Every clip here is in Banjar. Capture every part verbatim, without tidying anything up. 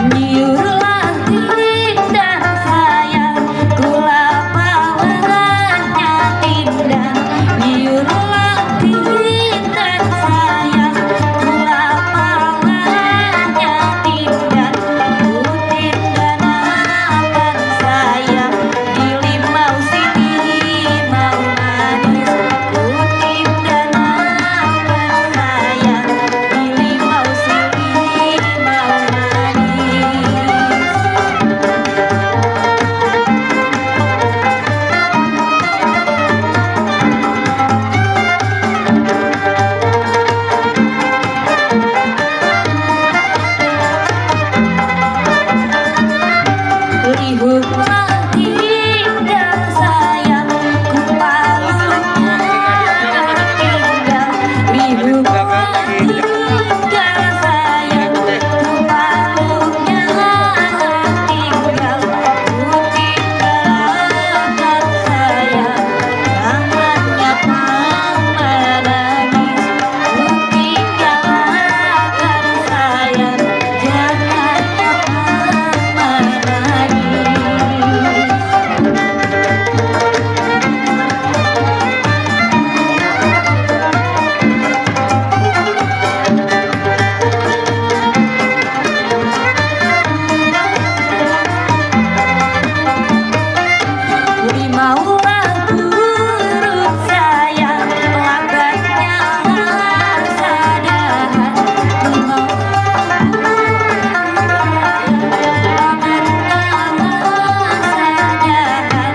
Nyiurlah tindan sayang, kula pawangahnya tindan. Nyiurlah tindan sayang, kula pawangahnya tindan. Ku tindanakan sayang, dilimau silimau manis. Ku tindanakan sayang, dilimau silimau manis. Lihuk matinggal sayang, ku paluknya tinggal. Lihuk matinggal sayang, ku paluknya tinggal. Ku tinggalkan sayang, jangannya pang manangis. Ku tinggalkan sayang, jangannya pang manangis. Limaulah burung sayang, lambatnya lah sadahan. Limaulah burung sayang, lambatnya lah sadahan.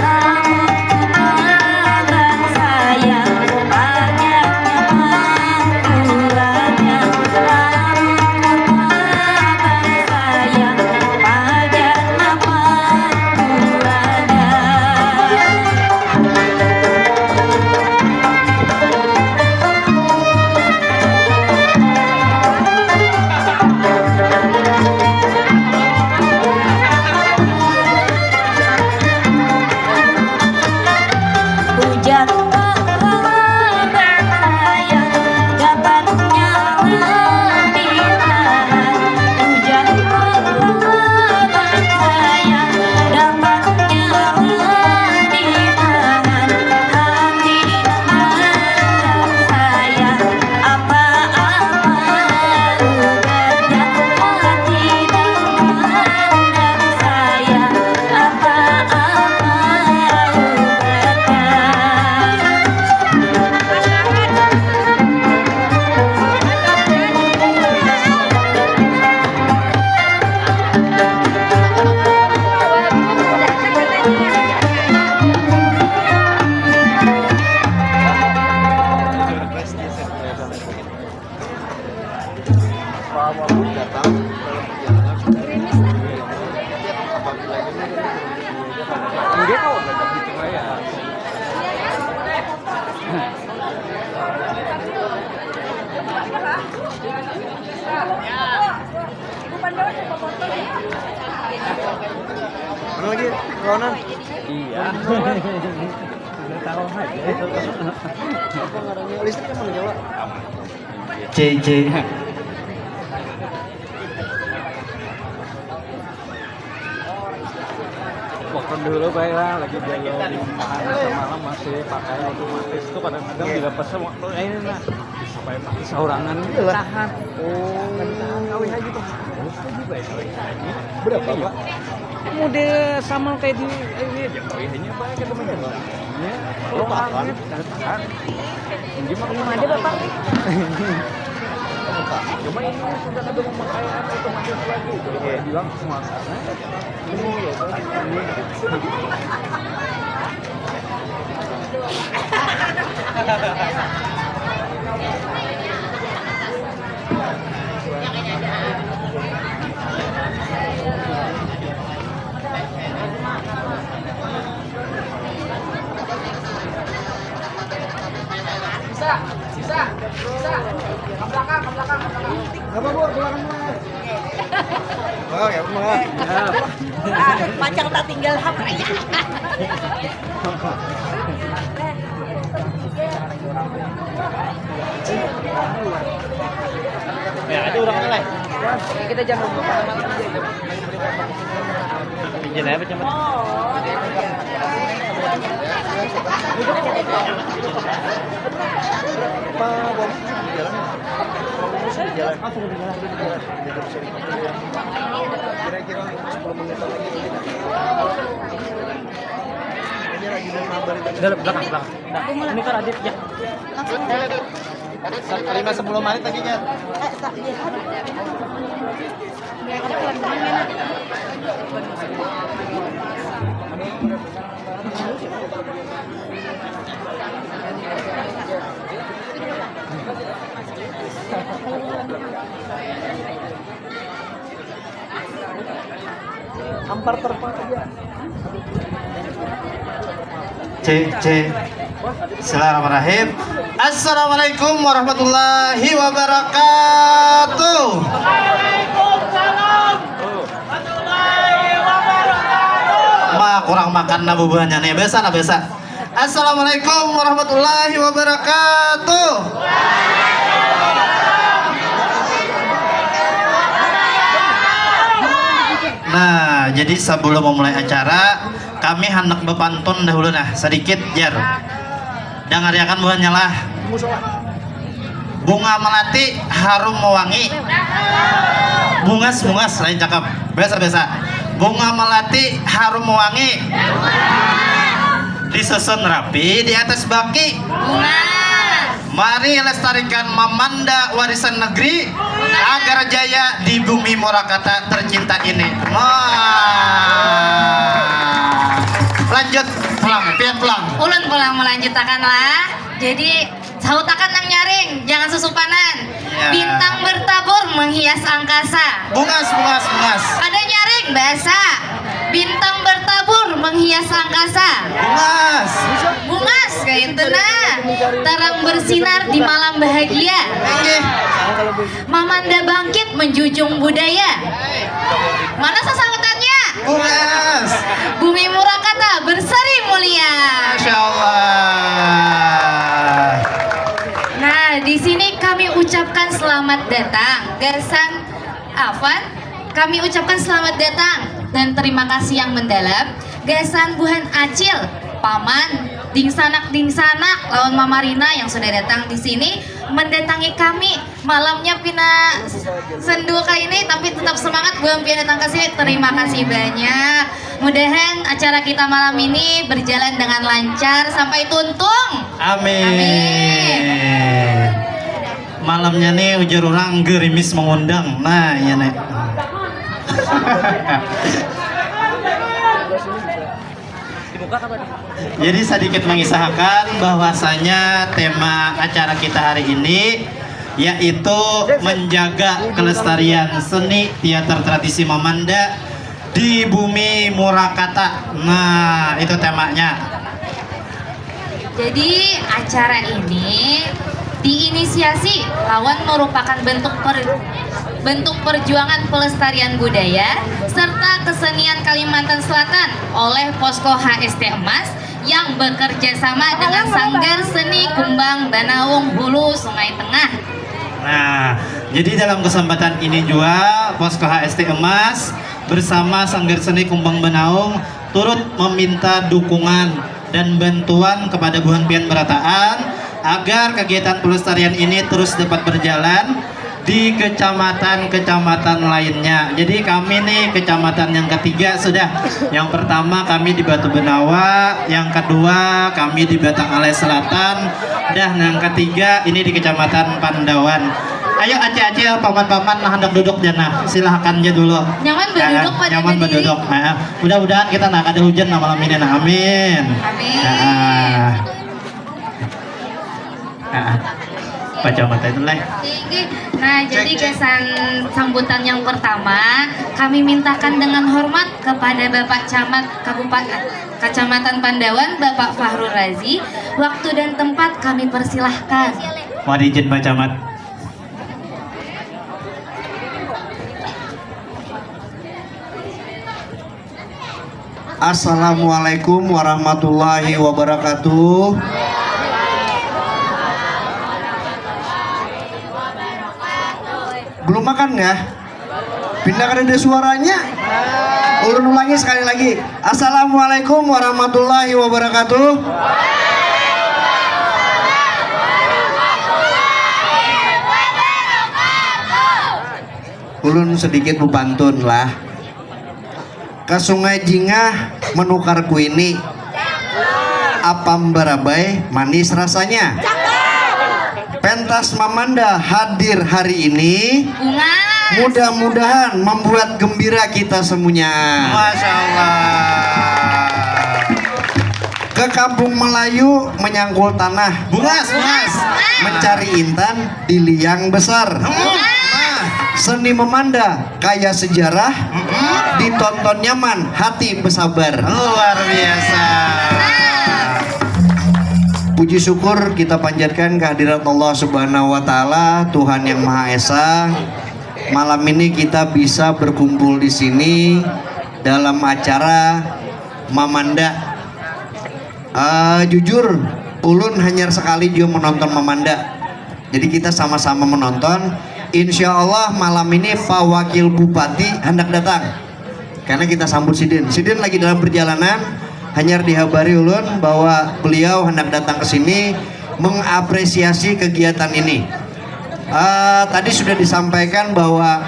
Lamun ku taban sayang, pajaknya pang tulanya. Lamun ku taban sayang, pajaknya pang tulanya. Hujan lebat sayang, dapatnya lebih tahan. Hujan lebat sayang, dapatnya lebih tahan. Hati mandang sayang, apa-apa ubatnya. Hati mandang sayang, apa-apa ubatnya. Enggak kok, enggak gitu ya. Mana lagi? Kawanan? Iya. Udah tahu aja. Apa ngarannya? Listrik apa nih, Jawa? C C. Wah, kan Dulu baiklah, lagi galau di rumah, semalam masih pakai otomatis tuh, kadang-kadang bila pesel waktu ini nah, sampai mati saurangan. Iyalah. Tahan. Oh. Kawin aja tuh. Terus lagi baik lagi. Berapa, Pak? Muda sama kayak di ini aja, kawin aja baik ketemu. Ya, lo tahan. Tahan. Gimana? Belum ada, Bapak. Cuma ini sudah ada pemakaian otomatis lagi. Jadi, kayak bilang semua. Bisa, bisa, bisa. Ke belakang, ke belakang, ke belakang. Apa, Bu? Belakang, Bu. Oh, ya, Bu. Ah, pacang tak tinggal apa ya? Ya, ada orang lain. Kita jangan lupa. Izin apa, Camat? Pak Wali sudah di jalan. Sudah di jalan. Sudah di jalan. Kira-kira sepuluh menit lagi. Ini lagi mau ngabarin. Udah, belakang, belakang. Nah, ini kan Adit, ya. Lima sepuluh menit lagi, Nyat. Hampar terpang aja. Cek, cek. Bismillahirrahmanirrahim. Assalamualaikum warahmatullahi wabarakatuh. Ma, kurang makan nah bubuhannya nih. Biasa nah, biasa. Assalamualaikum warahmatullahi wabarakatuh. Nah, jadi sebelum memulai acara, kami handak bepantun dahulu nah, sedikit, jar. Dangariakan buhannya lah. Bunga melati harum mewangi. Bungas, bungas, lain cakap. Biasa, biasa. Bunga melati harum mewangi. Disusun rapi di atas baki. Bungas. Mari lestarikan mamanda warisan negeri agar jaya di bumi Murakata tercinta ini. Wah. Lanjut pulang, pian pulang. Ulun pulang melanjutakan lah. Jadi, sautakan nang nyaring, jangan susupanan. Ya. Bintang bertabur menghias angkasa. Bungas, bungas, bungas. Kada nyaring, basa. Bintang bertabur menghias angkasa. Bungas. Bungas, kaitu nah. Terang bersinar di malam bahagia. Inggih. Mamanda bangkit menjunjung budaya. Mana sasahutannya? Bungas. Bumi Murakata berseri mulia. Masya Allah. Nah, di sini kami ucapkan selamat datang. Gasan, afwan, kami ucapkan selamat datang dan terima kasih yang mendalam. Gasan buhan acil, paman, dingsanak-dingsanak, lawan Mama Rina yang sudah datang di sini mendatangi kami. Malamnya pina sendu kaini, tapi tetap semangat buhan pian datang ke sini. Terima kasih banyak. Mudahan acara kita malam ini berjalan dengan lancar sampai tuntung. Amin. Amin. Malamnya nih, ujar orang, gerimis mengundang. Nah, iya nih. Jadi, sedikit mengisahkan bahwasanya tema acara kita hari ini yaitu menjaga kelestarian seni teater tradisi Mamanda di bumi Murakata. Nah, itu temanya. Jadi, acara ini diinisiasi lawan merupakan bentuk per-, bentuk perjuangan pelestarian budaya serta kesenian Kalimantan Selatan oleh Posko H S T Emas yang bekerja sama dengan Sanggar Seni Kumbang Banaung Hulu Sungai Tengah. Nah, jadi dalam kesempatan ini juga Posko H S T Emas bersama Sanggar Seni Kumbang Banaung turut meminta dukungan dan bantuan kepada buhan pian berataan agar kegiatan pelestarian ini terus dapat berjalan di kecamatan-kecamatan lainnya. Jadi kami nih kecamatan yang ketiga sudah. Yang pertama kami di Batu Benawa, yang kedua kami di Batang Alai Selatan, dah yang ketiga ini di Kecamatan Pandawan. Ayo acil-acil, paman-paman nah hendak duduk jana, silahkan aja dulu. Nyaman baduduk pada nyaman badiri. Baduduk. Nah, mudah-mudahan kita nah kada hujan nah malam ini nah. Amin. Amin. Nah. Nah. Baca mata itu lah. Tinggi. Nah, jadi gasan sambutan yang pertama, kami mintakan dengan hormat kepada Bapak Camat Kabupaten Kecamatan Pandawan, Bapak Fahrul Razi, waktu dan tempat kami persilahkan. Mohon izin Pak Camat. Assalamualaikum warahmatullahi wabarakatuh. Belum makan kah? Pindah kada ada suaranya. Ulun ulangi sekali lagi. Assalamualaikum warahmatullahi wabarakatuh. Ulun sedikit bepantun lah. Ka Sungai Jingah menukar kuini. Apam barabai manis rasanya. Pentas Mamanda hadir hari ini. Bungas. Mudah-mudahan membuat gembira kita semuanya. Masya Allah. Ke Kampung Melayu menyangkul tanah. Bungas, bungas. Mencari intan di liang besar. Hmm. Seni memanda kaya sejarah, ditonton nyaman, hati besabar. Luar biasa. Puji syukur kita panjatkan kehadirat Allah Subhanahu wa Ta'ala, Tuhan Yang Maha Esa. Malam ini kita bisa berkumpul di sini dalam acara Mamanda. Eh, jujur, ulun hanyar sekali jua menonton Mamanda. Jadi kita sama-sama menonton. Insya Allah malam ini Pak Wakil Bupati hendak datang. Karena kita sambut sidin. Sidin lagi dalam perjalanan, hanyar dihabari ulun bahwa beliau hendak datang ke sini mengapresiasi kegiatan ini. Eh, tadi sudah disampaikan bahwa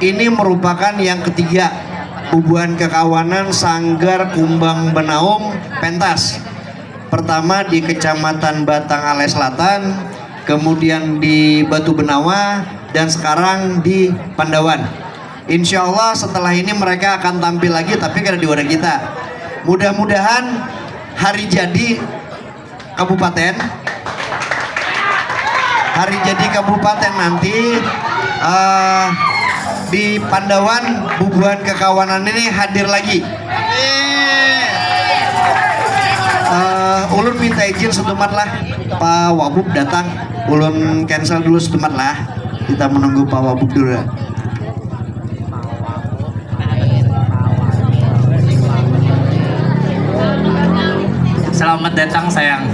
ini merupakan yang ketiga bubuhan kekawanan Sanggar Kumbang Benaum pentas. Pertama di Kecamatan Batang Alai Selatan, kemudian di Batu Benawa, dan sekarang di Pandawan. Insya Allah setelah ini mereka akan tampil lagi, tapi kada di wadah kita. Mudah-mudahan hari jadi kabupaten, hari jadi kabupaten nanti, eh, di Pandawan bubuhan kekawanan ini hadir lagi. Eh, ulun minta izin setumat lah, Pak Wabub datang. Ulun cancel dulu setumat lah. Kita menunggu Pak Wabub dulu. Selamat datang sayang.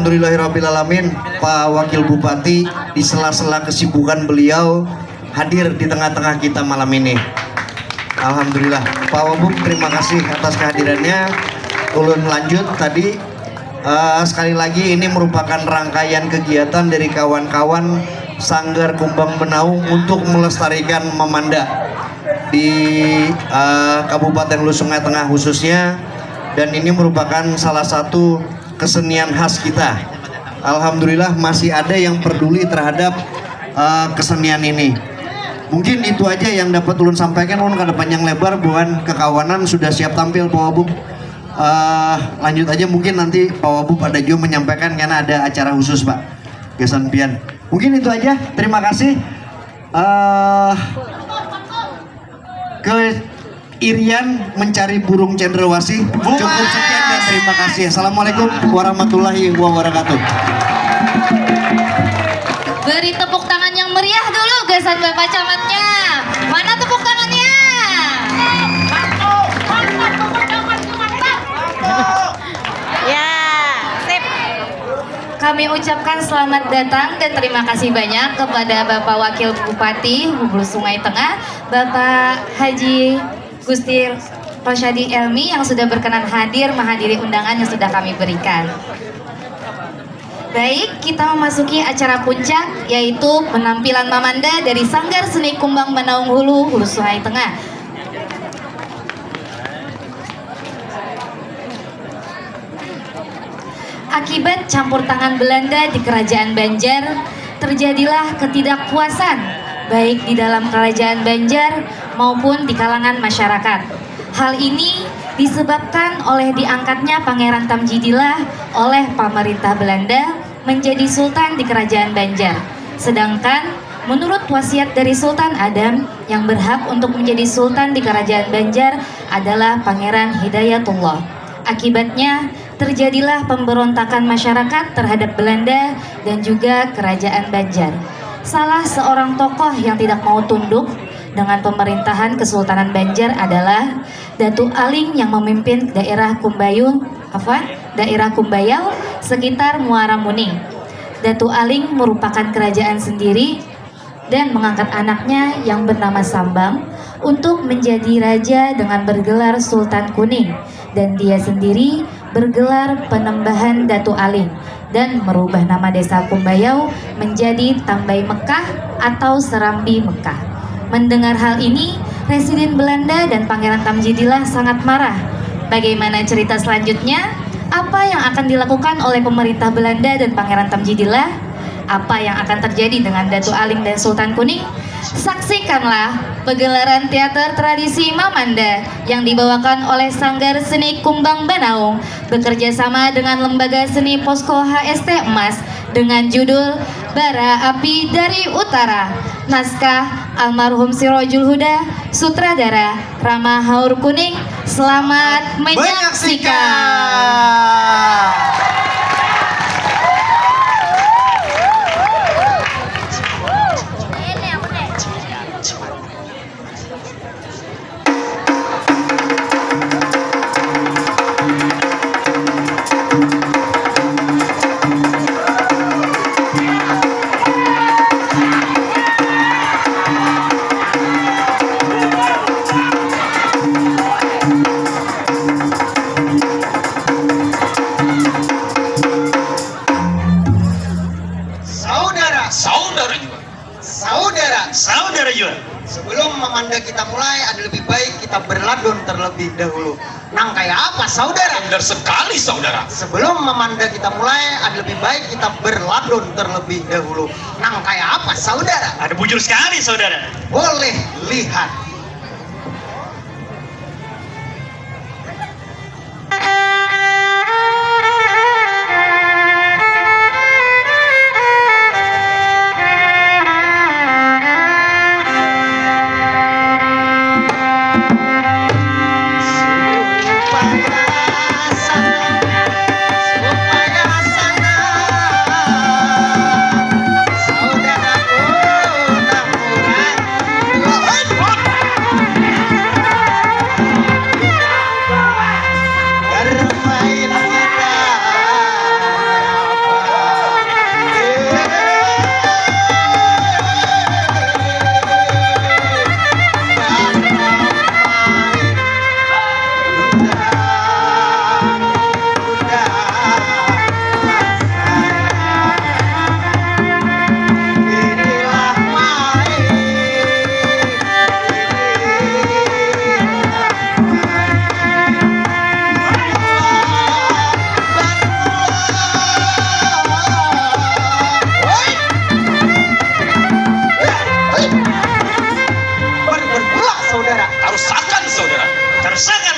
Alhamdulillahirabbil alamin, Pak Wakil Bupati di sela-sela kesibukan beliau hadir di tengah-tengah kita malam ini. Alhamdulillah, Pak Wabub, terima kasih atas kehadirannya. Ulun lanjut tadi, eh, sekali lagi ini merupakan rangkaian kegiatan dari kawan-kawan Sanggar Kumbang Benaung untuk melestarikan Mamanda di, eh, Kabupaten Hulu Sungai Tengah khususnya, dan ini merupakan salah satu kesenian khas kita. Alhamdulillah masih ada yang peduli terhadap, eh, kesenian ini. Mungkin itu aja yang dapat ulun sampaikan, ulun kada panjang lebar, buhan kekawanan sudah siap tampil, Pak Wabub. Eh, lanjut aja, mungkin nanti Pak Wabub ada juga menyampaikan karena ada acara khusus, Pak. Gasan pian. Mungkin itu aja. Terima kasih. Eh, keirian mencari burung cendrawasih. Cukup sekian dan terima kasih. Assalamualaikum warahmatullahi wabarakatuh. Beri tepuk tangan yang meriah dulu gasan Bapak Camatnya. Mana tepuk tangannya? Ya, sip. Kami ucapkan selamat datang dan terima kasih banyak kepada Bapak Wakil Bupati Hulu Sungai Tengah, Bapak Haji Gusti Rosyadi Elmi, yang sudah berkenan hadir menghadiri undangan yang sudah kami berikan. Baik, kita memasuki acara puncak, yaitu penampilan Mamanda dari Sanggar Seni Kumbang Banaung Hulu, Hulu Sungai Tengah. Akibat campur tangan Belanda di Kerajaan Banjar, terjadilah ketidakpuasan baik di dalam Kerajaan Banjar maupun di kalangan masyarakat. Hal ini disebabkan oleh diangkatnya Pangeran Tamjidillah oleh pamerintah Belanda menjadi sultan di Kerajaan Banjar. Sedangkan menurut wasiat dari Sultan Adam, yang berhak untuk menjadi sultan di Kerajaan Banjar adalah Pangeran Hidayatullah. Akibatnya, terjadilah pemberontakan masyarakat terhadap Belanda dan juga Kerajaan Banjar. Salah seorang tokoh yang tidak mau tunduk dengan pemerintahan Kesultanan Banjar adalah Datu Aling yang memimpin daerah Kumbayung, afwan, daerah Kumbayau sekitar Muara Muning. Datu Aling merupakan kerajaan sendiri dan mengangkat anaknya yang bernama Sambang untuk menjadi raja dengan bergelar Sultan Kuning, dan dia sendiri bergelar Penembahan Datu Aling dan merubah nama desa Kumbayau menjadi Tambai Mekah atau Serambi Mekah. Mendengar hal ini, Residen Belanda dan Pangeran Tamjidillah sangat marah. Bagaimana cerita selanjutnya? Apa yang akan dilakukan oleh pemerintah Belanda dan Pangeran Tamjidillah? Apa yang akan terjadi dengan Datu Aling dan Sultan Kuning? Saksikanlah pegelaran teater tradisi Mamanda yang dibawakan oleh Sanggar Seni Kumbang Banaung bekerja sama dengan Lembaga Seni Posko H S T Emas dengan judul Bara Api dari Utara. Naskah almarhum Sirojul Huda, sutradara Rama Haur Kuning. Selamat menyaksikan. Saudara. Saudara jua. Saudara. Saudara jua. Sebelum mamanda kita mulai, ada lebih baik kita berladun terlebih dahulu. Nang kaya apa, saudara? Benar sekali, saudara. Sebelum mamanda kita mulai, ada lebih baik kita berladun terlebih dahulu. Nang kaya apa, saudara? Ada bujur sekali, saudara. Boleh lihat.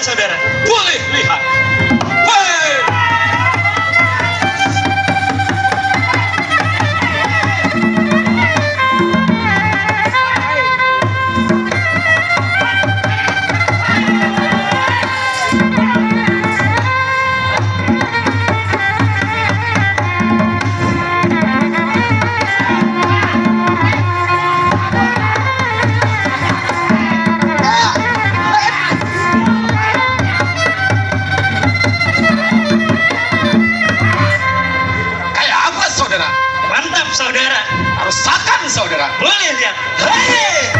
Saudara, boleh lihat. Hei! Kayak apa, saudara? Mantap, saudara. Rasakan, saudara. Boleh lihat. Hei!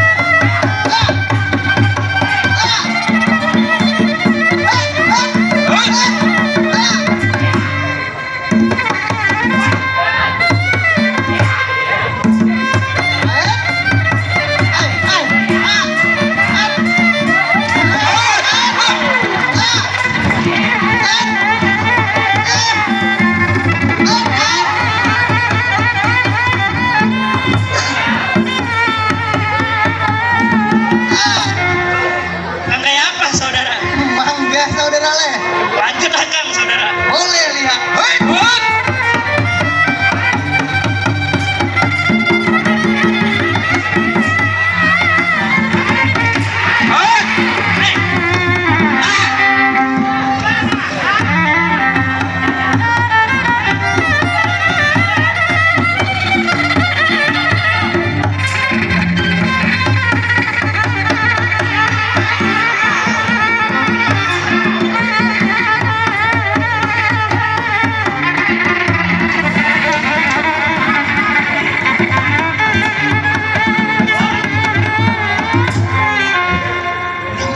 Nang kaya apa, saudara? Mangga, saudara, leh. Lanjut akang, saudara. Boleh lihat. Hei, buat. Hei. Hei. Ah.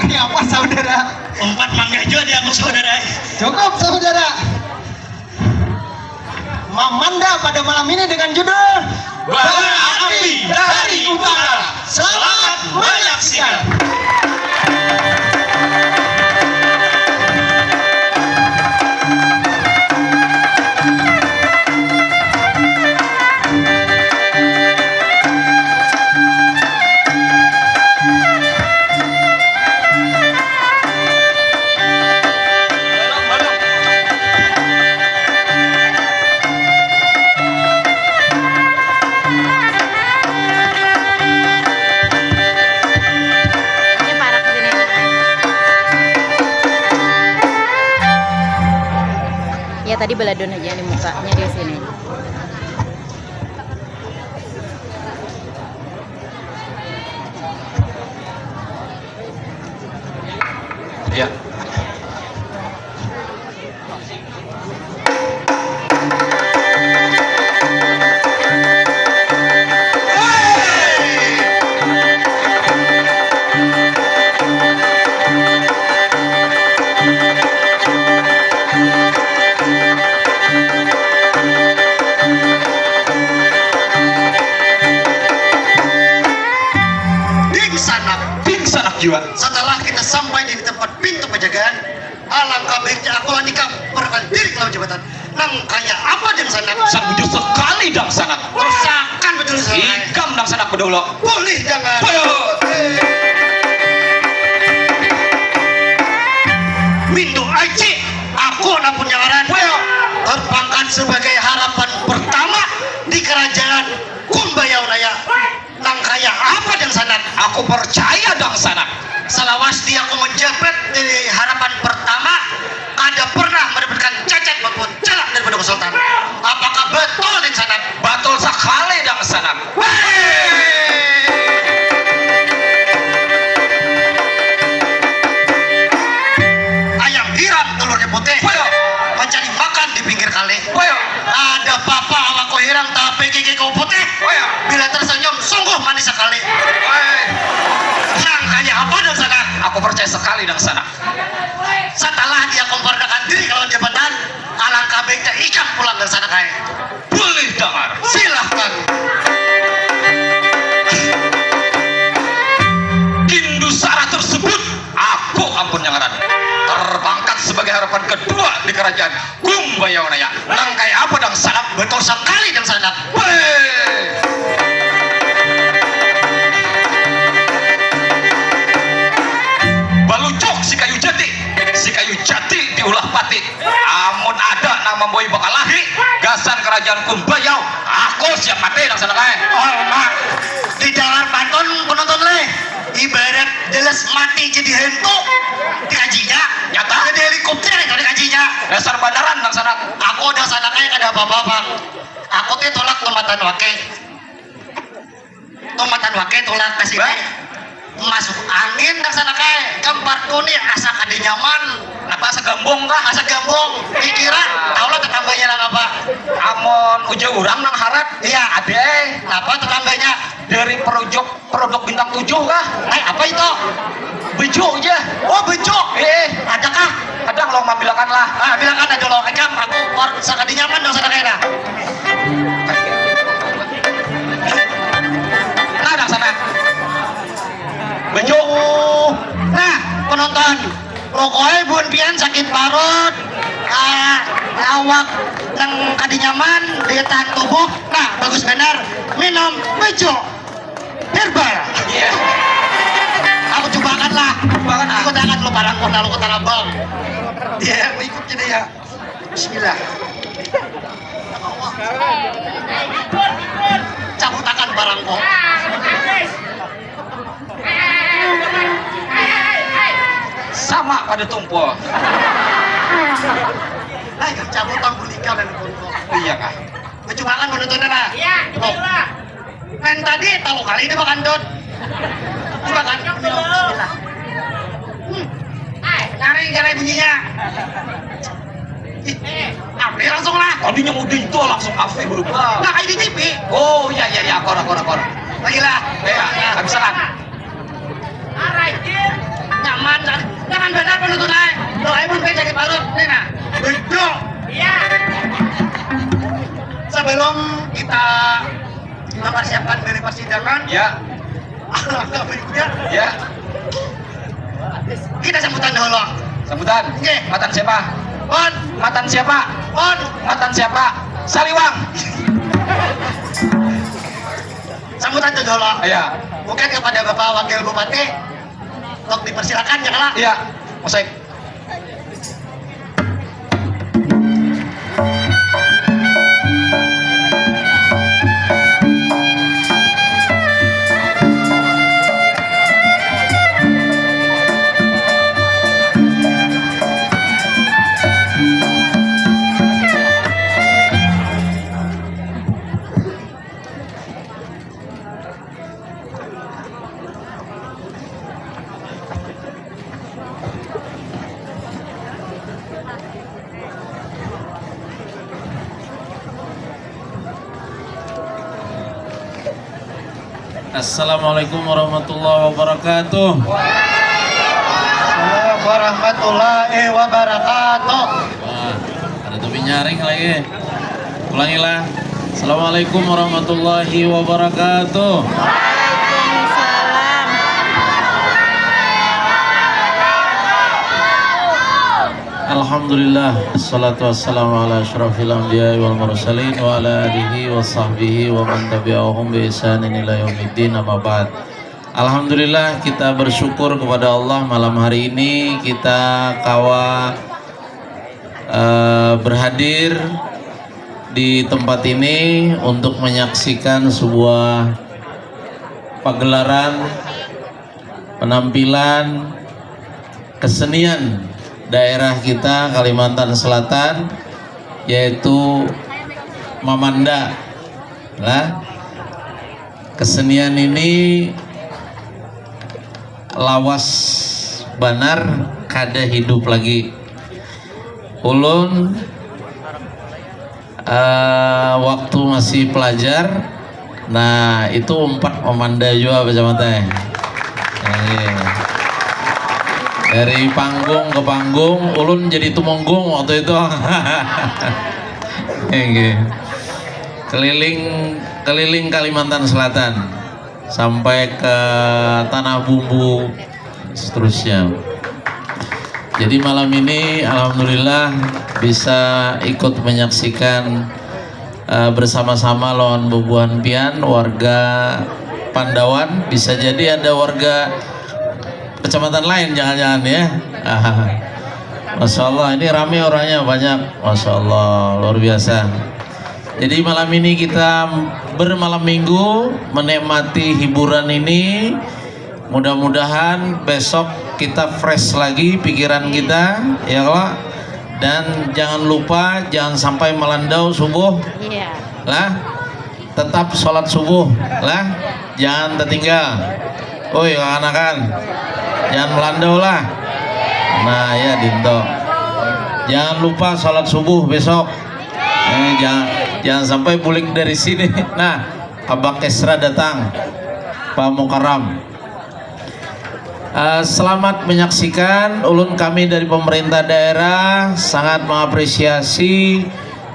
Ini apa, saudara? Umpat mangga jua di aku, saudara. Cukup, saudara. Mamanda pada malam ini dengan judul Bara Api dari Utara. Selamat menyaksikan. Ya, tadi baladun aja di mukanya di sini. Ya. Dingsanak. Dingsanak jua. Setelah kita sampai di tempat pintu penjagaan, alangkah baiknya aku lah nikam perkenalkan diri lawan jabatan. Nang kaya apa, Dangsanak? Sambujur sekali, Dangsanak. Rasakan betul, Dangsanak. Ikam, Dangsanak, bedahulu. Boleh, jangan. Ayo. Mintu Aji, aku anak punya ngaran. Ayo. Terpangkat sebagai harapan pertama di kerajaan Kumbaya Unaya. Nang kaya apa, Dangsanak? Aku percaya, Dangsanak. Salawas di aku menjabat di harapan pertama, kada pernah mendapatkan cacat maupun celak daripada Sultan. Apakah betul, Dangsanak? Betul sekali, Dangsanak. Weh! Ayam hirang telurnya putih. Ayo. Mencari makan di pinggir kali. Ayo. Ada papa awakku hirang, tapi gigiku putih. Oh ya. Bila tersenyum, sungguh manis sekali. Woi. Nang kaya apa, Dangsanak? Aku percaya sekali, Dangsanak. Setelah dia memperkenalkan diri lawan jabatan, alangkah baiknya ikam pulang, Dangsanak ai. Boleh, Dangar. Silahkan. Indusara tersebut, aku ampun yang ngaran, terpangkat sebagai harapan kedua di kerajaan Kumbaya Unaya. Nang kaya apa, Dangsanak? Betul sekali, Dangsanak. Weh! Balucuk si kayu jati. Amun ada nang mambawi bakalahi gasan karajaan Kumbayau, aku siap mati nang sana kae. Oh, mak. Di dalam pantun penonton leh. Ibarat jelas mati jadi hantu. Dikajinya. Nyata. Jadi helikopter itu dikajinya. Dasar bandaran nang sana. Aku udah sana kae kada apa-apa, Bang. Aku teh tulak tumatan wake. Tumatan wake tulak ka sini. Masuk angin nang sana kae. Gambar kuning asa kada nyaman. Apa asa gambung kah? Asa gambung. Pikiran. Tahu lah tetambanya nang apa? Amun ujar urang nang harat. Iya. Ada eh. Apa tetambanya? Dari produk produk bintang tujuh kah? Eh, apa itu? Bejo aja. Oh, bejo. Eh, ada kah? Ada kalau mau bilakan lah. Ah, bilakan aja lo. Ekam aku sakadi nyaman dong sana kena. Nah, dah sana. Bejo. Oh. Nah, penonton. Pokoknya buan pian sakit parut, ah, awak nang kada nyaman, daya tahan tubuh, nah, bagus benar minum bejo herbal. Iya. Aku cobakan lah. Cobakan, ah. Ikut akan lo parang kota lo kota labang. Iya, aku ikut jadi ya. Bismillah. Cabutakan barang kok. Sama pada tumpul. Nah, ikam cabut tang bulikal dan tumpul. Iya kah? Percuma kan menontonnya nah. Iya, oh. Main tadi tahu kali ini makan dot. Ini makan. Bismillah. Hmm. Nyaring jalan bunyinya. Ih, ambil langsung lah. Tadinya udah itu langsung kafe berubah. Nah, kayak di T V. Oh, iya, iya, iya, akor, akor, akor. Lagi lah. Iya, habis kan. Nyaman, nyaman benar penutup naik. Doa pun kayak jadi parut, nih nah. Betul. Iya. Sebelum kita mempersiapkan dari persidangan, ya. Alangkah baiknya. Ya. Kita sambutan dahulu. Sambutan. Oke. Matan siapa? Pon. Matan siapa? Pon. Matan siapa? Saliwang. Sambutan tu dahulu. Iya. Mungkin kepada Bapak Wakil Bupati, untuk dipersilakan ya, Kak. Iya. Musik. Assalamualaikum warahmatullahi wabarakatuh. Waalaikumsalam warahmatullahi wabarakatuh. Wah, ada topi nyaring lagi. Ulangilah. Assalamualaikum warahmatullahi wabarakatuh. Waalaikumsalam. Alhamdulillah, wassalatu wassalamu ala asyrafil anbiya wal mursalin wa ala alihi wa sahbihi wa man tabi'ahum bi ihsanin ila yaumiddin, amma ba'd. Alhamdulillah, kita bersyukur kepada Allah, malam hari ini kita kawa eh, berhadir di tempat ini untuk menyaksikan sebuah pagelaran penampilan kesenian daerah kita Kalimantan Selatan, yaitu Mamanda. Lah, kesenian ini lawas banar, kada hidup lagi. Ulun eh, waktu masih pelajar, nah, itu umpat mamanda jua, kacamata. Iya. Dari panggung ke panggung, ulun jadi tumenggung waktu itu. Inggih. Keliling, keliling Kalimantan Selatan sampai ke Tanah Bumbu, seterusnya. Jadi malam ini alhamdulillah bisa ikut menyaksikan eh, bersama-sama lawan bubuhan pian warga Pandawan, bisa jadi ada warga kecamatan lain jangan-jangan ya. Ah. Masya Allah, ini rame orangnya, banyak. Masya Allah, luar biasa. Jadi malam ini kita bermalam minggu, menikmati hiburan ini. Mudah-mudahan besok kita fresh lagi pikiran kita, ya kalau. Dan jangan lupa, jangan sampai melandau subuh. Iya. Lah, tetap sholat subuh lah, jangan tertinggal. Oi, kanakan, jangan melandau lah. Nah, ya, dinto, jangan lupa sholat subuh besok. Eh, jangan, jangan sampai bulik dari sini. Nah, Abah Kesra datang, Pak Mukaram. Eh, selamat menyaksikan. Ulun, kami dari pemerintah daerah sangat mengapresiasi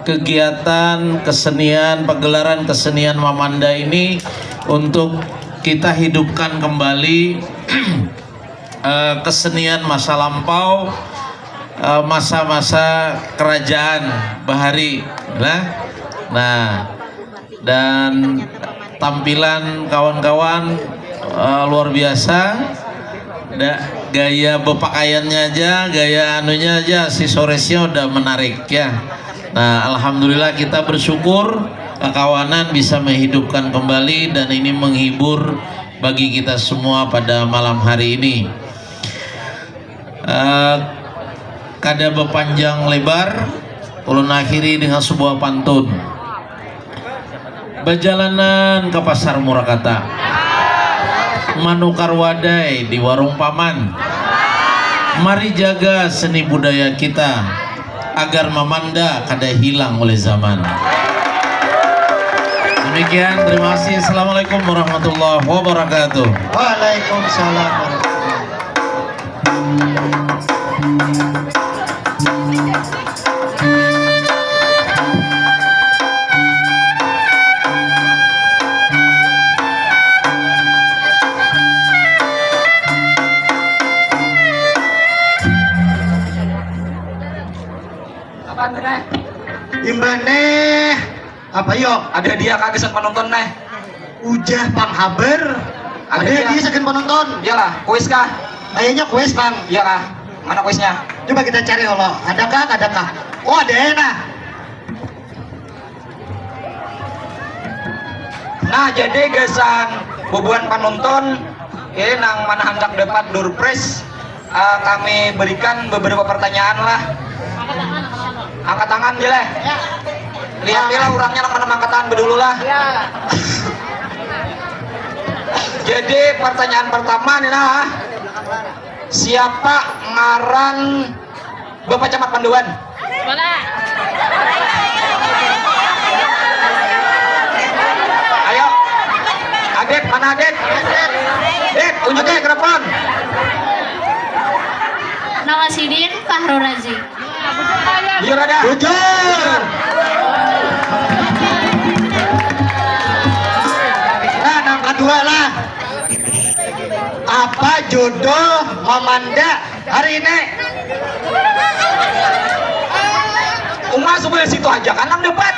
kegiatan kesenian, pagelaran kesenian Mamanda ini untuk kita hidupkan kembali eh, kesenian masa lampau, eh, masa-masa kerajaan bahari lah. Nah, dan tampilan kawan-kawan eh, luar biasa. Da, gaya berpakaiannya aja, gaya anunya aja, aksesorisnya udah menarik ya. Nah, alhamdulillah, kita bersyukur kekawanan bisa menghidupkan kembali dan ini menghibur bagi kita semua pada malam hari ini. Eh, kada bepanjang lebar, ulun akhiri dengan sebuah pantun. Bajalanan ka Pasar Murakata, manukar wadai di warung paman. Mari jaga seni budaya kita, agar Mamanda kada hilang oleh zaman. Demikian, terima kasih. Assalamualaikum warahmatullahi wabarakatuh. Waalaikumsalam warahmatullahi. Imbah neh, apa yo? Ada dia kah gasan penonton neh? Ujar pang habar. Ada dia sagan penonton. Iyalah, kuis kah? Kayaknya kuis pang. Iyalah, mana kuisnya? Coba kita cari dulu. Adakah? Adakah? Oh, ada ya nah. Nah, jadi gasan bubuhan panonton, ini nang mana handak dapat door prize, eh, kami berikan beberapa pertanyaan lah. Angkat tangan, Jileh. Lihat lah orangnya nang mana angkat tangan bedulu lah. Jadi pertanyaan pertama nih nah, siapa ngaran Bapak Camat Panduan? Ayo. Adit, mana Adit? Dit, tunjukin mikrofon. Nama sidin Fahru Razi. Bujur ada. Bujur. Nah, nang kedua lah. Apa judul Mamanda hari ini? Uma sebelah situ aja kan nang dapat.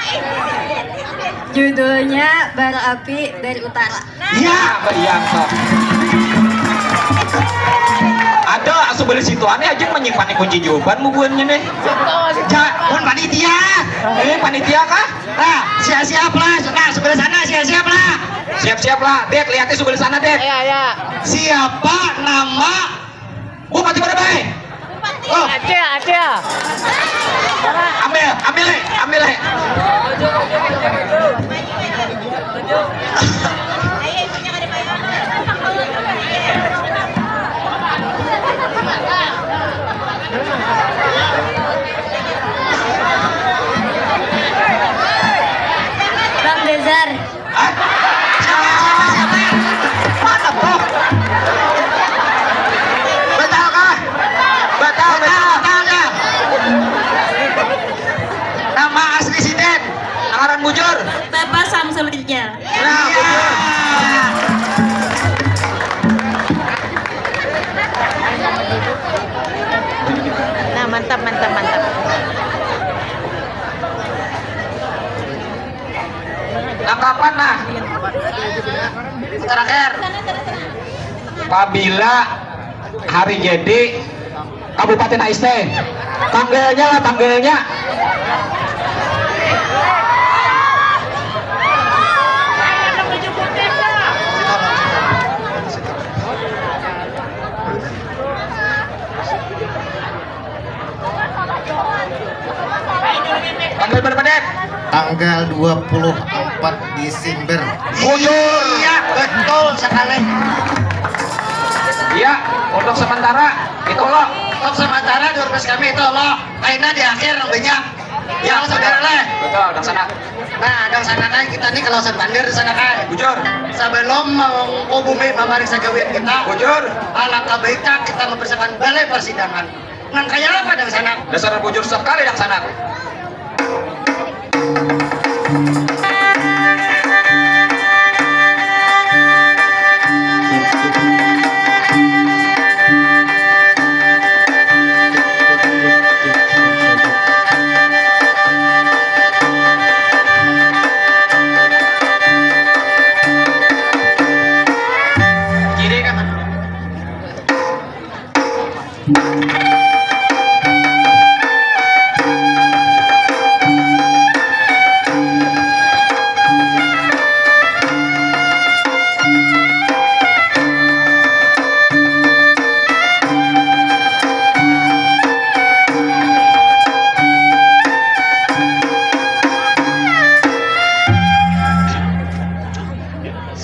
Judulnya Bara Api dari Utara. Ya, berian toh. Ada asup balik situ aneh aja menyimpan kunci jawaban bubuhannya nih. Ja, pun panitia. Ini panitia kah? Nah, siap-siap lah. Nah, sebelah sana siap-siap lah. Siap-siap lah. Dek, lihatnya sebelah sana, Dek. Iya, iya. Siapa nama Bupati Barabai? Oh. Acil, Acil. Ambil, ambil, eh, ambil, eh. Bang Dezar. Hah? Siapa, siapa, siapa? Mana, Bro? Batal kah? Batal, batal. Batal, batal, batal. Nama asli sidin, ngaran bujur. Bapak Samsul Rijal. Nah, bujur. Nah, mantap, mantap, mantap. Tanggapan nah. Terakhir. Pabila hari jadi Kabupaten A S T. Tanggalnya lah, tanggalnya. Tanggal berapa, Dep? Tanggal dua puluh empat Desember. Bujur. Iya, betul sekali. Iya, untuk sementara itu loh. Untuk sementara di Urbis kami itu loh. Kaina di akhir nang banyak. Ya, saudara lah. Betul, dang sana. Nah, dang sana kan kita nih kalau sebandir di sana kan. Bujur. Sebelum mengko bumi memeriksa gawian kita, bujur, alangkah baiknya kita mempersiapkan balai persidangan. Nang kaya apa dang sanak? Dasar bujur sekali dang sanak. Kiri kan?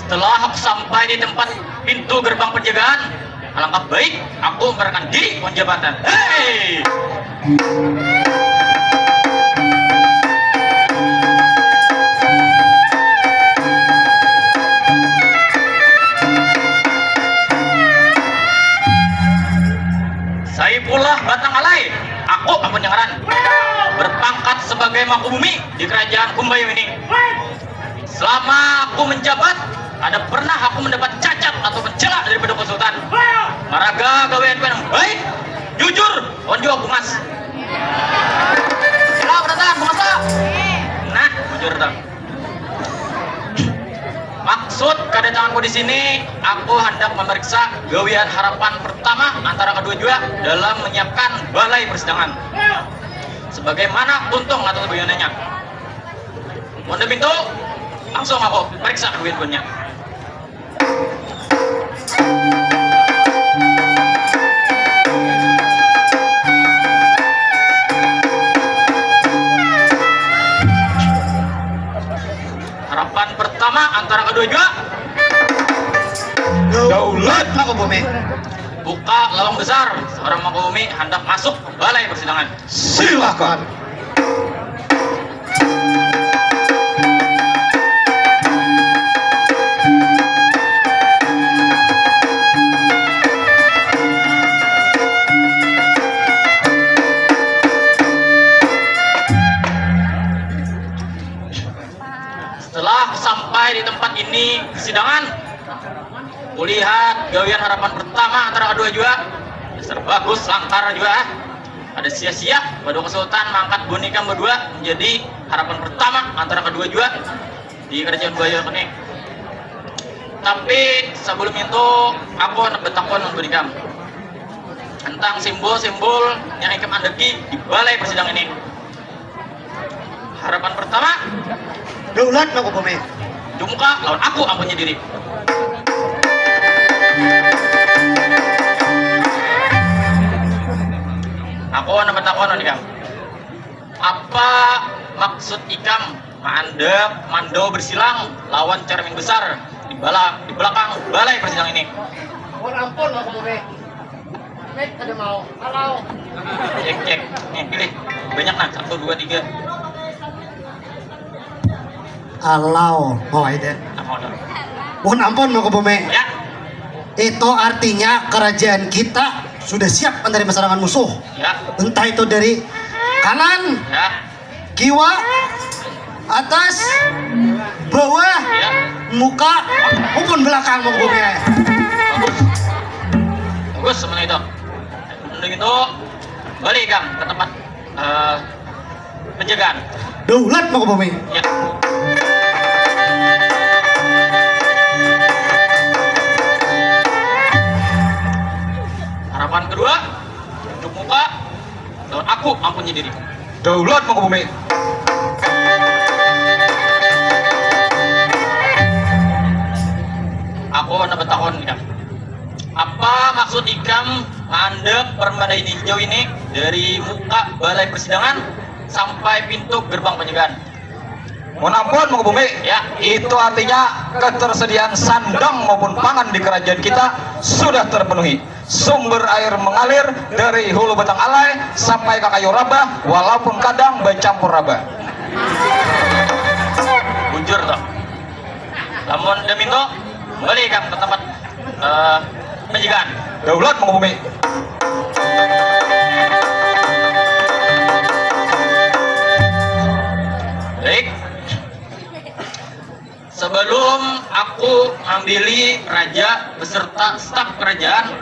Setelah aku sampai di tempat pintu gerbang penjagaan, alangkah baik aku memberanikan diri lawan jabatan. Hei! Saipullah Batang Alai, aku Amun Yang Ngaran, berpangkat sebagai mangku bumi di kerajaan Kumbayu ini. Selama aku menjabat, kada pernah aku mendapat cacat atau mencela dari Paduka Sultan. Maraga gawianku nang baik, jujur, wan jua bungas. Sila, penonton, bungas lah. Nah, bujur tu. Maksud kedatanganku di sini, aku hendak memeriksa gawian harapan pertama antara kedua jua dalam menyiapkan balai persidangan. Sebagaimana tuntung atau bagaimana. Mun pintu, langsung aku periksa duit punya. Harapan pertama antara kedua jua. Daulat Mangkubumi. Buka lawang besar, seorang Mangkubumi hendak masuk ke balai persidangan. Silakan. Setelah sampai di tempat ini, persidangan, kulihat gawian harapan pertama antara kedua jua. Dasar bagus, lancar jua. Kada sia-sia Paduka Sultan mangkat buhan ikam badua menjadi harapan pertama antara kedua jua di kerajaan Kumbayu ini. Tapi sebelum itu, aku handak batakun wan buhan ikam tentang simbol-simbol yang ikam andaki di balai persidangan ini. Harapan pertama, daulat Mangkubumi. Jumuka lawan aku ampunnya diri. Aku handak batakun wan ikam. Apa maksud ikam maandap mandau bersilang lawan cermin besar di bala-, di belakang balai persidangan ini? Mohon ampun, Mangkubumi. Cek, kada mau. Kalau. Cek, cek. Nih, pilih. Banyak nah, satu, dua, tiga. Alau, oh, itu. Mohon ampun, Mangkubumi. Ya. Itu artinya kerajaan kita sudah siap menerima serangan musuh. Ya. Entah itu dari kanan, ya, kiwa, atas, bawah, ya, muka, maupun belakang, Mangkubumi. Bagus. Bagus, semuanya itu. Udah gitu, balik, Kang, ke tempat, eh, penjagaan. Daulat Mangkubumi. Ya. Harapan kedua, Juk Muka, lawan aku ampunnya diri. Daulat Mangkubumi. Aku handak batakun ikam. Apa maksud ikam mandek permadai ninjau ini dari muka balai persidangan sampai pintu gerbang penjagaan? Mohon ampun, Mangkubumi. Ya. Itu artinya ketersediaan sandang maupun pangan di kerajaan kita sudah terpenuhi. Sumber air mengalir dari hulu batang alai sampai ka kayu rabah, walaupun kadang bacampur rabah. Bujur toh. Lamun daminto, balik ikam ke tempat eh, penjagaan. Daulat Mangkubumi. Baik. Sebelum aku mambili raja beserta staf kerajaan,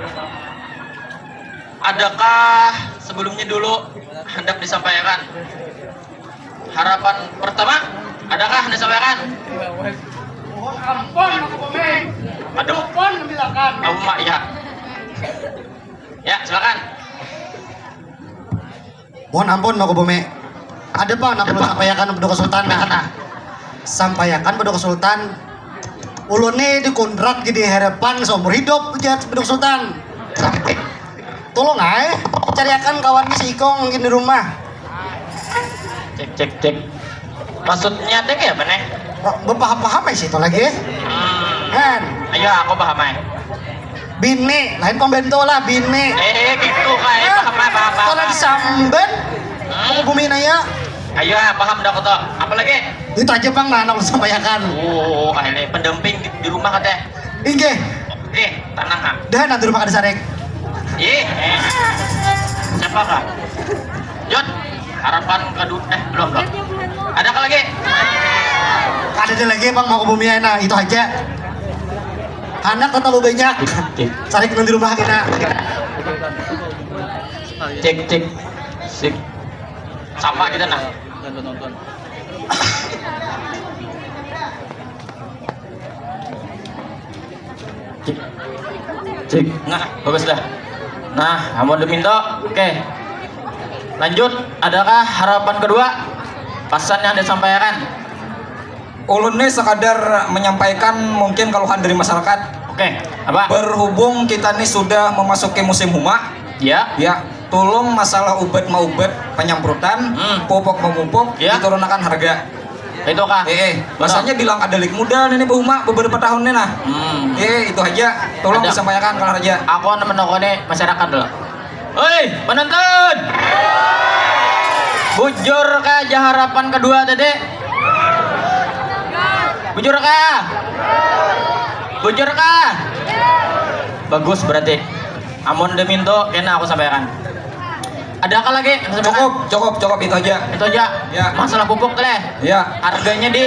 adakah sebelumnya dulu hendak disampaikan? Harapan pertama, adakah hendak disampaikan? Ampun, aku pemain. Aduh. Ampun, bilakan. Auma, ya. Ya, silakan. Mohon ampun, Mangkubumi. Ada pang nak ulun sampaiakan, Beduk Sultan, nah, nah. Sampaiakan, Beduk Sultan. Ulun ni dikontrak jadi harapan seumur hidup, ujar Beduk Sultan. Tolong ai, cariakan kawan ni si Ikong mungkin di rumah. Cek, cek, cek. Maksudnya teh kayak apa nih? Bepaham-paham ai situ lagi. Hmm. Kan? Ayo, aku paham ai. Bini, lain pembantu lah, bini. Eh, gitu, kayak paham, paham, paham. Kalau disambat, hmm, Mangkubumi naya. Ayo, paham dah aku tuh. Apa lagi? Itu aja, Bang, nah, nang sampaiakan. Oh, akhirnya pendamping di, di rumah katanya. Inggih. Oke, tenang, ha. Dah, nanti rumah kada sarik. Ih, eh. Siapa kah? Jod, harapan kedua, eh, belum, belum. Ada kah lagi? Kada ada lagi, Bang, Mangkubumi ai, nah, itu aja. Anak terlalu banyak. Cek. Sarik nang di rumah kita. Cek, cek. Sip. Sama kita, nah. Cik. Cik. Nah, bagus dah. Nah, amun daminto, oke. Lanjut, adakah harapan kedua? Pasan yang disampaikan? Ulun ni sekadar menyampaikan mungkin keluhan dari masyarakat. Oke, apa? Berhubung kita ni sudah memasuki musim huma, ya. Ya, tolong masalah ubat maubat, penyamprotan, hmm, pupuk memupuk, ya, diturunakan harga. Itu kah? Eh, eh. Betul. Masanya bilang ada lik muda nih, nih, bahuma beberapa tahun nih, nah. Hmm. Eh, itu aja. Tolong disampaikan kalau aja. Aku anu menokoni masyarakat dulu. Hei, penonton. Bujur kah ja harapan kedua tadi? Bujur kah? Bujur kah? Bagus berarti. Amun udah minto, kena aku sampaikan. Ada apa lagi? Cukup, cukup, cukup, itu aja. Itu aja. Ya. Masalah pupuk teh. Ya. Harganya di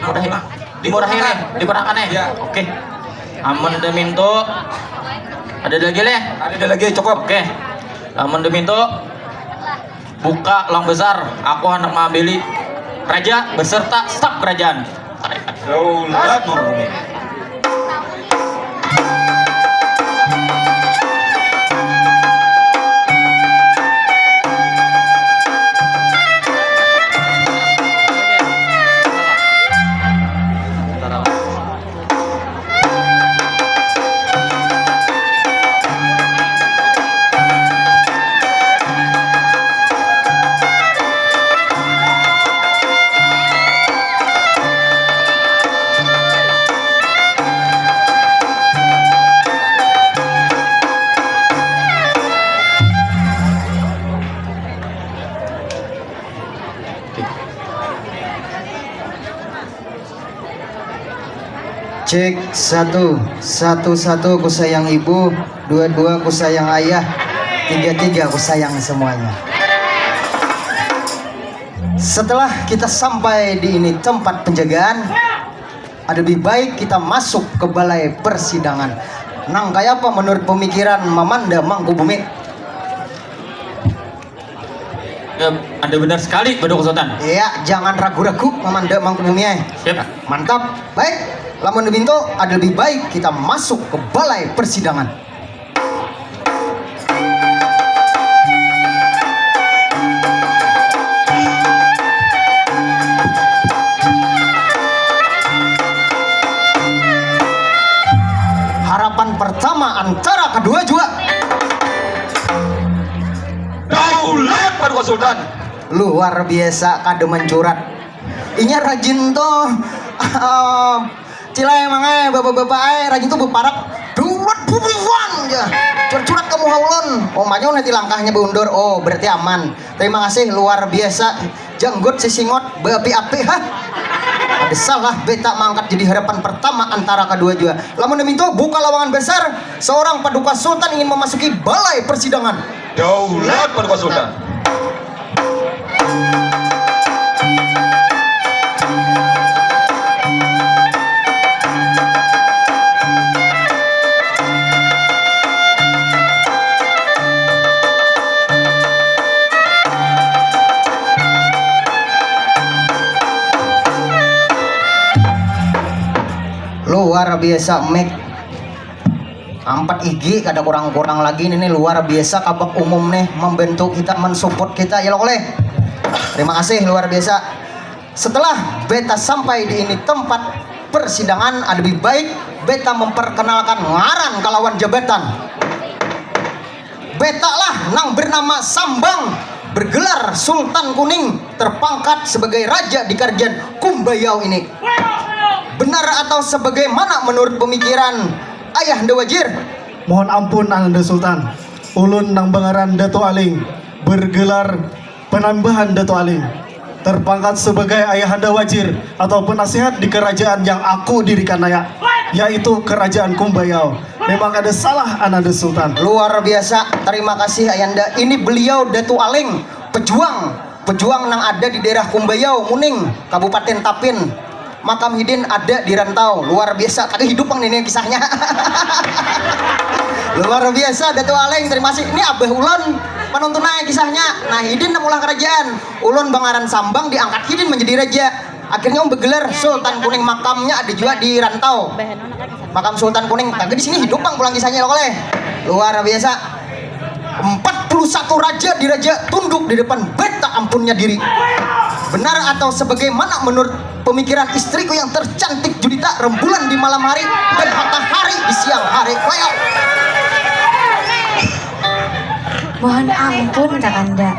murah ini. Dimurahi nih, dimurahkan nih. Ya. Oke. Amun udah minto, ada lagi leh? Ada lagi, cukup. Oke. Amun udah minto, buka lang besar. Aku hendak mengambil raja beserta staf kerajaan. Daulat Mangkubumi. Cek, satu, satu, satu, ku sayang ibu, dua, dua, ku sayang ayah, tiga, tiga, ku sayang semuanya. Setelah kita sampai di ini tempat penjagaan, ada lebih baik kita masuk ke balai persidangan. Nang kaya apa menurut pemikiran Mamanda Mangkubumi? Ya, ada benar sekali, Baduk Sultan. Iya, jangan ragu-ragu, Mamanda Mangkubumi ai. Siap. Mantap. Baik, lamun demikian, ada lebih baik kita masuk ke balai persidangan. Konsultan. Luar biasa kada mancurat. Inya rajin tuh, em, cilai mangai, bapak-bapak ai, rajin tuh beparak. Duat bubuhan ja. Curat-curat kamu haulun. Oh, manyun hati langkahnya beundur. Oh, berarti aman. Terima kasih, luar biasa. Janggut sisingot beapi-api, hah? Ada salah beta mangkat jadi harapan pertama antara kedua jua. Lamun demitu, buka lawangan besar, seorang paduka sultan ingin memasuki balai persidangan. Daulat paduka sultan. Luar biasa, Mik. Ampat igi kada kurang-kurang lagi ini nih, luar biasa kabak umum nih, membantu kita, mensupport kita ya lo oleh. Terima kasih luar biasa. Setelah beta sampai di ini tempat persidangan, ada lebih baik beta memperkenalkan ngaran kalawan jabatan. Beta lah nang bernama Sambang, bergelar Sultan Kuning, terpangkat sebagai raja di kerajaan Kumbayau ini. Benar atau sebagaimana menurut pemikiran Ayahanda Wajir? Mohon ampun, Ananda Sultan. Ulun nang bangaran Datu Aling, bergelar Penambahan Datu Aling, terpangkat sebagai Ayahanda Wajir atau penasihat di kerajaan yang aku dirikan, naya, yaitu Kerajaan Kumbayau. Memang ada salah, Ananda Sultan. Luar biasa, terima kasih, Ayanda. Ini beliau Datu Aling, pejuang, pejuang nang ada di daerah Kumbayau, Muning, Kabupaten Tapin. Makam hidin ada di rantau, luar biasa. Tapi hidup pang ini kisahnya. Luar biasa, Datu Aleng, terima kasih. Ini abah ulun, penonton aja kisahnya. Nah, hidin nang ulah kerajaan. Ulun bangaran Sambang, diangkat hidin menjadi raja. Akhirnya um bergelar Sultan Kuning, makamnya ada juga di rantau. Makam Sultan Kuning, tapi di sini hidup pang pulang kisahnya lo, oleh. Luar biasa. Empat puluh satu raja diraja tunduk di depan beta ampunnya diri. Benar atau sebagaimana menurut pemikiran istriku yang tercantik jelita rembulan di malam hari dan matahari di siang hari? Koyok. Mohon ampun, Kakanda.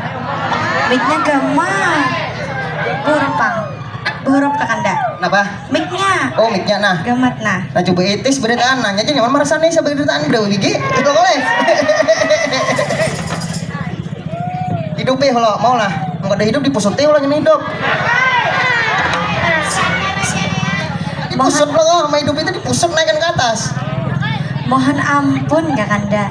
Miknya gamat. Buruk pang. Buruk, Kakanda. Napa? Miknya. Oh, miknya nah. Gamat nah. Nah, coba itis beritaan nanya aja nyaman merasa nih sebagai beritaan udah gigi. Itu boleh. Hidup ya kalau mau lah. Nggak ada hidup dipusuti ulah ini hidup. Dipusut loh, sama hidup itu dipusut naikkan ke atas. Mohon ampun, Kakanda.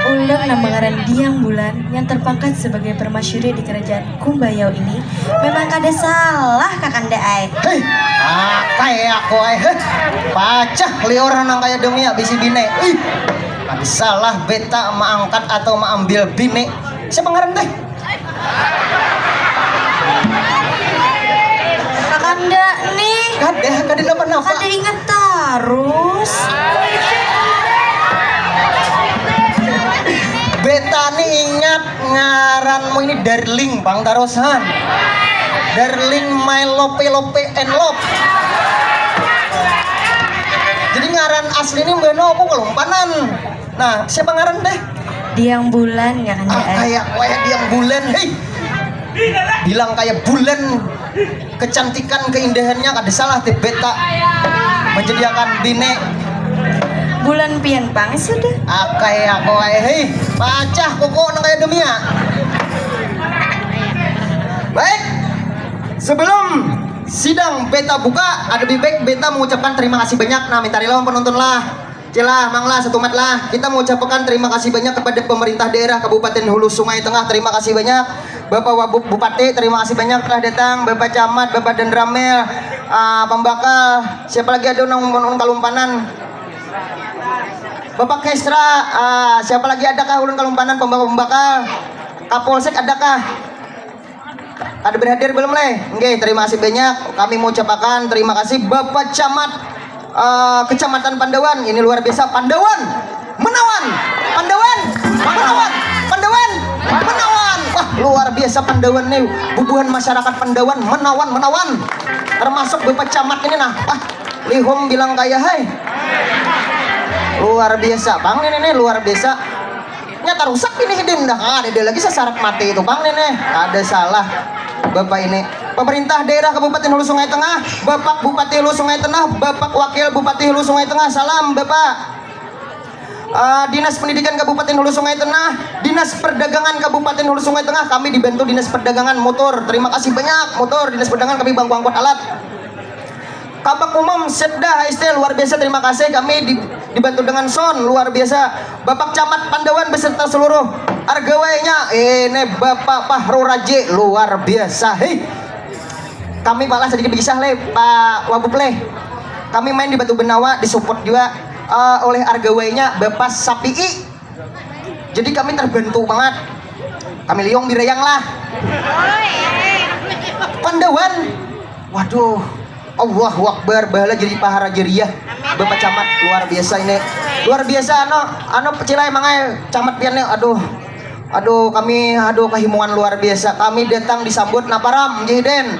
Ulun nang bangaran Diang Bulan yang terpangkat sebagai permasyuri di kerajaan Kumbayau ini memang kada salah, Kakanda ai. Hei, akai aku ai. Heh. Pacah liur nang kaya demi ya bisi bine. Ih, kada salah beta maangkat atau maambil bine. Siapa ngaran teh? Kakanda nih. Kada, kada napa-napa. Kada ingat tarus. Beta nih ingat ngaranmu ini Darling pang tarusan. Darling my lope lope and love. Jadi ngaran asli ini mbak aku kelumpanan. Nah, siapa ngaran teh? Diang Bulan ya kan ah, ya? Kayak wayah Diang Bulan, hei. Bilang kayak bulan kecantikan keindahannya kada salah teh beta menjadiakan bine. Bulan pian pang sudah. Ah, kayak aku kayak hei, pacah koko nang kayak dunia. Baik, sebelum sidang beta buka, ada lebih baik beta mengucapkan terima kasih banyak. Nah, minta lawan penonton lah. Cilah, manglah, satumat lah. Kita mengucapkan terima kasih banyak kepada pemerintah daerah Kabupaten Hulu Sungai Tengah. Terima kasih banyak. Bapak Wabub Bupati, terima kasih banyak telah datang. Bapak Camat, Bapak Danramil, uh, Pembakal, siapa lagi ada nang ulun kalumpanan? Bapak Kesra, uh, siapa lagi adakah ulun kalumpanan pembakal-pembakal? Kapolsek adakah? Kada berhadir belum leh? Nggih, terima kasih banyak. Kami mau ucapakan terima kasih Bapak Camat uh, Kecamatan Pandawan. Ini luar biasa Pandawan. Menawan. Pandawan. Menawan. Pandawan. Menawan. Wah, luar biasa Pandawan nih. Bubuhan masyarakat Pandawan menawan menawan. Termasuk Bapak Camat ini nah. Wah, lihum bilang kaya hai. Luar biasa. Bang ini nih luar biasa. Nya tarusak ini hidin dah, kada ada lagi sasarak mati itu pang nih, nih. Ada salah Bapak ini. Pemerintah Daerah Kabupaten Hulu Sungai Tengah, Bapak Bupati Hulu Sungai Tengah, Bapak Wakil Bupati Hulu Sungai Tengah, salam Bapak. Eh, Dinas Pendidikan Kabupaten Hulu Sungai Tengah, Dinas Perdagangan Kabupaten Hulu Sungai Tengah, kami dibantu Dinas Perdagangan, mutur. Terima kasih banyak, mutur Dinas Perdagangan, kami bangku angkut alat. Kabak Umum Setda H S T, luar biasa, terima kasih, kami di- dibantu dengan sound, luar biasa. Bapak Camat Pandawan beserta seluruh argawainya, ini Bapak Fahru Raji, luar biasa. Hei, kami pala sedikit bekisah leh, Pak Wabub leh. Kami main di Batu Benawa, disupport juga eh, oleh argawainya Bapak Sapii. Jadi kami terbantu banget. Kami liung birayang lah. Pandawan. Waduh. Allahu Akbar, bahala jadi pahara jariah. Bapak Camat, luar biasa ini. Luar biasa, anu, anu, Cila, emang ai Camat pian nih, aduh. Aduh, kami, aduh, kahimungan luar biasa. Kami datang disambut naparam, Jihden.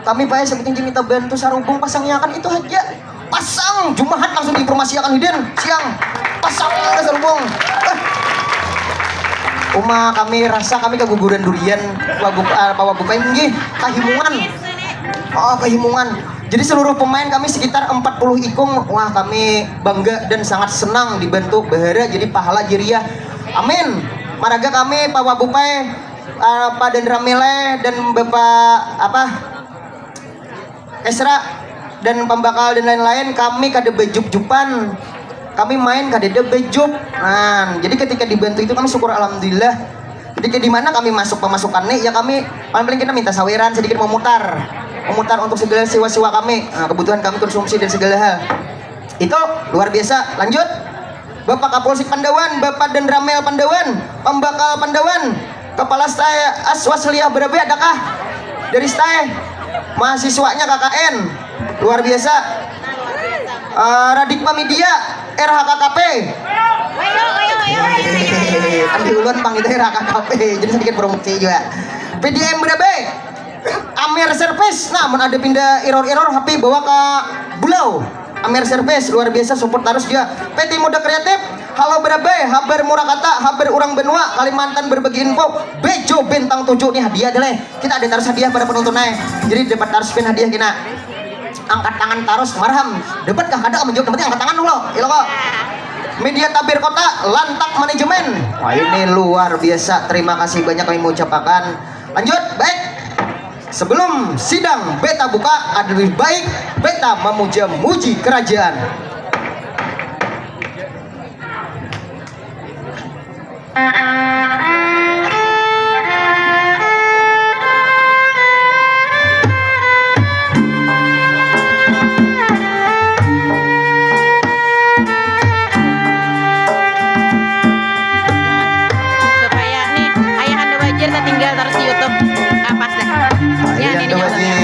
Kami payah sebuting minta bantu sarubung, pasangiakan itu aja. Pasang, Jumahat langsung diinformasiakan hidin, siang. Pasang, ada sarubung. Eh. Uma kami rasa kami kaguguran durian, Wagub, ah, Pak Wagub, nggih, kahimungan. Oh, kahimungan. Jadi seluruh pemain kami sekitar empat puluh ikung. Wah, kami bangga dan sangat senang dibantu bahara jadi pahala jariah. Amin. Maraga kami Pak Wabupai, eh, Pak Danramile dan Bapak apa? Kesra dan pambakal dan lain-lain, kami kada bajup-jupan. Kami main kadada bajup. Nah, jadi ketika dibantu itu kami syukur alhamdulillah. Jadi ke di mana kami masuk pemasukan nih, ya kami paling-paling kita minta saweran sedikit memutar. Memutar untuk segala siwa-siwa kami, nah, kebutuhan kami konsumsi dan segala hal. Itu luar biasa. Lanjut. Bapak Kapolsek Pandawan, Bapak Danramil Pandawan, Pambakal Pandawan, Kepala Stai Aswasliyah Berabe adakah? Dari Stai. Mahasiswanya K K N. Luar biasa. Eh, Radikma Media, R H K K P. Ayo, ayo, ayo. Kan di ulun pang itu R H K K P, jadi sedikit promosi juga. P D M Berabe, Amer Service. Nah, mun ada pindah error-error, H P bawa ke Bulau. Amer Service, luar biasa, support terus juga. P T Muda Kreatif, Halo Berabe, habar murah kata, habar urang benua, Kalimantan berbagi info, Bejo Bintang tujuh nih hadiah deh leh. Kita ada terus hadiah pada penonton ae. Jadi dapat terus pin hadiah kena. Angkat tangan terus, marham. Dapat kah kada menjawab, yang penting angkat tangan dulu. Ilo kok. Media Tabir Kota, Lantak Manajemen. Wah, ini luar biasa. Terima kasih banyak kami mengucapkan. Lanjut, baik. Sebelum sidang beta buka, ada lebih baik beta memuja-muji kerajaan. Supaya nih ayahanda wajar tertinggal terus di YouTube. Ah, pas dah. Ya, ini ayahanda wajar.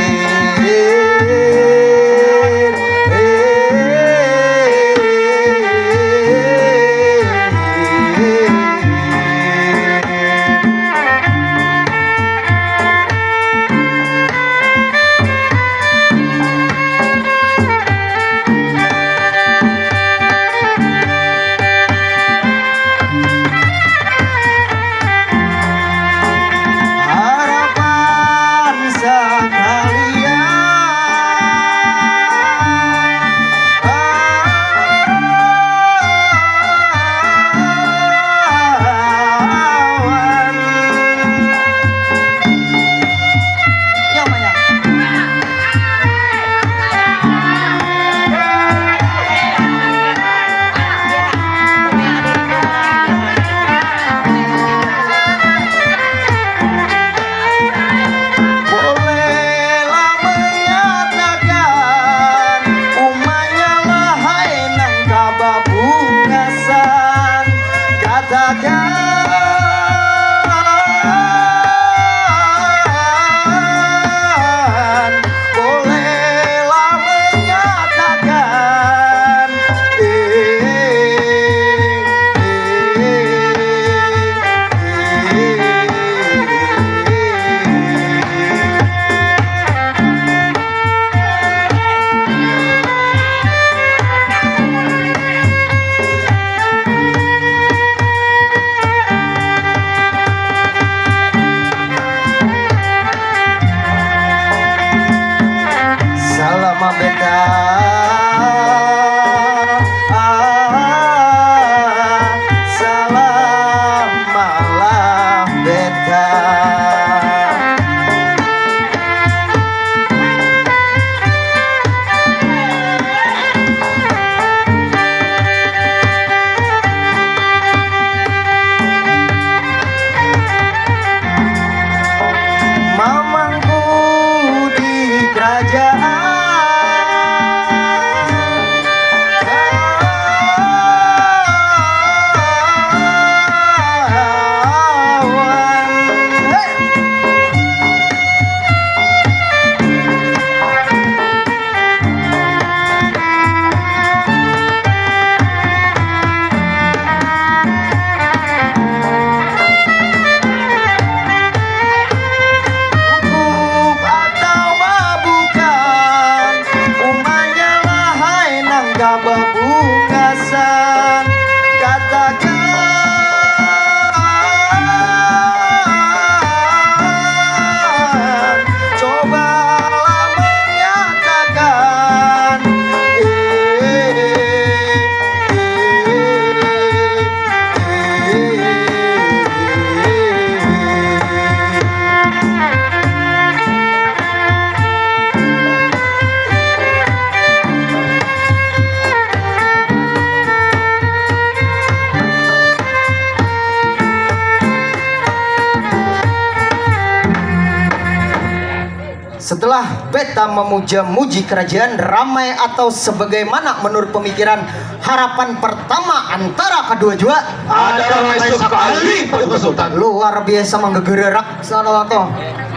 Setelah beta memuja-muji kerajaan, ramai atau sebagaimana menurut pemikiran harapan pertama antara kedua jua? Ada ramai sekali, Pak Sultan. Luar biasa menggegererak sana tuh.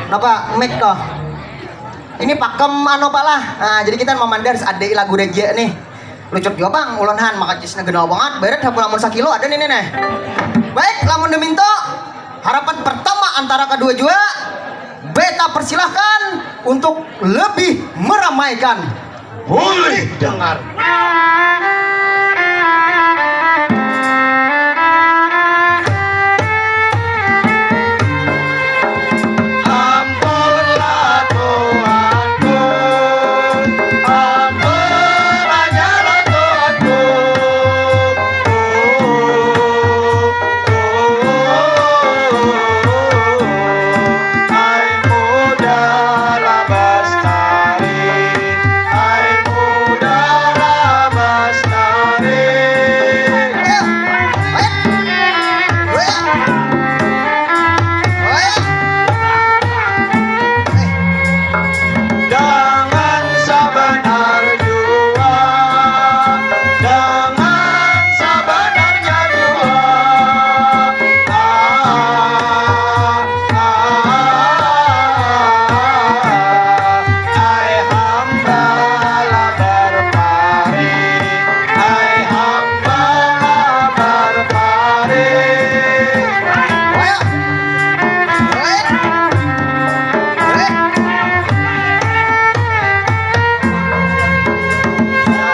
Kenapa mic tuh? Ini pakem anu, Pak lah. Nah, jadi kita memandar ada lagu raja nih. Lucut jua, Bang. Ulun han maka jisnya genal banget. Beret hapu lamun sakilo ada nih, nih, nih. Baik, lamun deminto, harapan pertama antara kedua jua, beta persilahkan untuk lebih meramaikan. Boleh dengar. Ampunlah Tuhanku, ampun ajalah Tuhanku. Ai muda labas tarik, ai muda labas tarik. Dengan sabanar jua, dengan sabanarnya jua. Ah, ah, ah, ai hamba lah berparing, ai hamba lah berparing.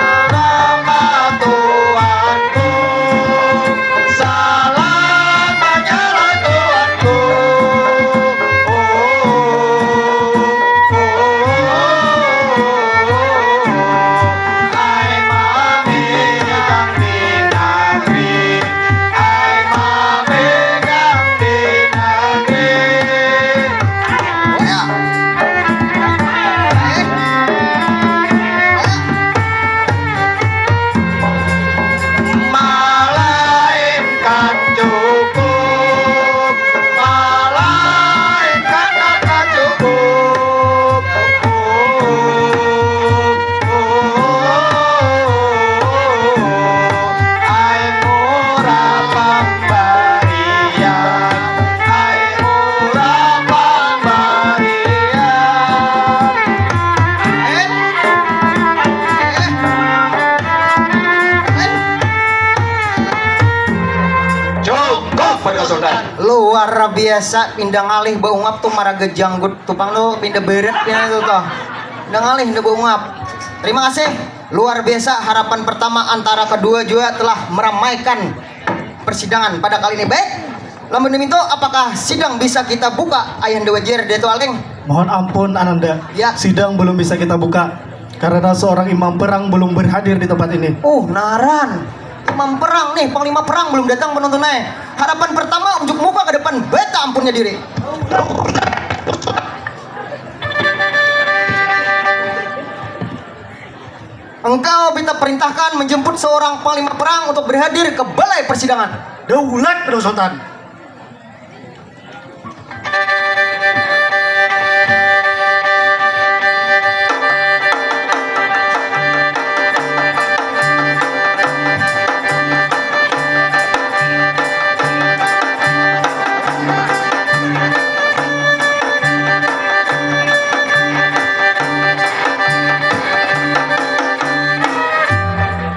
Selamat Tuanku, salam menyala Tuanku. Oh, oh, oh, oh, oh. Ai mami kang di nagri, ai mami kang di nagri. Malainkan cukup, malainkan kata cukup. Ai murah pambarian, ai murah pambarian. Cukup, Pak Sultan. Luar biasa, pinda ngalih baungap tuh, maraga janggut tu pang tuh, pinda beret pina tuh tuh. Pinda ngalih, pinda baungap. Terima kasih. Luar biasa, harapan pertama antara kedua jua telah meramaikan persidangan pada kali ini. Baik, lamun deminto, apakah sidang bisa kita buka, Ayahanda Wajir, Datu Alking? Mohon ampun, Ananda. Ya. Sidang belum bisa kita buka karena seorang imam perang belum berhadir di tempat ini. Uh, naran. Imam perang nih, panglima perang belum datang, penonton ai. Harapan pertama, unjuk muka ke depan, beta ampunnya diri. Engkau beta perintahkan menjemput seorang panglima perang untuk berhadir ke balai persidangan. Daulat, Sultan.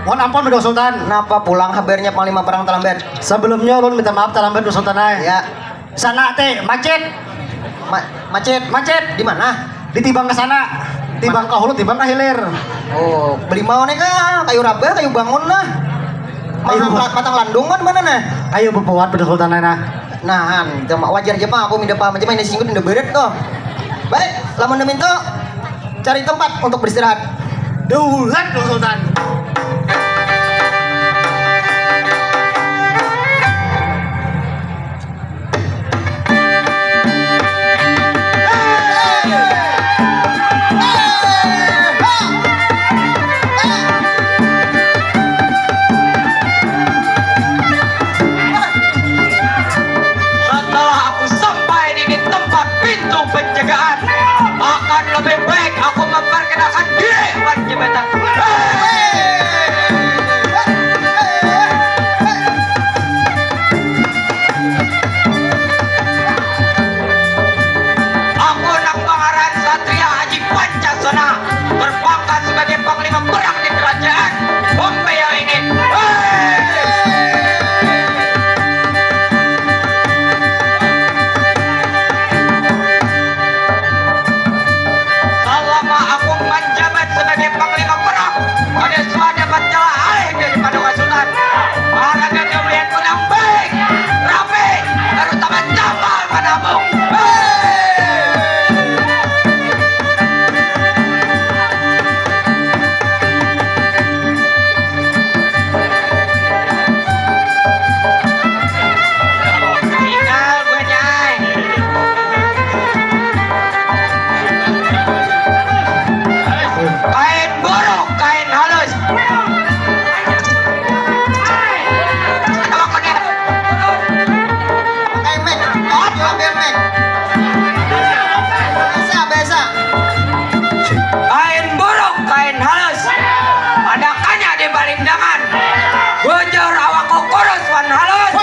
Mohon ampun, Bedong Sultan. Napa pulang habarnya Panglima Perang talambat? Sebelumnya ulun minta maaf talambat, Bedong Sultan ai. Ya. Sana teh macet. Ma-, macet. Macet. Di mana? Ditibang ke sana. Tibang ke hulu, tibang ke hilir. Oh, beli mau nih kah? Kayu raba, kayu bangun lah. Kayu Matang, matang landung kan mana nah? Kayu bepuat, Bedong Sultan ai nah. Nah, han, cuma wajar aja, Pak. Aku minta paham aja, main singgut, minta beret tuh. Baik, lamun deminto, cari tempat untuk beristirahat. Daulat, Bedong Sultan. Setelah aku sampai di, di tempat pintu penjagaan, akan lebih Kampung. Tinggal gue, Nyai. Kain buruk, kain halus. Pakai mic. Oh, pakai mic. Biasa, biasa. Kain buruk, kain halus. Adakannya di palindangan. Bujur awakku kurus wan halus.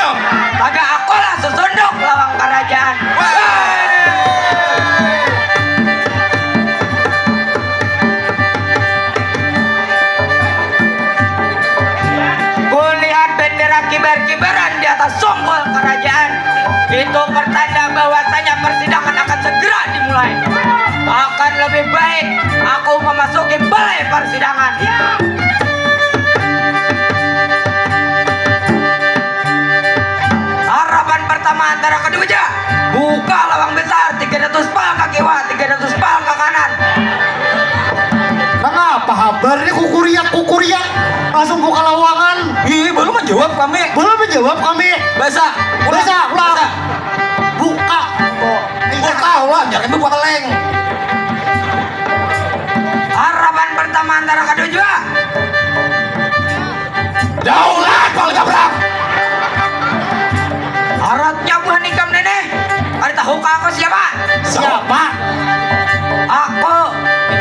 Taga akulah susunduk lawang karajaan. Kulihat bendera kibar-kibaran di atas sunggul kerajaan. Itu pertanda bahwasanya persidangan akan segera dimulai. Akan lebih baik aku memasuki balai persidangan. Harapan pertama antara kedua ja. Buka lawang besar, tiga ratus pal ka kiwa, tiga ratus pal ka kanan. Nangapa habar ni kukuriak-kukuriak? Langsung buka lawangan. Ih, belum menjawab kami. Belum menjawab kami. Bahasa, ulang. Bahasa, ulang. Bahasa. Buka. Buka, ulang. Jangan buka leng. Harapan pertama antara kedua jua. Daulat Panglima Perang. Haratnya buhan ikam nini. Kada tahu ka aku siapa? Siapa? Aku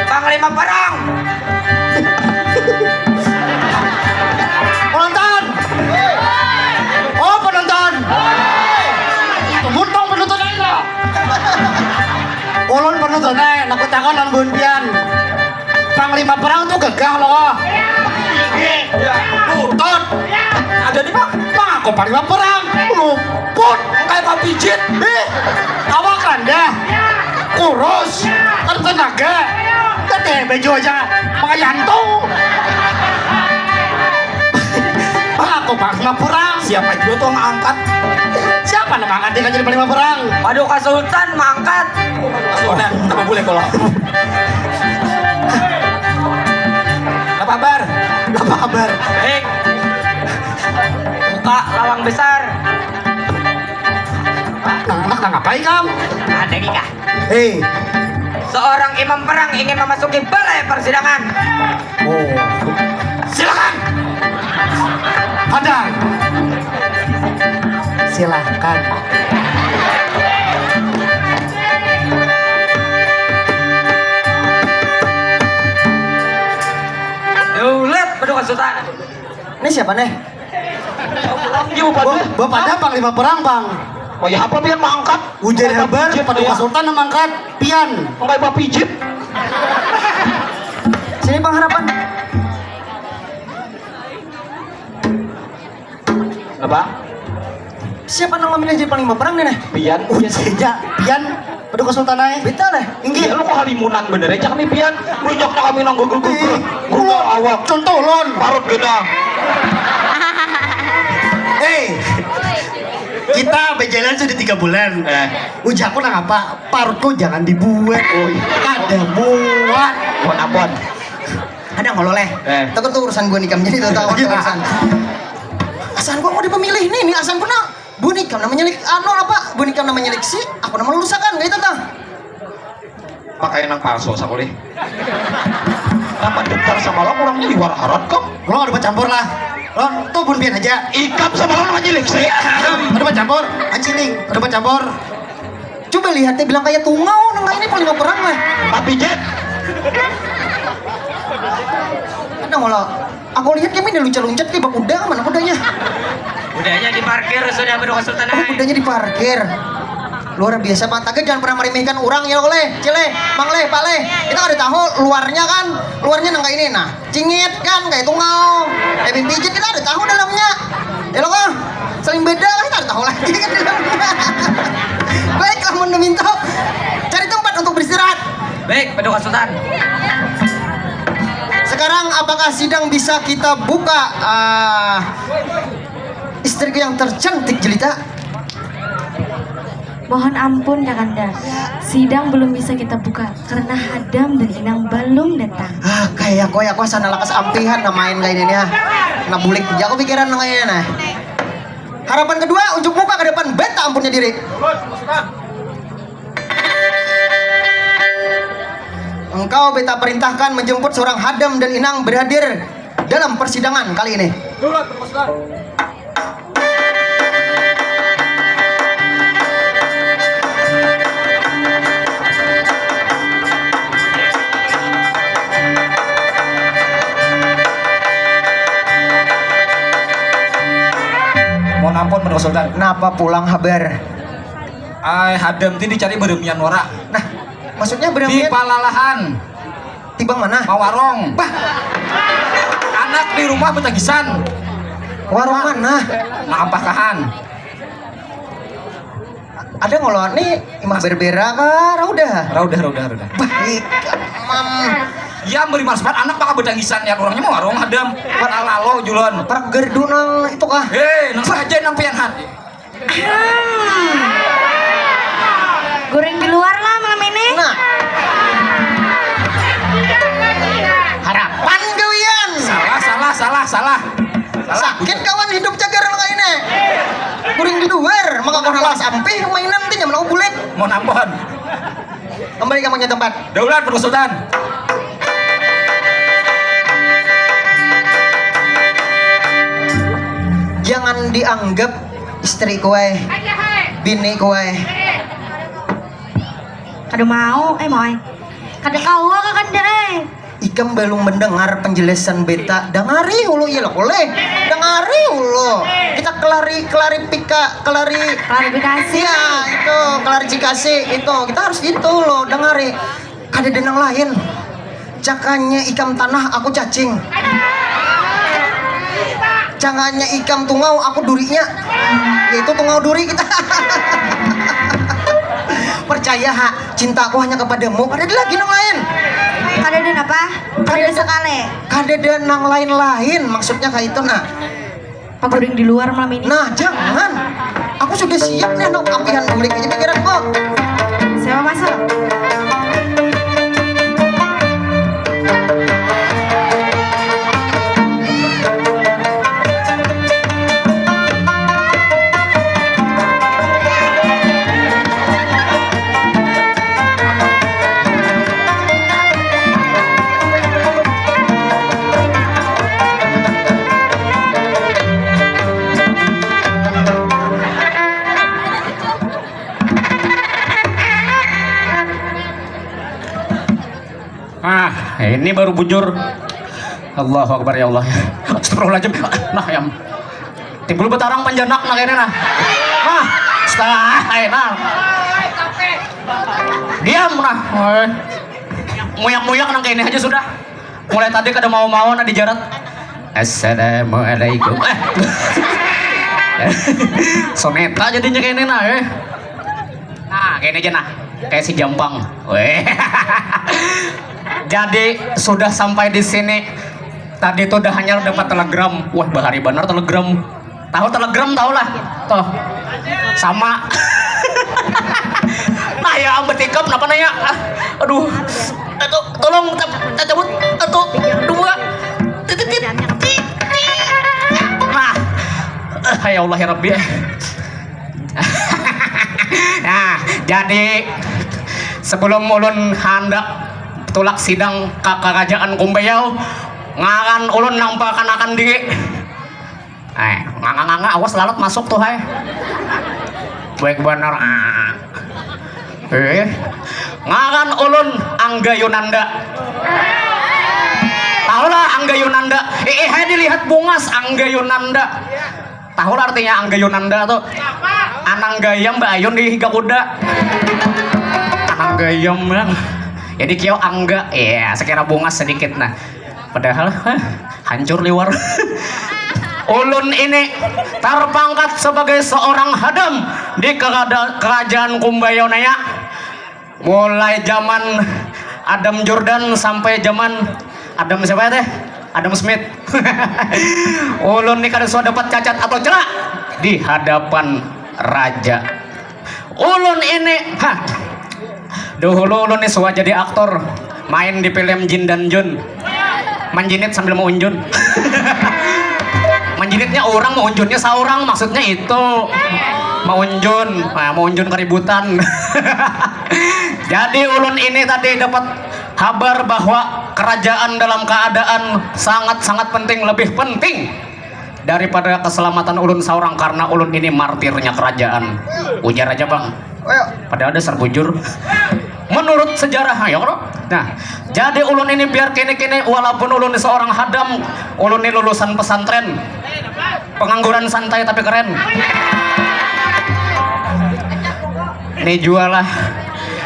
Panglima Perang. Penonton. Oh, penonton. Tumun pang penonton aja. Ulun penonton, eh, nakutakan lawan buhan pian. Panglima perang tu gagah loh. Butut. Ada di mana? Aku panglima perang. Luput. Kayak papijit. Ih, awak rendah. Kurus. Kada tenaga. Kateh baju aja. Pakai jantung. Aku panglima perang. Siapa juga tuh yang angkat? Siapa nama angkat dia jadi panglima perang? Paduka Sultan mangkat. Sudah, kita boleh kalau. Apa kabar? Apa kabar? Baik. Buka lawang besar. Nang anak nang apa ikam? Ada nih kah? Hei. Seorang imam perang ingin memasuki balai persidangan. Oh. Silakan. Hadang. Silakan. Daulat Paduka Sultan. Ini siapa nih? Iya, Bapak. Bapak ada panglima perang, Bang. Oh ya, apa pian mangkat? Ujar habar, Paduka Sultan mangkat, pian. Pakai papijit. Sini, Bang, harapan. Apa? Siapa nang memilih jadi panglima perang nih, nih? Pian. Ujarnya, pian. Paduka Sultan ai. Beta nih. Inggih. Iya, lu kok halimunan bener ya, cak nih pian. Banyak kami nang gugur-gugur. Ih, guna awak. Contoh ulun. Parut guna. Hei, kita berjalan sudah tiga bulan. Eh. Ujar aku nang apa? Parutku jangan dibuat. Oh, iya. Kada muat. Buat apa? Ada ngolol eh. Eh. Takut tuh urusan gue nikam jadi tahu tahu urusan. Asan gue mau dipemilih nih, nih asan pernah gue nikam namanya lik anu apa? Gue nikam namanya liksi, aku nama lulusakan kayak itu tah. Pakai nang palsu sakulih. Nama daftar samalam orangnya di waraharat kok. Lo ada campur lah. Lo tuh bun pian aja. Ikam samalam namanya liksi. Ada campur, anciling, ada campur. Coba lihat teh bilang kayak tungau nang ini paling perang lah. Tapi Jet. Ada ngolah. Aku lihat kami ini loncat-loncat kayak bakuda, mana kudanya? Kudanya diparkir sudah Beduk Sultan. Oh, kudanya diparkir. Luar biasa Pak Taga, jangan pernah meremehkan orang ya oleh Cile, Mang Leh, Pak Leh. Kita ada tahu luarnya kan, luarnya nang kayak ini nah. Cingit kan kayak tungau, eh pijit kita ada tahu dalamnya. Ya lo kah? Saling beda lah kita ada tahu lagi kan dalamnya. Baiklah mun minta cari tempat untuk beristirahat. Baik, Paduka Sultan. Sekarang apakah sidang bisa kita buka? Ah, istriku yang tercantik jelita. Mohon ampun, Kakanda. Sidang belum bisa kita buka karena Hadam dan Inang belum datang. Ah, kayak aku, ya, aku sana lakas ampihan nah main kayak ini, ah. Nah, bulik aja aku pikiran kayaknya, nah. Harapan kedua, unjuk muka ke depan, beta ampunnya diri. Engkau beta perintahkan menjemput seorang Hadam dan Inang berhadir dalam persidangan kali ini. Mohon ampun, Pak Sultan. Napa pulang habar? Ai, Hadam ti dicari beremian wara. Nah, maksudnya beremian? Di palalahan. Tibang mana? Mawarong. Bah. Anak di rumah betagisan. Warung mana? Nah, ampakahan. Ada ngolot nih, Imah Berbera kah? Raudah. Raudah, raudah, raudah. Bah, ikam, mam. Ya, beri marsbat anak maka betangisan ya, orangnya mau warung Hadam. Para lalo julon. Para gerdu nang itu kah? Hei, nang saja nang pian hat. Hmm. Guring di luar lah malam ini. Nah. Harapan gawian. Salah, salah, salah, salah. Salah. Sakit kawan hidup cagar nang ini. Guring di luar, maka kau halas ampih mainan ti nyaman aku bulik. Mau nampon. Kembali kampungnya tempat. Daulat Pak Sultan. Jangan dianggap istri kue, bini kue. Kada mau, eh mau ai. Kada kawa kakanda ai. Ikam belum mendengar penjelasan beta. Dangari hulu, iya lah boleh. Dangari hulu. Kita kelari, kelaripika, kelari. Klarifikasi. Iya, itu, klarifikasi itu. Kita harus gitu loh, dangari. Kada ada nang lain. Cakanya ikam tanah, aku cacing. Cakanya ikam tungau, aku durinya. Yaitu tungau duri kita. Percaya ha, cintaku hanya kepadamu, kada ada lagi nang lain. Kada ada napa? Kada ada sekali. Kada ada nang lain-lain, maksudnya kayak itu nah. Paguring di luar malam ini. Nah, jangan. Aku sudah siap nih, anak ampihan bulik aja pikiranku. Siapa masuk? Ah, ini baru bujur. Allahu Akbar, ya Allah. Astagfirullahaladzim. Nah, yang timbul betarang panjanak nah kayaknya nah. Nah, setengah, eh, nah. Diam nah. Eh. Muyak-muyak nang kayak ini aja sudah. Mulai tadi kada mau-mau nah dijarat. Assalamualaikum. Eh. Soneta jadinya kayak ini nah, eh. Nah, kayak ini aja nah. Kayak si Jampang. Weh. Jadi sudah sampai di sini. Tadi tuh dah hanya dapat telegram. Wah, bahari benar telegram. Tahu telegram tahu lah. Tuh. Sama. Nah, ya ampun, tikap kenapa nanya? Ah, aduh. Aduh, tolong tap- tap- cabut satu, dua. Titit, tit, tit. Nah. Eh, ya Allah ya Rabbi. Nah, jadi sebelum ulun handak tulak sidang ka kerajaan Kumbayau, ngaran ulun nang perkenalkan diri. Eh, nganga-nganga, awas lalat masuk tuh, hai. Baik banar. Ah. Eh, ngaran ulun Angga Yunanda. Tahulah Angga Yunanda? Eh, eh, hai, dilihat bungas Angga Yunanda. Tahulah artinya Angga Yunanda tuh? Anang gayam baayun di higa kuda. Anang gayam, ya. Jadi kio angga, ya, sekira bungas sedikit, nah. Padahal, hah, hancur liwar. Ulun ini terpangkat sebagai seorang hadam di kerada- kerajaan Kumbayo naya. Mulai zaman Adam Jordan sampai zaman Adam siapa ya teh? Adam Smith. Ulun ni kada suah dapat cacat atau celak di hadapan raja. Ulun ini, ha. Dahulu ulun ni suah jadi aktor, main di film Jin dan Jun. Manjinit sambil maunjun. Manjinitnya orang, maunjunnya saurang, maksudnya itu. Maunjun, nah, maunjun keributan. Jadi ulun ini tadi dapat habar bahwa kerajaan dalam keadaan sangat-sangat penting, lebih penting daripada keselamatan ulun saurang karena ulun ini martirnya kerajaan. Ujar aja, Bang. Padahal dasar bujur. Menurut sejarah, ya, kalau. Nah, jadi ulun ini biar kini-kini, walaupun ulun ini seorang hadam, ulun ini lulusan pesantren. Pengangguran santai tapi keren. Ini jualah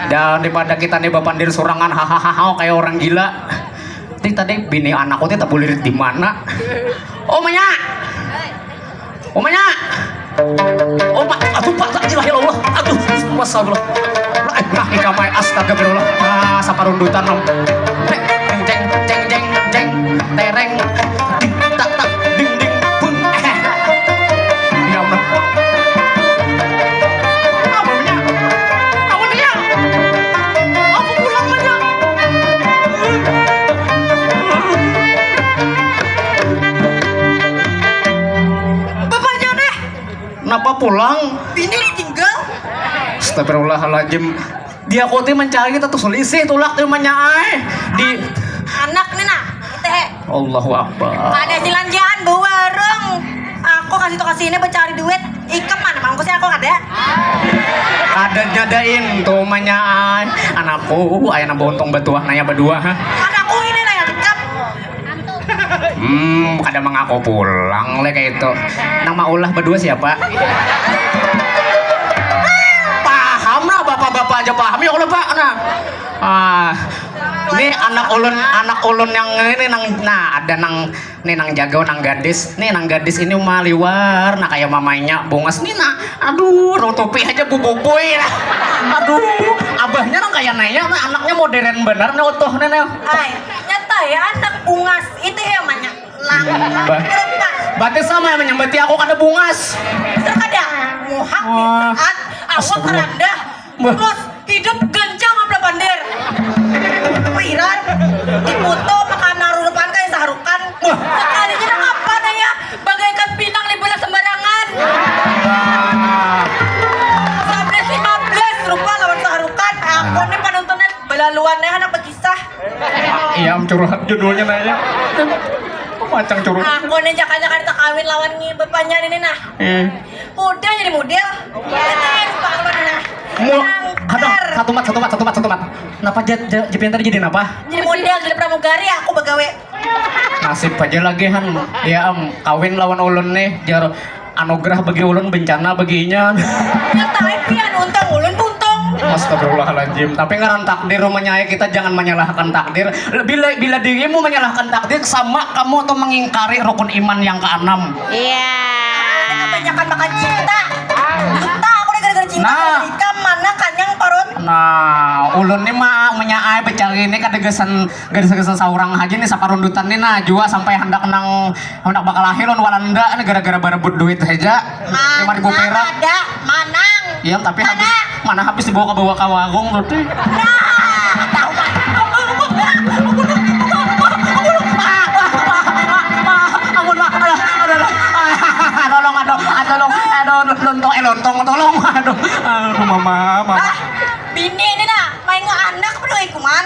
daripada kita nih bapandir surangan, hahaha, kayak orang gila. Ti tadi bini anakku ti tabulirit di mana? Omanya. Omanya. Oma, aduh, Pak, la ilaha illallah. Aduh, astagfirullah. Nah, eh, nah, ikam ai, astagfirullah. Nah, saparundutan, nom. Ceng, ceng, ceng, ceng, ceng, tereng. Ding, tak, tak, ding, ding, bun. Eh. Ya Allah. Apa punya? Apa dia? Apa pulang aja? Bapaknya deh. Napa pulang? Bini ditinggal. Astagfirullahaladzim. Dia koti mencari kita tuh selisih tulak tuh manya ai. Di anak nih nah. Teh. Allahu Akbar. Kada silanjaan bawarung. Aku kasih tuh kasih ini mencari duit. Ikam mana mangkusnya aku kada. Kada nyadain tuh manya ai. Anakku, ayah nambah untung batuah naya berdua ha. Anakku ini naya ikam. Hmm, kada mengaku pulang le kayak itu. Nang maulah berdua siapa? Paham lah, bapak-bapak aja paham ya kalau pak. Nah, ah, ini anak ulun, anak ulun yang ini nang, nah ada nang, ini nang jagau nang gadis, nih nang gadis ini mah liwar, nah kayak mamanya bungas nih nah, aduh, nutupi aja bububui lah, aduh, abahnya nang kayak naya, nah, anaknya modern bener nih utuh nih nih. Ay, nyata ya anak bungas itu ya manya. Lang. Ba-, berarti sama yang menyambati aku kada bungas. Terkadang muhak saat awak astagfirullah. Rendah, terus hidup gancang apa pandir. Piran, diputo makan narurupan kayak saharukan. Sekalinya nang apa naya, bagaikan pinang di bola sembarangan. Sebelas lima belas rupa lawan saharukan. Aku nih penontonnya belaluan ya anak bekisah. Iya, curhat judulnya nanya. Macam curhat. Aku nih jakanya kada takawin lawan ngi bepanyan ini nah. Eh. Udah jadi model. Ini lupa apa nih nah. Mu-, ada satu mat, satu mat, satu mat, satu mat. Napa jat, jat, Jepian tadi jadi napa? Jadi model, jadi pramugari, aku begawe. Nasib aja lagi han. Ya am, kawin lawan ulun nih, jar anugerah bagi ulun, bencana baginya. Nyatai pian untung ulun buntung. Astagfirullahaladzim. Tapi ngaran takdir rumahnya ya, kita jangan menyalahkan takdir. Bila bila dirimu menyalahkan takdir sama kamu atau mengingkari rukun iman yang keenam. Iya. Kebanyakan makan cinta. Cinta aku nih gara-gara cinta. Nah. Ikam mana kanyang parut. Nah, ulun nih mah menyaai becari ini kada gasan garis-garis saurang haja nih sakarundutan nih nah jua sampai hendak nang hendak bakalahi lawan Walanda nih gara-gara barebut duit haja lima ribu perak. Ada manang. Iya tapi habis mana habis dibawa ke bawah ke warung tuh. Nah, tahu kan. Ampun, Mak. Aduh, aduh, aduh. Tolong, aduh, ah, tolong, aduh, lontong, eh, lontong, tolong, aduh, aduh, mama, mama. Ah, bini ini nah, main anak penuh ikuman.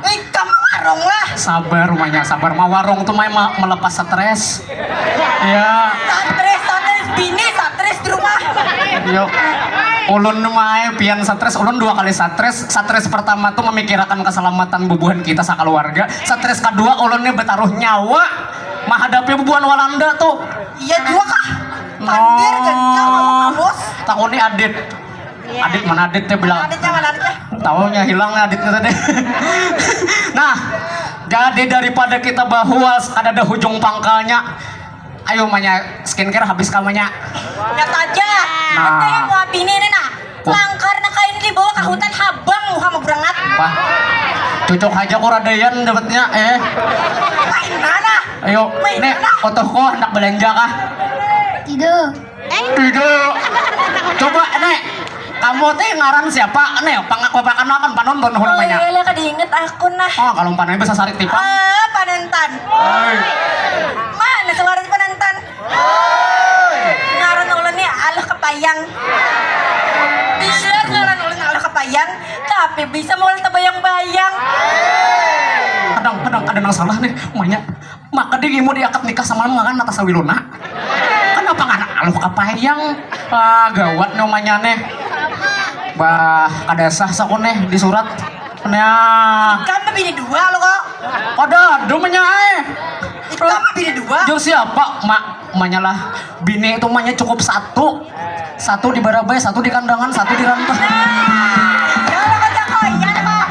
Wih, kamu warung lah. Sabar, rumahnya sabar. Ma warung tuh main ma- melepas stres. Ya. Stres, stres, bini stres di rumah. Yuk. Ulun main pian stres, ulun dua kali stres. Stres pertama tuh memikirkan keselamatan bubuhan kita sakeluarga. Stres kedua, ulun nih bertaruh nyawa menghadapi bubuhan Walanda tuh. Iya juga kah? Pandir, gancang, halus. Takuni adit. Iya. Adit mana adit teh bilang. Aditnya mana aditnya? Taunya hilang aditnya tadi. Nah, jadi daripada kita bahwa kada ada hujung pangkalnya, ayo manya skincare habis kamanya. Nyata aja. Nah. Kita yang mau bini ini nah. Langkar nak kain dibawa ke hutan habang muha mabrangat. Wah. Cocok aja kok radayan dapatnya eh. Main mana? Ayo, main nek mana? Otoh kok hendak belanja kah? Tidak. Tidak. Coba nek Kamu teh ngaran siapa? Nih, pang-, papakan akan panonton hulu. Oh, banyak. Iya lah, kada inget aku nah. Oh, kalau panai bisa sarik tipa. Ah, panonton. Hai. Mana sing ngaran panonton? Ngaran ulun nih Aluh Kapayang. Iya, ngaran ulun Aluh Kapayang, tapi bisa mulai tebayang-bayang. Kadang, kadang ada nang salah nih, umanya. Maka dirimu diakad nikah sama ngaran Natasha Wilona. Kenapa ngaran Aluh Kapayang? Ah, gawat nih umanya nih. Bah, kada sah saku nih di surat. Nah. Ikam bini dua lo kok. Kada ada umanya ai. Ikam bini dua. Jur siapa? Mak, umanya lah. Bini itu umanya cukup satu. Satu di Barabai, satu di Kandangan, satu di Rantah. Ya Allah, kocak kok, iya kok.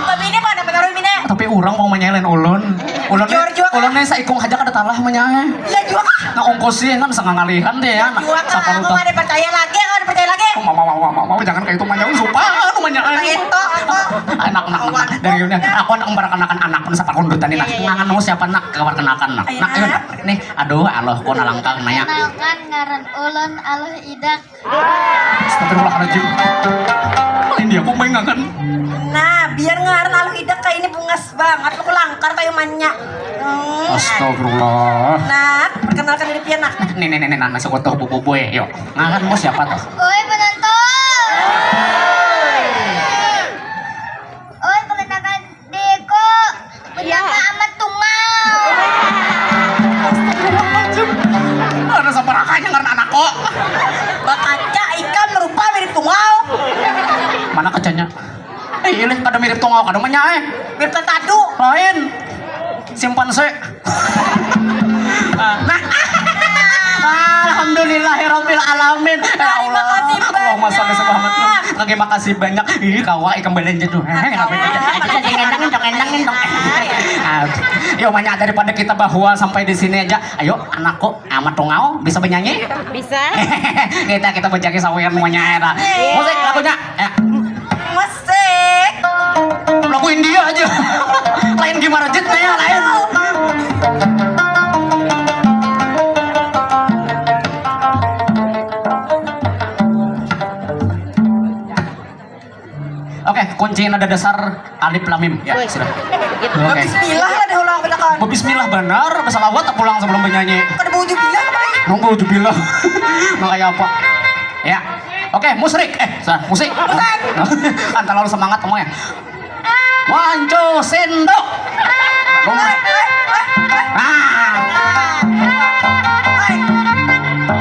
Tapi ini mana benar ini? Tapi urang mau menyelen ulun. Ulun Jor juga kah? Ulun nih saikung aja kada talah menyai. Iya juga kah? Nah, ongkos sih kan sangangalihan deh ya. Iya juga kah? Aku nggak ada percaya lagi, aku ada percaya lagi. Oh, mau, mau, mau, mau, mau, jangan kayak itu menyai, sumpah, anu menyai. Kayak itu, aku. Anak, anak, anak. Dari ini, aku anak memperkenalkan anak pun siapa kondutan ini, nak. Iya, iya, iya. Ngangan mau siapa, nak? Kabar kenakan, nak. Iya. Nak, ayo, nak. Nih, aduh, aloh, ku nalangkang naya. Kenalkan, ngaran ulun Aluh Idak. Astagfirullahaladzim. Lain dia, aku main ngakan. Nah, biar ngaran Aluh Idak kayak ini bungas banget, aku langkar kayak umanya. Hmm. Astagfirullah. Nak, perkenalkan diri pian, nak. Nih, nih, nih, nih, nak, masuk foto bubu boy, yuk. Ngaran mau siapa tuh? Oi, penonton. Oi, perkenalkan Deko, bernama Amat Tungau. Astagfirullahaladzim. Ada samparakannya ngaran anakku. Bakaca ikam rupa mirip tungau. Mana kacanya? Eh, ini kada mirip tungau, kada manya, eh. Mirip tatadu. Lain. Simpanse. Nah. Alhamdulillahirabbil alamin. Ya Allah. Makasih banyak. Allahumma sholli ala Muhammad. Oke, makasih banyak. Ih, kawa ikam belanja tuh. Heh, apa itu? Endang, endang, endang, endang. Ah, yuk, banyak daripada kita bahwa sampai di sini aja. Ayo, anakku, Amat Tungau bisa bernyanyi? Bisa. Kita, kita bejaki sawean semuanya ya, ta. Iya. Musik lagunya. Ya. Musik. Lagu India aja. Lain gimana jet ya, lain. Oke, kunci nada dasar alif lam mim. Ya, sudah. Oke. Bismillah lah dahulu aku tekan. Bismillah benar, bersalawat tak pulang sebelum bernyanyi. Kada mau ujubillah apa? Nunggu ujubillah. Nah, kayak apa? Ya. Oke, musrik. Eh, salah, musik. Musik. Kan terlalu semangat kamu ya. One, two, sindok. Nah.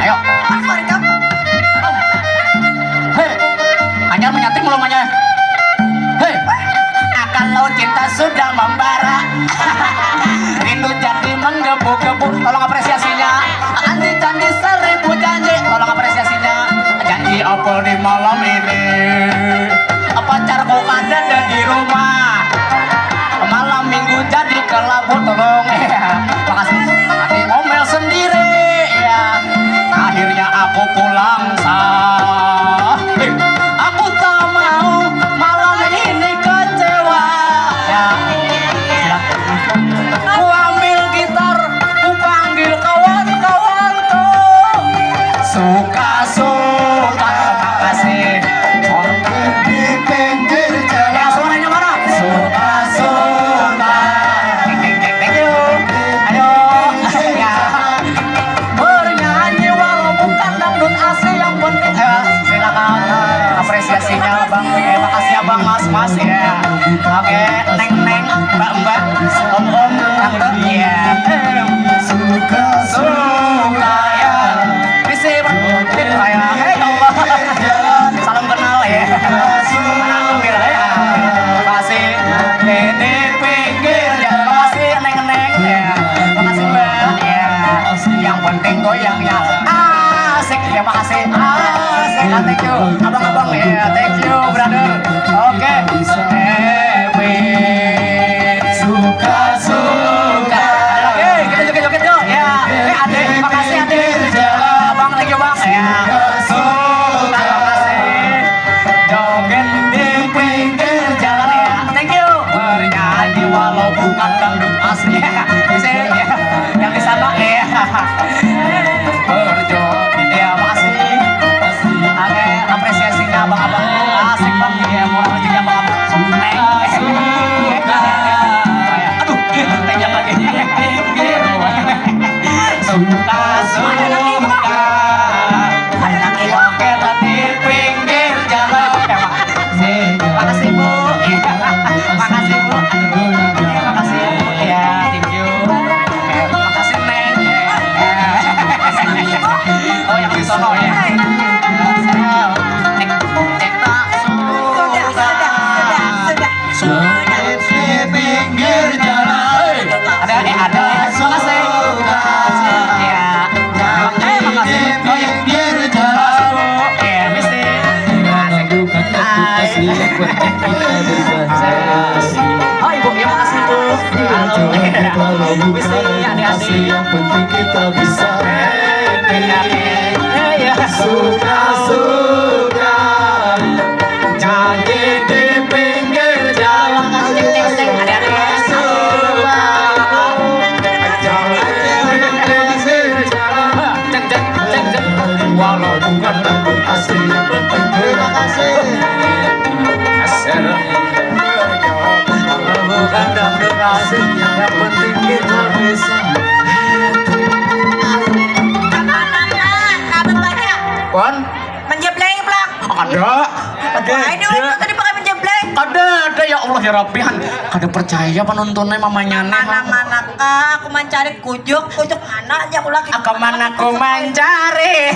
Ayo. Hei. Anyar menyanting belum anyar? Hei. Akan laut cinta sudah membara. Rindu jadi menggebu-gebu. Tolong apresiasinya. Janji-janji seribu janji. Tolong apresiasinya. Janji apa di malam ini? Pacarku kada ada di rumah. Malam minggu jadi kelabu, tolong. Ya, makasih. Tapi ngomel sendiri, ya. Akhirnya aku pulang, sa. Eh, aku tak mau malam ini kecewa. Ya. Silakan. Ku ambil gitar, ku panggil kawan-kawanku. Suka-suka, makasih. Di pinggir jalan. Ya, suaranya mana? Suka-suka. Thank you. Ayo. Ya. Bernyanyi walau bukan dangdut asli, yang penting, eh, silakan. Apresiasinya, Bang. Eh, makasih ya, Bang, Mas, Mas, ya. Oke, Neng, Neng, Mbak, Mbak, Om, Om, Tante, ya. Suka, suka, ya. Misi, Pak. Ya, hei, Allah. Salam kenal, ya. Anak Gembira, ya. Makasih. Ini pinggir, ya. Makasih, Neng, Neng, ya. Makasih, Mbak, ya. Yang penting goyangnya asik, ya, makasih. Asik, ah, thank you. Abang-abang, ya, thank you, brother. Oke. Happy. Suka, suka. Oke, kita joget-joget yuk, ya. Eh, Ade, makasih, Ade. Abang, thank you, Bang, ya. Suka, makasih. Joget di pinggir jalan, ya. Thank you. Bernyanyi walau bukan dangdut asli. Bisa, ya. Yang di sana, ya. Berjoget, ya, makasih. Oke, apresiasinya Oh, ibu, ya, makasih, Bu. Halo. Mesti adik-adik. Yang penting kita bisa happy. Iya. Suka-suka nyanyi di pinggir jalan. Adik-adik. Suka-suka. Ceng, ceng, ceng, ceng. Walau bukan dangdut asli, yang penting. Terima kasih. Asal. Walau bukan dangdut asli, yang penting kita bisa. Kon? Menjebleng pulang. Ada. Ada. Aduh, itu tadi pakai menjebleng. Ada, ada, ya Allah, ya Rabbi, han. Kada percaya penontonnya, mamanya nih. Mana-mana kah, aku mencari kujuk, kujuk mana aja aku lagi. Aku mana ku mancari.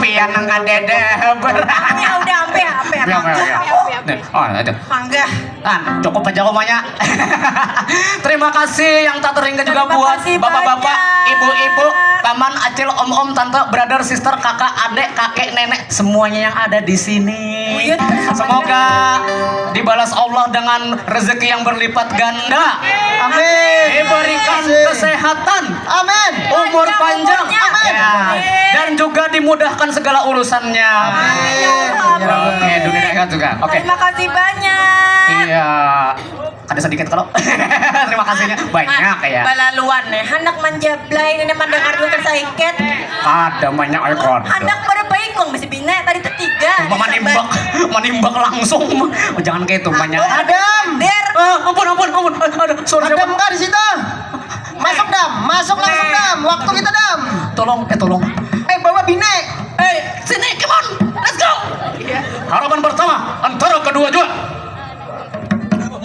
Pian nang kadada ber- Ya udah, ampe, ampe, ampe. Ya, ya, ya. Nih, oh, ada. Mangga. Nah, cukup aja, umanya. Terima kasih yang tak terhingga juga. Terima buat kasih bapak-bapak, banyak. Ibu-ibu, paman, acil, om-om, tante, brother, sister, kakak, adik, kakek, nenek, semuanya yang ada di sini. Buyut bersama. Semoga dibalas Allah dengan rezeki yang berlipat ganda. Amin. Diberikan kesehatan. Amin. Umur panjang. Amin. Ya. Dan juga dimudahkan segala urusannya. Amin. Oke, dunia akhirat juga. Oke. Terima kasih banyak. Iya. Ada sedikit kalau terima kasihnya banyak ya. Balaluan nih, hendak manjablay ini mendengar duit saikit. Ada banyak ekor. Hendak pada baikung bisi bina tadi tetiga. Manimbak, manimbak langsung. Oh, jangan kayak itu banyak. Adam. Der. Ah, ampun, ampun, ampun. Ada, ada. Sorry, Adam kah di situ? Masuk, Dam, masuk langsung, Dam. Waktu kita, Dam. Tolong, eh, tolong. Eh, bawa bine. Eh, sini, come on, let's go. Harapan pertama antara kedua juga.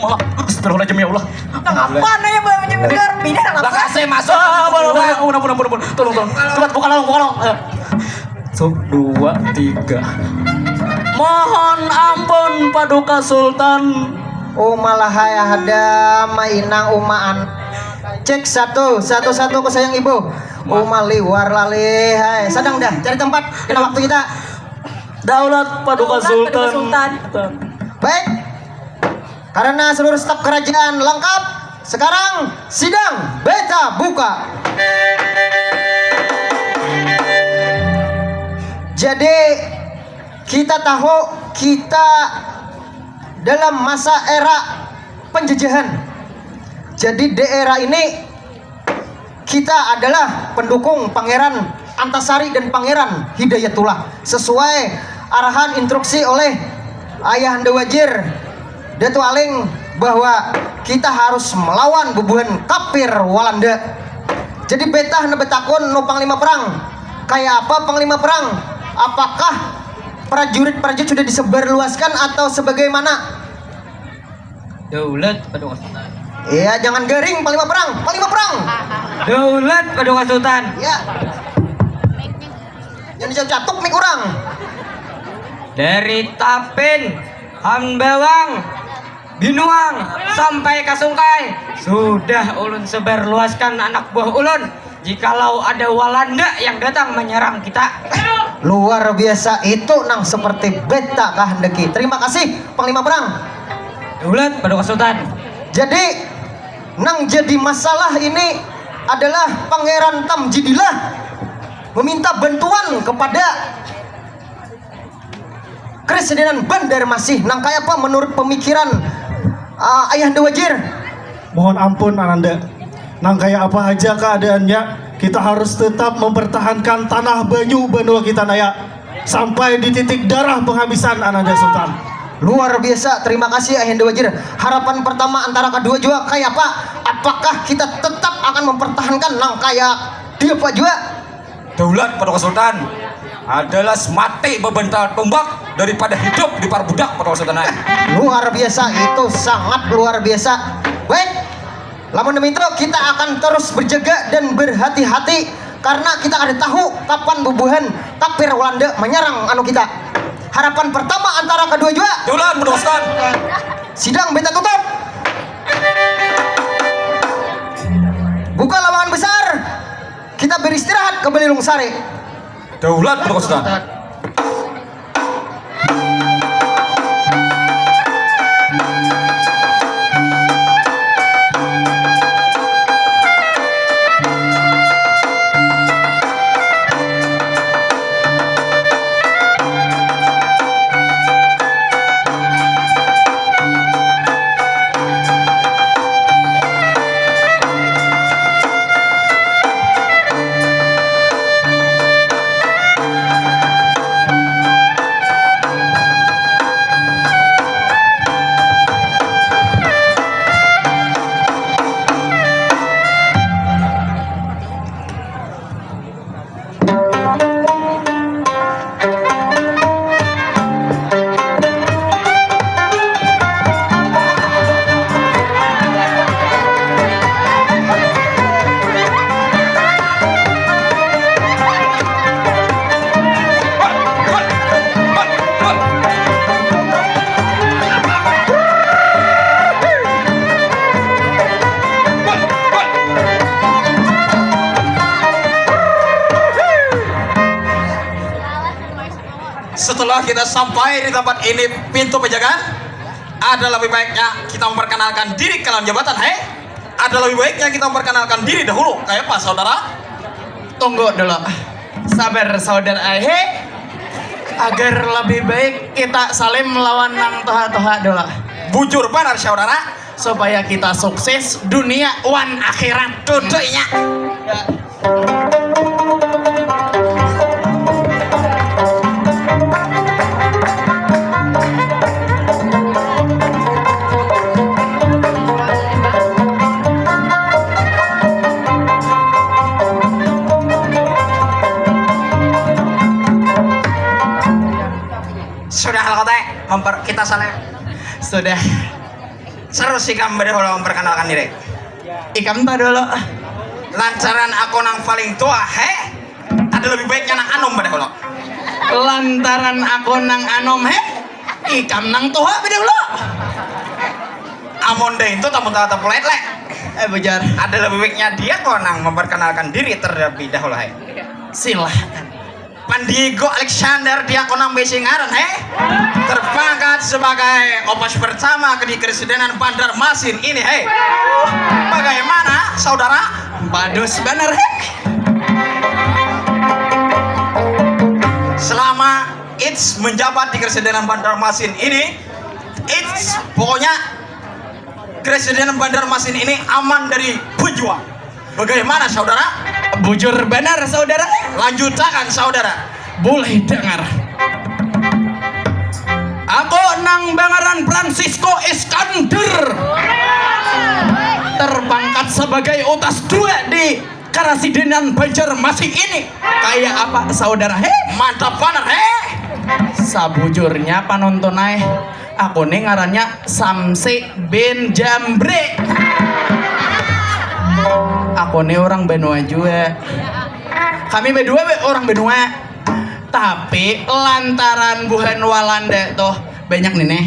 Malah, astagfirullahaladzim, ya Allah. Kenapa nanya bawa bine? Bine kenapa? Lah, kasih masuk. Ah, ampun, ampun, ampun, ampun, ampun. Tolong, tolong. Cepat, buka lawang, buka lawang. Ayo. Sub dua, tiga. Mohon ampun, Paduka Sultan. Uma lahai ahada mainang umaan. Cek satu, satu, satu ku sayang ibu. Uma liwar lalih hai. Sadang dah, cari tempat. Kena waktu kita. Daulat Paduka Sultan. Baik. Karena seluruh staf kerajaan lengkap, sekarang sidang beta buka. Jadi kita tahu kita dalam masa era penjajahan. Jadi di era ini kita adalah pendukung Pangeran Antasari dan Pangeran Hidayatullah sesuai arahan instruksi oleh Ayahanda Wajir Datu Aling bahwa kita harus melawan bubuhan kafir Walanda. Jadi beta handak betakun nu panglima perang, kaya apa panglima perang? Apakah prajurit-prajurit sudah disebarluaskan atau sebagaimana? Daulat Paduka Sultan. Iya, jangan garing, panglima perang, panglima perang. Daulat Paduka Sultan. Iya. Jangan dijatuh-jatuh mik urang. Dari Tapin, Hambawang, Binuang, sampai ka Sungkai, sudah ulun sebarluaskan anak buah ulun. Jikalau ada Walanda yang datang menyerang kita. Luar biasa, itu nang seperti beta kahandaki. Terima kasih, Panglima Perang. Daulat Paduka Sultan. Jadi, nang jadi masalah ini adalah Pangeran Tamjidillah meminta bantuan kepada Kepresidenan Banjarmasin. Nang kaya apa menurut pemikiran, uh, Ayahanda Wajir? Mohon ampun, Ananda. Nang kaya apa haja keadaannya, kita harus tetap mempertahankan tanah banyu banua kita, Naya. Sampai di titik darah penghabisan, Ananda Sultan. Luar biasa, terima kasih, Ayahanda Wajir. Harapan pertama antara kedua jua, kaya apa? Apakah kita tetap akan mempertahankan nang kaya dia, Pak, jua? Daulat Paduka Sultan adalah semati bebentar tumbak daripada hidup di parbudak Paduka Sultan ai. Luar biasa, itu sangat luar biasa. Baik, lamun demikian kita akan terus berjaga dan berhati-hati karena kita kada tahu kapan bubuhan kafir Walanda menyerang anu kita. Harapan pertama antara kedua jua. Daulat Paduka Sultan. Sidang beta tutup. Buka lawangan besar. Kita beristirahat ke Balilung Sari. Daulat Paduka Sultan. Kita sampai di tempat ini, pintu penjagaan. Ada lebih baiknya kita memperkenalkan diri ke lawan jabatan, hei. Ada lebih baiknya kita memperkenalkan diri dahulu. Kayak apa, saudara? Tunggu dulu. Sabar, saudara. Hei. Agar lebih baik kita salim lawan nang tuha-tuha dulu. Bujur banar, saudara. Supaya kita sukses dunia wan akhirat. Tutuinya. Sudah lah kote, memper kita sana. Sudah. Seru sih kamu, pada memperkenalkan diri. Ikam tuh dulu. Lantaran aku nang paling tua, heh. Ada lebih baiknya nang anom pada hulu. Lantaran aku nang anom, heh. Ikam nang tuha pada hulu. Amun dah itu tamu tata polite, le. Eh, bujar. Ada lebih baiknya dia kok nang memperkenalkan diri terlebih dahulu, heh. Silahkan. Pan Diego Alexander, dia kok nang bisi ngaran, heh. Terpangkat sebagai opas pertama ke di Keresidenan Banjarmasin ini, heh. Bagaimana, saudara? Bagus banar, heh. Selama Its menjabat di Keresidenan Banjarmasin ini, Its pokoknya Keresidenan Banjarmasin ini aman dari pejuang. Bagaimana, saudara? Bujur banar, saudara. Lanjutakan, saudara. Boleh dengar. Aku nang bangaran Francisco Iskandar, terpangkat sebagai utas dua di Karasidenan Banjarmasin ini. Kayak apa, saudara? Heh. Mantap banar, heh. Sabujurnya, panonton ai, aku nih ngarannya Samsi bin Jambre. Aku nih orang Banua juga. Kami berdua be-, orang Banua. Tapi lantaran buhan Walanda tuh banyak nih, nih.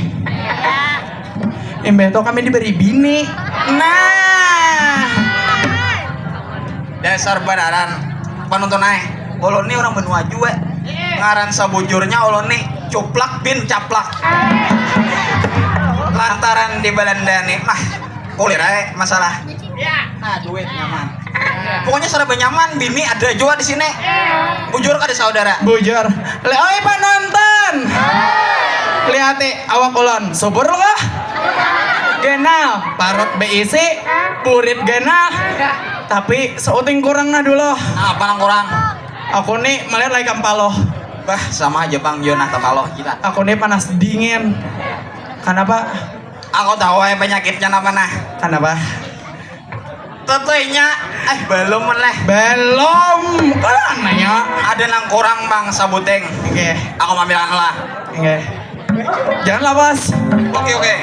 Imbah itu kami diberi bini. Nah. Dasar banaran. Panonton ai. Ulun nih orang Banua jua. Ngaran sabujurnya ulun nih Cuplak bin Caplak. Lantaran di Balanda nih, mah, kulir ai masalah. Nah, duit nyaman. Pokoknya serba nyaman, bini ada jua di sini. Bujur kada, saudara? Bujur. Le, oi, panonton. Lihati awak ulun, subur kah? Ganal, parut beisi, burit ganal. Tapi seuting kurang nah dulu. Nah, apa nang kurang? Aku nih melihat lai kampaloh. Bah, sama aja, Bang, yo nah, tapaloh kita. Aku nih panas dingin. Kenapa? Aku tahu ai penyakitnya napa nah. Kenapa? Tetenya, eh, belum leh. Belum. Kan nanya. Ada nang kurang, Bang, sabuting. Oke. Aku ambilan lah. Oke. Jangan lawas. Oke, oke.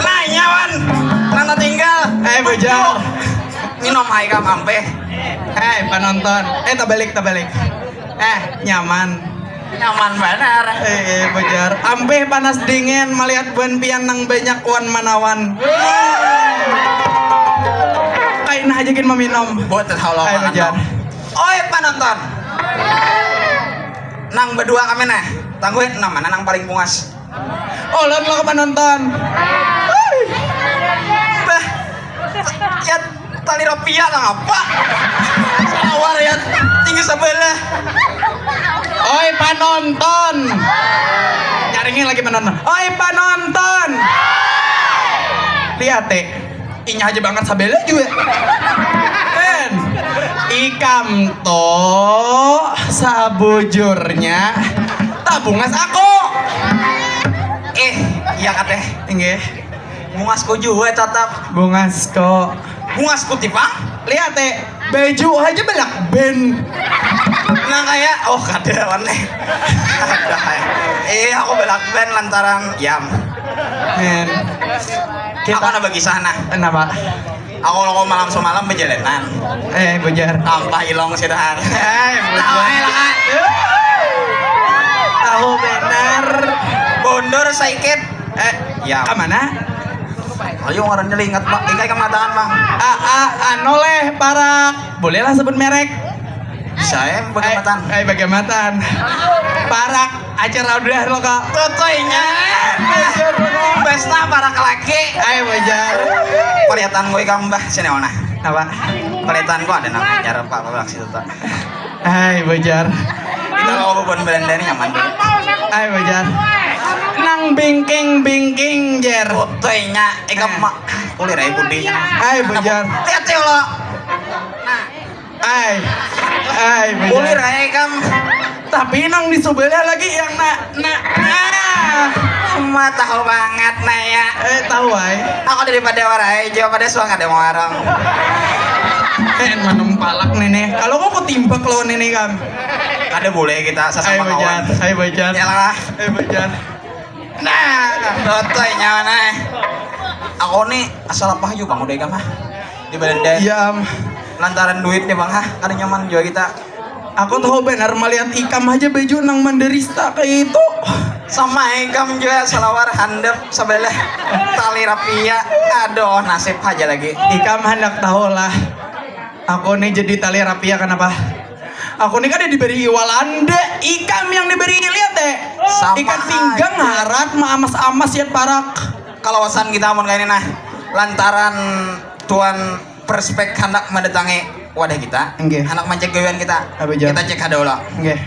Nanya, Wan. Nang tinggal. Eh, bujur. Minum hai kam ampeh. Hei, panonton. Eh, tabalik, tabalik. Eh, nyaman. Nyaman banar. Eh, eh, bujar. Ampih panas dingin malihat buhan pian nang banyak wan manawan. Kaina haja gin maminum. Buat Allah. Ayo, bujar. Oi, panonton. Nang berdua kami nah. Tangguhin, nang mana nang paling bungas? Ulun lo panonton. Bah, ya, tali rapia lah apa? Salawar ya, tinggi sebelah. Oi panonton. Nyaringin lagi panonton. Oi panonton. Lihat, eh. Inya aja bangat sabela jua. Ben, ikam to sabujurnya tabungas aku. Eh, iya kateh. Inggih. Bungasku jua tatap. Bungasku. Bungasku tipang. Lihat, eh. Baju aja belak ben. Nah, kayak, oh, kada, aneh. Iya, aku belak ben lantaran yam. Men. Kita aku na bagi sana. Kenapa? Aku lo malam semalam berjalanan. Eh, bujar. Tanpa ilong sidahan. Eh, bujar. Tahu benar. Bondur saikit. Eh, ya. Ke mana? Ayo ngarannya ingat, Pak. Ikai kemataan, Bang. A, a, anu leh, parak. Bolehlah sebut merek. Saya bagamatan. Ai, ai, bagamatan. Parak acara udah lo kok. Totoinya. Pesta parak laki. Ai, bajar. Kelihatan gue ikam, Mbah, sini mana? Apa? Kelihatan gue ada nang anyar, Pak, Pak, situ, Pak. Ai, bajar. Kita kalau bukan Belanda ini nyaman dulu. Ai, bajar. Nang bingking-bingking, jer. Totoinya, ikam, eh, mak. Kulir ai budinya. Ai, bajar. Lihat ya lo. Nah. Ai. Ai, bener. Bulir ai kam. Tapi nang di sebelah lagi yang nak, nak, nah. Ma tahu bangat, nah, ya. Eh, tahu ai. Aku daripada warai, jua pada suang ada warung. Eh, manum palak nih, nih. Kalau kau kutimbak lawan ini, kam. Kada boleh kita sesama kawan. Ai, bajar. Ai, bajar. Yalah. Ai, bajar. Nah, betul nyaman, eh. Aku nih asal apa aja bang udah ikam ah. Di Belanda. Iya, am. Lantaran duit nih bang ah, kada nyaman jua kita. Aku tahu benar melihat ikam aja baju nang menderista kayak itu. Sama ikam juga salawar handap sebelah tali rapia. Aduh, nasib aja lagi. Ikam hendak tahu lah. Aku nih jadi tali rapia kenapa? Aku nih kada diberi Walanda, ikam yang diberi, lihat deh. Sama ikan pinggang aja. Harat maamas-amas ya parak. Kalawasan kita amun kaini nah, lantaran tuan perspek handak mendatangi wadah kita, nggih, handak mancek gawian kita. Apa jam? Kita cek kada ulah. Nggih.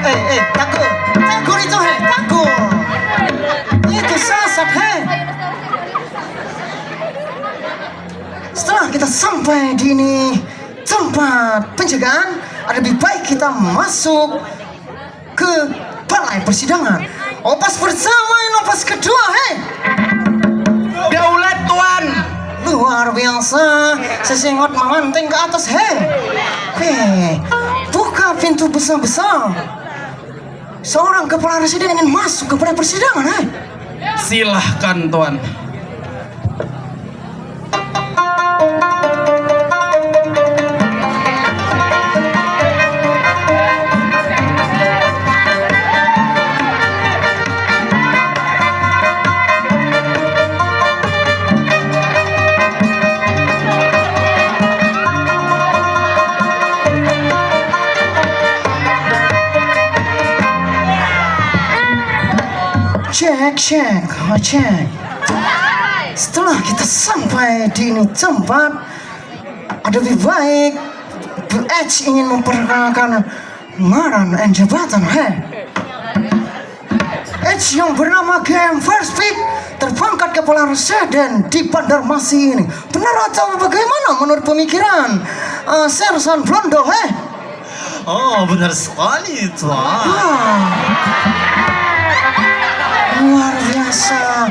Eh, eh, tagur. Tagur itu, heh, tagur. Itu sasat, heh. Setelah kita sampai di ini tempat penjagaan, lebih baik kita masuk ke balai persidangan. Opas pertama, opas kedua, heh. Daulat, Tuan. Luar biasa, sesengot mamanting ke atas, heh. Heh, buka pintu besar-besar. Seorang kepala residen ingin masuk ke balai persidangan, heh. Silahkan, Tuan. Cek, cek, cek. Setelah kita sampai di ini tempat, ada lebih baik H ingin memperkenalkan ngaran and jabatan, heh. H yang bernama G M First Pick terpangkat kepala residen di Banjarmasin ini. Benar atau bagaimana menurut pemikiran, eh, Sersan Blondo, heh? Oh, benar sekali, Tuan. Wah. Luar biasa.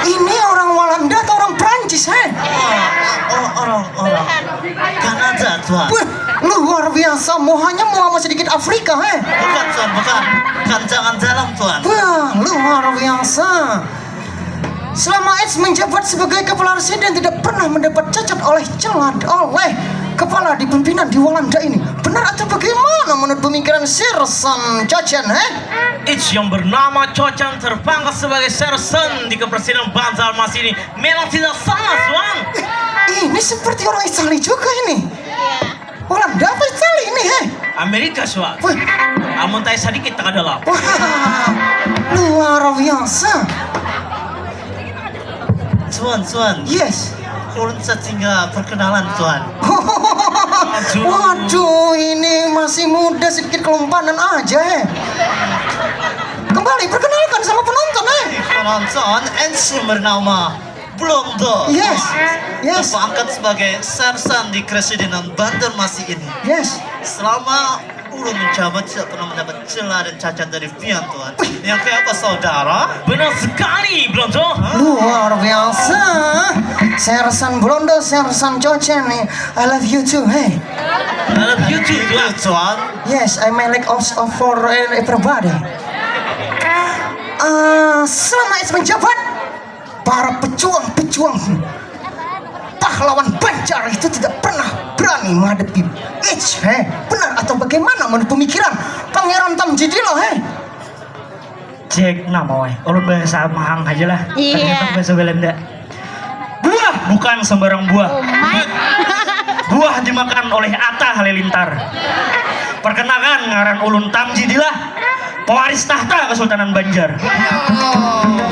Ini orang Walanda atau orang Prancis, heh? Oh, oh, orang, orang Kanada, Tuan. Wah, luar biasa. Muhanya muha sedikit Afrika, heh? Bukan, Tuan, bukan. Kancangan dalam, Tuan. Wah, luar biasa. Selama Eds menjabat sebagai kepala residen tidak pernah mendapat cacat oleh celat oleh kepala di pimpinan di Walanda ini. Benar atau bagaimana menurut pemikiran Sersan Cocen, eh? Eds yang bernama Cocen terpangkat sebagai Sersan di Kepresidenan Banjarmasin ini memang tidak salah, Tuan. Eh, ini seperti orang Italia juga ini. Walanda apa Italia ini, heh? Amerika, Suan. Wah. Amun tai sadikit tak ada lap. Wah, luar biasa. Suan, Suan. Yes. Ulun satingga perkenalan, Suan. Waduh. Waduh, ini masih muda, sedikit kelumpanan aja, eh. Kembali Kali, perkenalkan sama penonton, eh. Penonton, Ensi bernama Blondo. Yes, yes, Terangkat sebagai sersan di Keresidenan Banjarmasin ini. Yes. Selama ulun menjabat tidak pernah mendapat celah dan cacat dari pian, Tuan. Yang kayak apa, saudara? Benar sekali, Blondo. Luar biasa. Sersan Blondo, Sersan Coce nih. I love you too, hey. I love you too, Tuan. Tuan. Yes, I may like also for everybody. Ah, selama Its menjabat, para pejuang-pejuang pahlawan Banjar itu tidak pernah berani menghadapi Its, heh. Benar atau bagaimana menurut pemikiran Pangeran Tamjidillah, heh? Cek nama weh, ulun bahasa Mahang aja lah. Iya. Ternyata bahasa Belanda. Buah bukan sembarang buah. Oh my. Buah dimakan oleh Atta Halilintar. Perkenalkan, ngaran ulun Tamjidillah, pewaris tahta Kesultanan Banjar.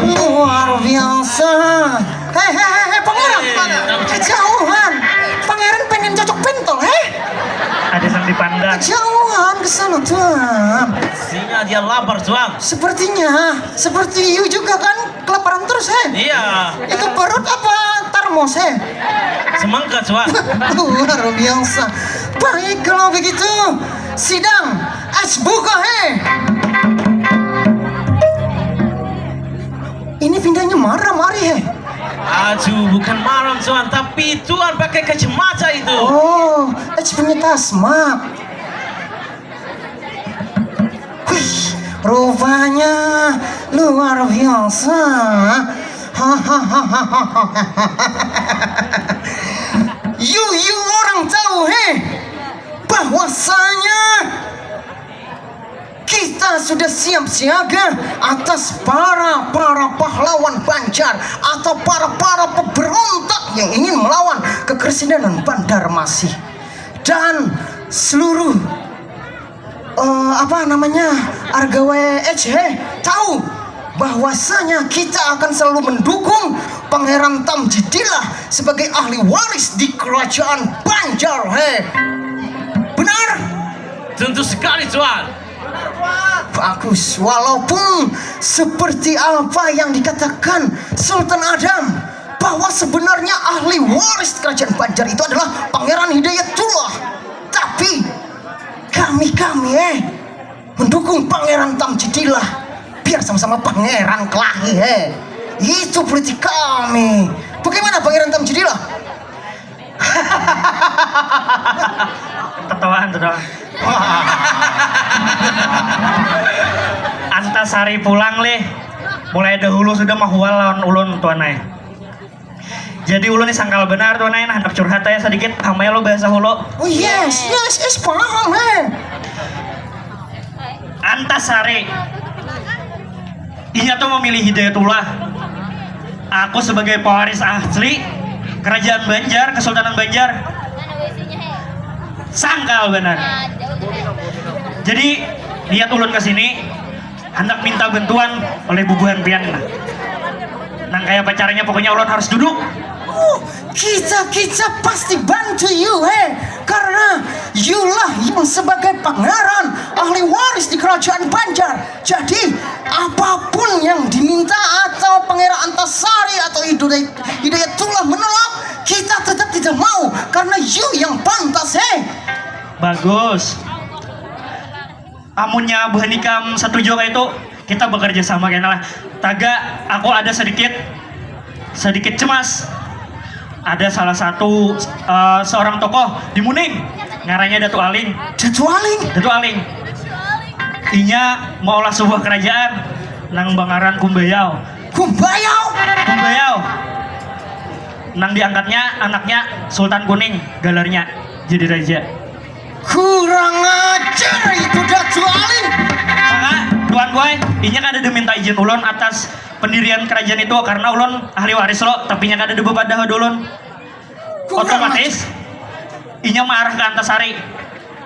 Luar biasa. Hei, hei, hei, hei, pangeran. Kejauhan. Pangeran pengen cocok pentol, heh. Ada yang dipandang. Kejauhan ke sana, Tuan. Sinya dia lapar, Tuan. Sepertinya, seperti you juga kan kelaparan terus, heh. Iya. Itu perut apa termos, heh? Semangka, Tuan. Luar biasa. Baik kalau begitu, sidang es buka, heh. Ini pindahnya maram hari, heh. Aduh, bukan malam, Tuan, tapi Tuan pakai kacamata itu. Oh, es punya tasma. Wih, rupanya luar biasa. Yu, yu orang tahu, heh, bahwasanya kita sudah siap siaga atas para para pahlawan Banjar atau para para pemberontak yang ingin melawan kekersidanan Banjarmasin dan seluruh eh, apa namanya, argawe H, heh, tahu bahwasanya kita akan selalu mendukung Pangeran Tamjidillah sebagai ahli waris di kerajaan Banjar, heh. Benar? Tentu sekali, Tuan. Bagus, walaupun seperti apa yang dikatakan Sultan Adam, bahwa sebenarnya ahli waris kerajaan Banjar itu adalah Pangeran Hidayatullah. Tapi kami-kami, eh, mendukung Pangeran Tamjidillah biar sama-sama pangeran kelahi, eh. Itu politik kami. Bagaimana Pangeran Tamjidillah? Tetawaan, tetawaan. Antasari pulang lih. Mulai dahulu sudah mahual lawan ulun, Tuan ai. Jadi ulun ni sangkal benar, Tuan ai, nah, handak curhat aja sedikit, hamai lo bahasa hulu. Oh yes, yes, is paham, eh. Antasari. Inya tuh memilih Hidayatullah. Aku sebagai pewaris asli kerajaan Banjar, Kesultanan Banjar. Sangkal benar. Jadi niat ulun ke sini hendak minta bantuan oleh bubuhan pian. Nang kayak pacarnya pokoknya ulun harus duduk. Uh, kita kita pasti bantu you, eh, karena you lah yang sebagai pangeran ahli waris di kerajaan Banjar. Jadi apapun yang diminta atau Pangeran Antasari atau Hidayat- Hidayatullah menolak, kita tetap tidak mau karena you yang pantas, eh. Bagus. Amunnya buhan ikam setuju kayak itu, kita bekerja sama kena lah. Taga, aku ada sedikit sedikit cemas. Ada salah satu eh, seorang tokoh di Muning, ngarannya Datu Aling. Datu Aling. Datu Aling. Inya maulah sebuah kerajaan nang bangaran Kumbayau. Kumbayau. Kumbayau. Nang diangkatnya anaknya Sultan Kuning, galarnya jadi raja. Kurang ajar itu Datu Aling. Maka Tuan Boy, inya kada diminta izin ulun atas pendirian kerajaan itu karena ulun ahli waris lo, tapi nya kada dibepadah dulun. Kurang Otomatis inya marah ke Antasari.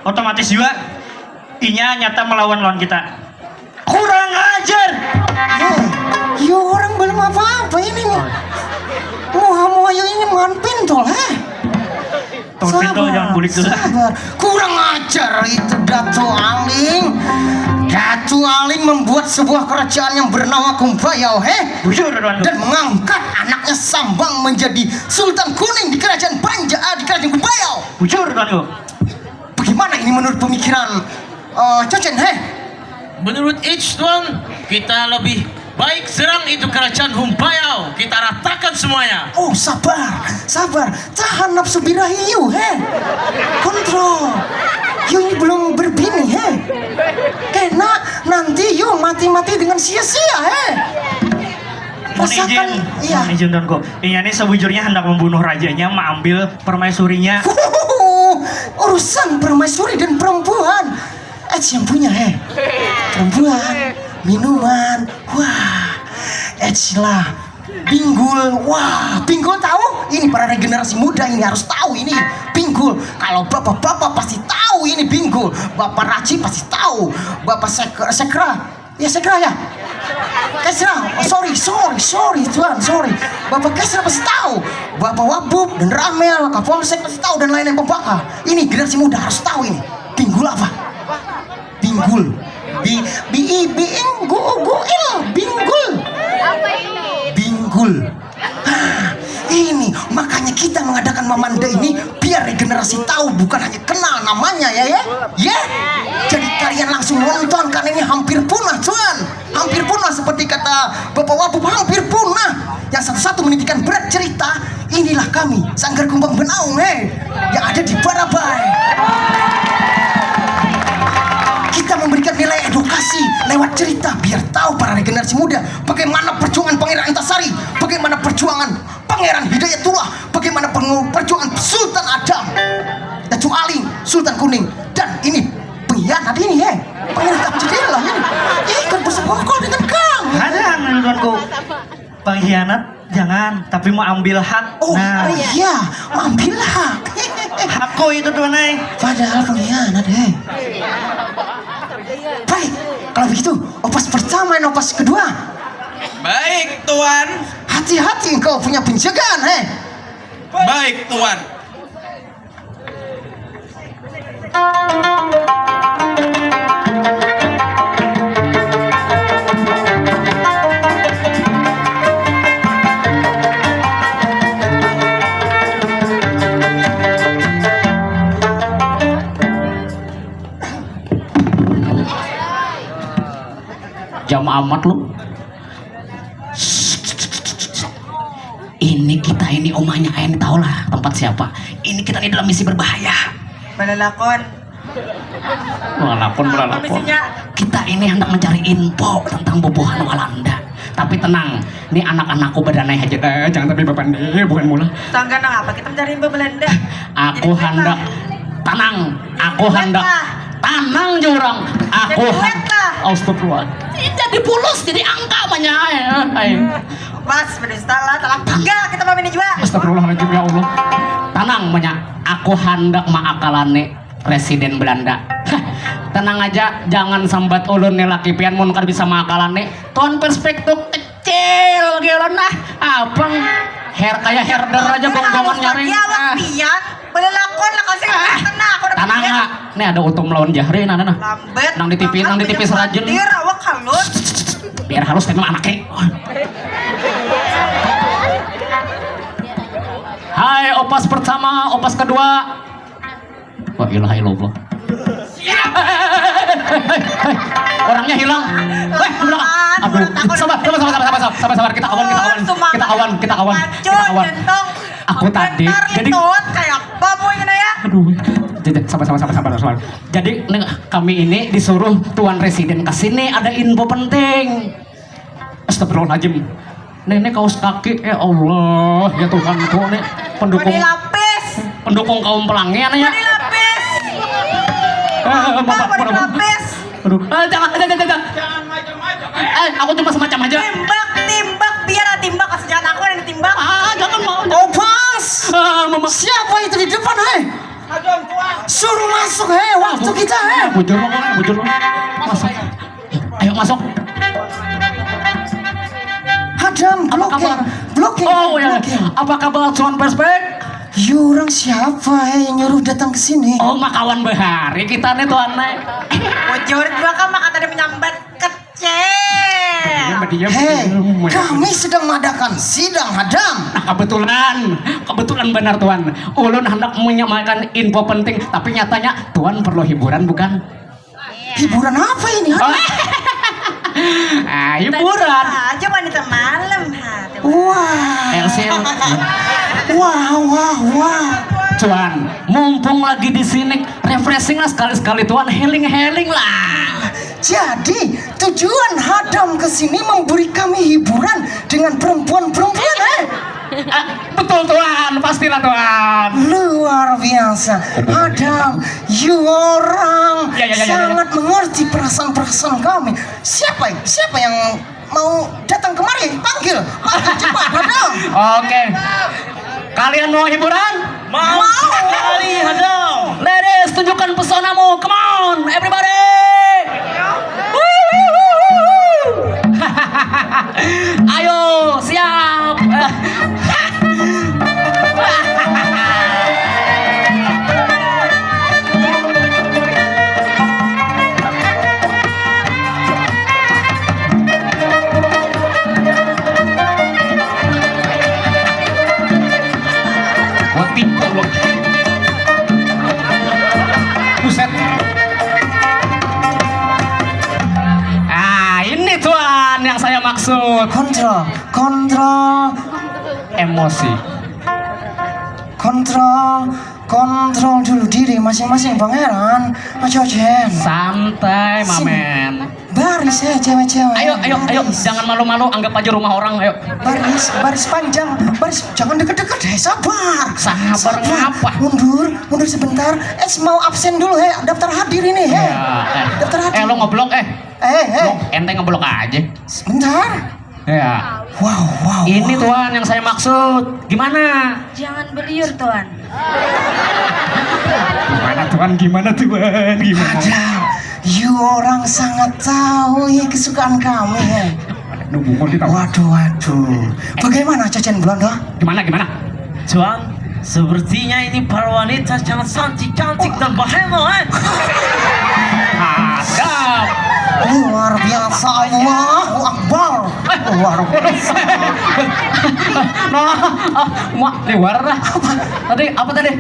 Otomatis juga inya nyata melawan lawan kita. Kurang ajar. Eh, ya orang belum apa-apa ini nih. Muha-muha ya ini mangan pintol, heh. Pintu jangan bulik dulu. Sabar. Kurang ajar itu Datu Aling. Datu Aling membuat sebuah kerajaan yang bernama Humbayau, heh? Bujur, Tuanku. Dan mengangkat anaknya Sambang menjadi Sultan Kuning di kerajaan Panja, ah, di kerajaan Humbayau. Bujur, Tuanku. Bagaimana ini menurut pemikiran, eh, Cocen, heh? Menurut H, Tuan, kita lebih baik serang itu kerajaan Humbayau. Kita ratakan semuanya. Oh, sabar, sabar. Tahan nafsu birahi yu, heh. Kontrol. Yu ini belum berbini, heh. Kena nanti yu mati-mati dengan sia-sia, heh. Mohon izin, rasakan, iya. Mohon izin, Tuanku. Inya ni sebujurnya hendak membunuh rajanya, mengambil permaisurinya. Urusan permaisuri dan perempuan. Eh, yang punya, heh. Perempuan, minuman. Wah, eh, lah. Pinggul. Wah, pinggul tahu? Ini para generasi muda ini harus tahu ini. Pinggul. Kalau bapak-bapak pasti tahu ini pinggul. Bapak Raji pasti tahu. Bapak Sek-, Sekra. Ya, Sekra ya. Kesra. Oh, sorry, sorry, sorry, Tuan, sorry. Bapak Kesra pasti tahu. Bapak Wabub dan Ramel, Kapolsek pasti tahu dan lain-lain pembaka. Ini generasi muda harus tahu ini. Pinggul apa? Pinggul. Bi, bi, bi, ing, gu, gu, il. Pinggul. Pinggul. Hah, ini makanya kita mengadakan mamanda ini biar regenerasi tahu bukan hanya kenal namanya ya, ya. Ya. Jadi kalian langsung nonton karena ini hampir punah, Tuan. Hampir punah seperti kata Bapak Wabub, hampir punah. Yang satu-satu menitikan berat cerita, inilah kami, Sanggar Kumbang Benaung, heh, yang ada di Barabai. Kita memberikan nilai edukasi lewat cerita biar tahu para regenerasi muda bagaimana perjuangan Pangeran Antasari, bagaimana perjuangan Pangeran Hidayatullah, bagaimana pengu-, perjuangan Sultan Adam, Datu Aling, Sultan Kuning, dan ini pengkhianat ini, heh. Pengkhianat jendela ini. Ih, kan bersekongkol dengan kamu. Ada anu, Tuanku. Pengkhianat jangan, tapi mau ambil hak. Oh, nah. Oh iya, ambil hak. Hakku itu, Tuan ai. Padahal pengkhianat, heh. Baik, kalau begitu, opas pertama dan opas kedua. Baik, Tuan. Hati-hati, engkau punya penjagaan, heh. Baik, Tuan. Jam amat lu. Ini kita ini umahnya Ain, tahulah tempat siapa. Ini kita ini dalam misi berbahaya. Balalakon. Balalakon, balalakon. Kita ini hendak mencari info tentang bubuhan Walanda. Tapi tenang, ini anak-anakku badanai haja. Eh, jangan tapi bapak ini bukan mula. Tangga nang apa kita mencari info Belanda? Aku hendak, tenang, aku hendak, tenang jurang. Aku hendak. Astagfirullah. Jadi pulus, jadi angka banyak. Pas, berdusta lah, telah tiga kita malam ini juga. Astagfirullahaladzim, ya Allah. Tenang, banyak. Aku hendak maakalane Presiden Belanda. Hah, tenang aja, jangan sambat ulun nih laki pian mun kada bisa maakalane. Tuan perspektif kecil lagi ulun nah. Abang hair kayak herder aja gonggongan nyaring. Awak pian, belakon lah kasih kena aku dapat. Tenang, Kak. Nih ada Utum lawan Jahri nah, nah. Lambat. Nang di T V, nang di T V serajin. Awak halus. Biar halus tapi anaknya. Hai, opas pertama, opas kedua. La ilaha illallah. Orangnya hilang. Weh, hilang. Aduh, sabar, sabar, sabar, sabar, sabar, sabar, kita awan, kita awan, kita awan, kita awan, kita awan. Aku tadi, jadi kayak apa mau ini ya? Aduh, jadi sabar, sabar, sabar, sabar, sabar. Jadi nih, kami ini disuruh Tuan Residen ke sini ada info penting. Astagfirullahaladzim. Nenek kaos kaki, ya Allah, ya Tuhanku, nih pendukung, pendukung kaum pelangi, aneh ya. Body lapis. Eh, eh, eh, bapak, bapak, bapak. Aduh, eh, jangan, jangan, jangan, jangan. Eh, aku cuma semacam aja. Timbak, timbak, biar timbak, jangan aku yang timbak. Ah, jangan mau. Opas. Eh, mama. Siapa itu di depan, hei? Suruh masuk, hei, waktu kita, hei. Bujur, bujur. Masuk. Ayo masuk. Hadam, apa kabar? Blocking. Oh ya. Apa kabar Tuan Perspek? Yu, orang siapa, eh, yang nyuruh datang ke sini? Oh, makawan bahari kita nih, Tuan, eh. Bujur juga kan, maka tadi menyambat kecil. Hei, kami sedang mengadakan sidang hadam. Nah, kebetulan, kebetulan benar, Tuan. Ulun hendak menyampaikan info penting, tapi nyatanya Tuan perlu hiburan, bukan? Hiburan apa ini? Hah? Ah, hiburan. Aja wanita malam ha. Wah. Elsil. Wah, wah, wah. Tuan, mumpung lagi di sini, refreshing lah sekali-sekali, Tuan, healing-healing lah. Jadi, tujuan Hadam ke sini memberi kami hiburan dengan perempuan-perempuan, eh? Ah, betul, Tuan, pastilah, Tuan. Luar biasa. Hadam, you orang ya, ya, ya, ya. Sangat mengerti perasaan-perasaan kami. Siapa? Siapa yang mau datang kemari? Panggil, panggil cepat, Hadam. Oke. Kalian mau hiburan? Mau sekali, Hadam. Ladies, tunjukkan pesonamu. Come on, everybody. Ayo, siap. Buset. Ah, ini, Tuan, yang saya maksud. Kontrol, kontrol. Emosi. Kontrol, kontrol dulu diri masing-masing, Pangeran. Aja, Jen. Santai, Mamen. Baris ya, cewek-cewek. Ayo, ayo, ayo, jangan malu-malu, anggap aja rumah orang, ayo. Baris, baris panjang, baris, jangan deket-deket, eh, sabar. Sabar, sabar. Ngapa? Mundur, mundur sebentar. Eh, mau absen dulu, eh, daftar hadir ini, eh. Ya, eh. Daftar hadir. Eh, lo ngeblok, eh. Eh, eh. Lo ente ngeblok aja. Sebentar. Ya. Wow, wow. Ini wow. Tuan yang saya maksud. Gimana? Jangan beliur, Tuan. Gimana Tuan? Gimana Tuan? Gimana? Ada, you orang sangat tahu ya kesukaan kami ya. Nunggu mau kita. Waduh, waduh. Bagaimana Cacen Blondo? Gimana, gimana? Tuan, sepertinya ini para wanita sangat cantik-cantik dan baheno, eh. Ada. Luar biasa, Allahu Akbar. Luar biasa. Nah, ah, mak, liwar lah. Tadi apa tadi?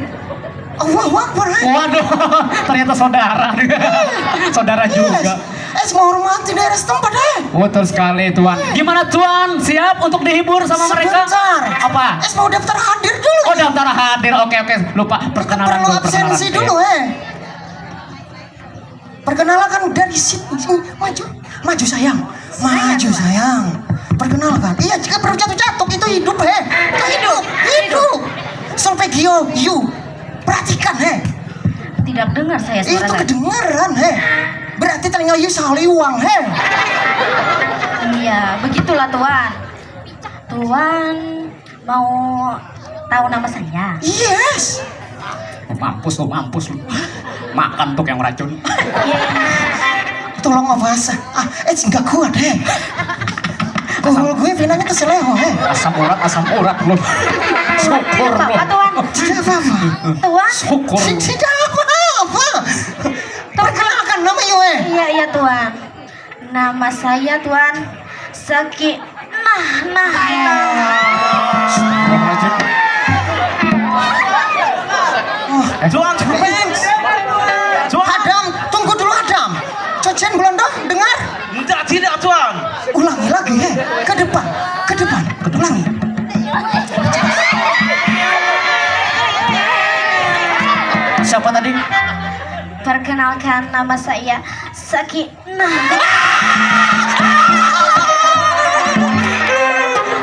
Allahu Akbar. Waduh, ternyata saudara. Saudara juga. Es menghormati daerah setempat, eh. Betul sekali, Tuan. Gimana, Tuan? Siap untuk dihibur sama mereka? Sebentar. Apa? Es mau daftar hadir dulu. Oh, daftar hadir. Oke, oke. Lupa perkenalan dulu, perkenalan. Perlu absensi dulu, eh. Perkenalkan dari sini, sini, maju, maju sayang, maju sayang. Perkenalkan, iya jika perlu jatuh-jatuh itu hidup he, itu hidup, hidup. Solfegio, you, perhatikan he. Tidak dengar saya suara Itu saya. Kedengeran he. Berarti telinga you saliwang he. Iya, begitulah tuan. Tuan Mau tahu nama saya? Yes. Oh, mampus lu, mampus lu. Makan tuh yang racun. Tolong apa asa? Ah, eh enggak kuat eh. Kuhul gue pinanya keseleho eh. Asam urat, asam urat lu. Syukur lu. Apa tuan? Tidak apa-apa. Tuan? Syukur. Tidak apa-apa. Perkenalkan nama Yue. Iya, iya tuan. Nama saya Tuan Saki. Nah, nah. Tuan Prince. Tuan. Adam, tunggu dulu Adam. Cocen Belanda, dengar? Tidak, tidak, Tuan. Ulangi lagi, he. Ke depan, ke depan. Ulangi. Siapa tadi? Perkenalkan, nama saya Saki. Nah.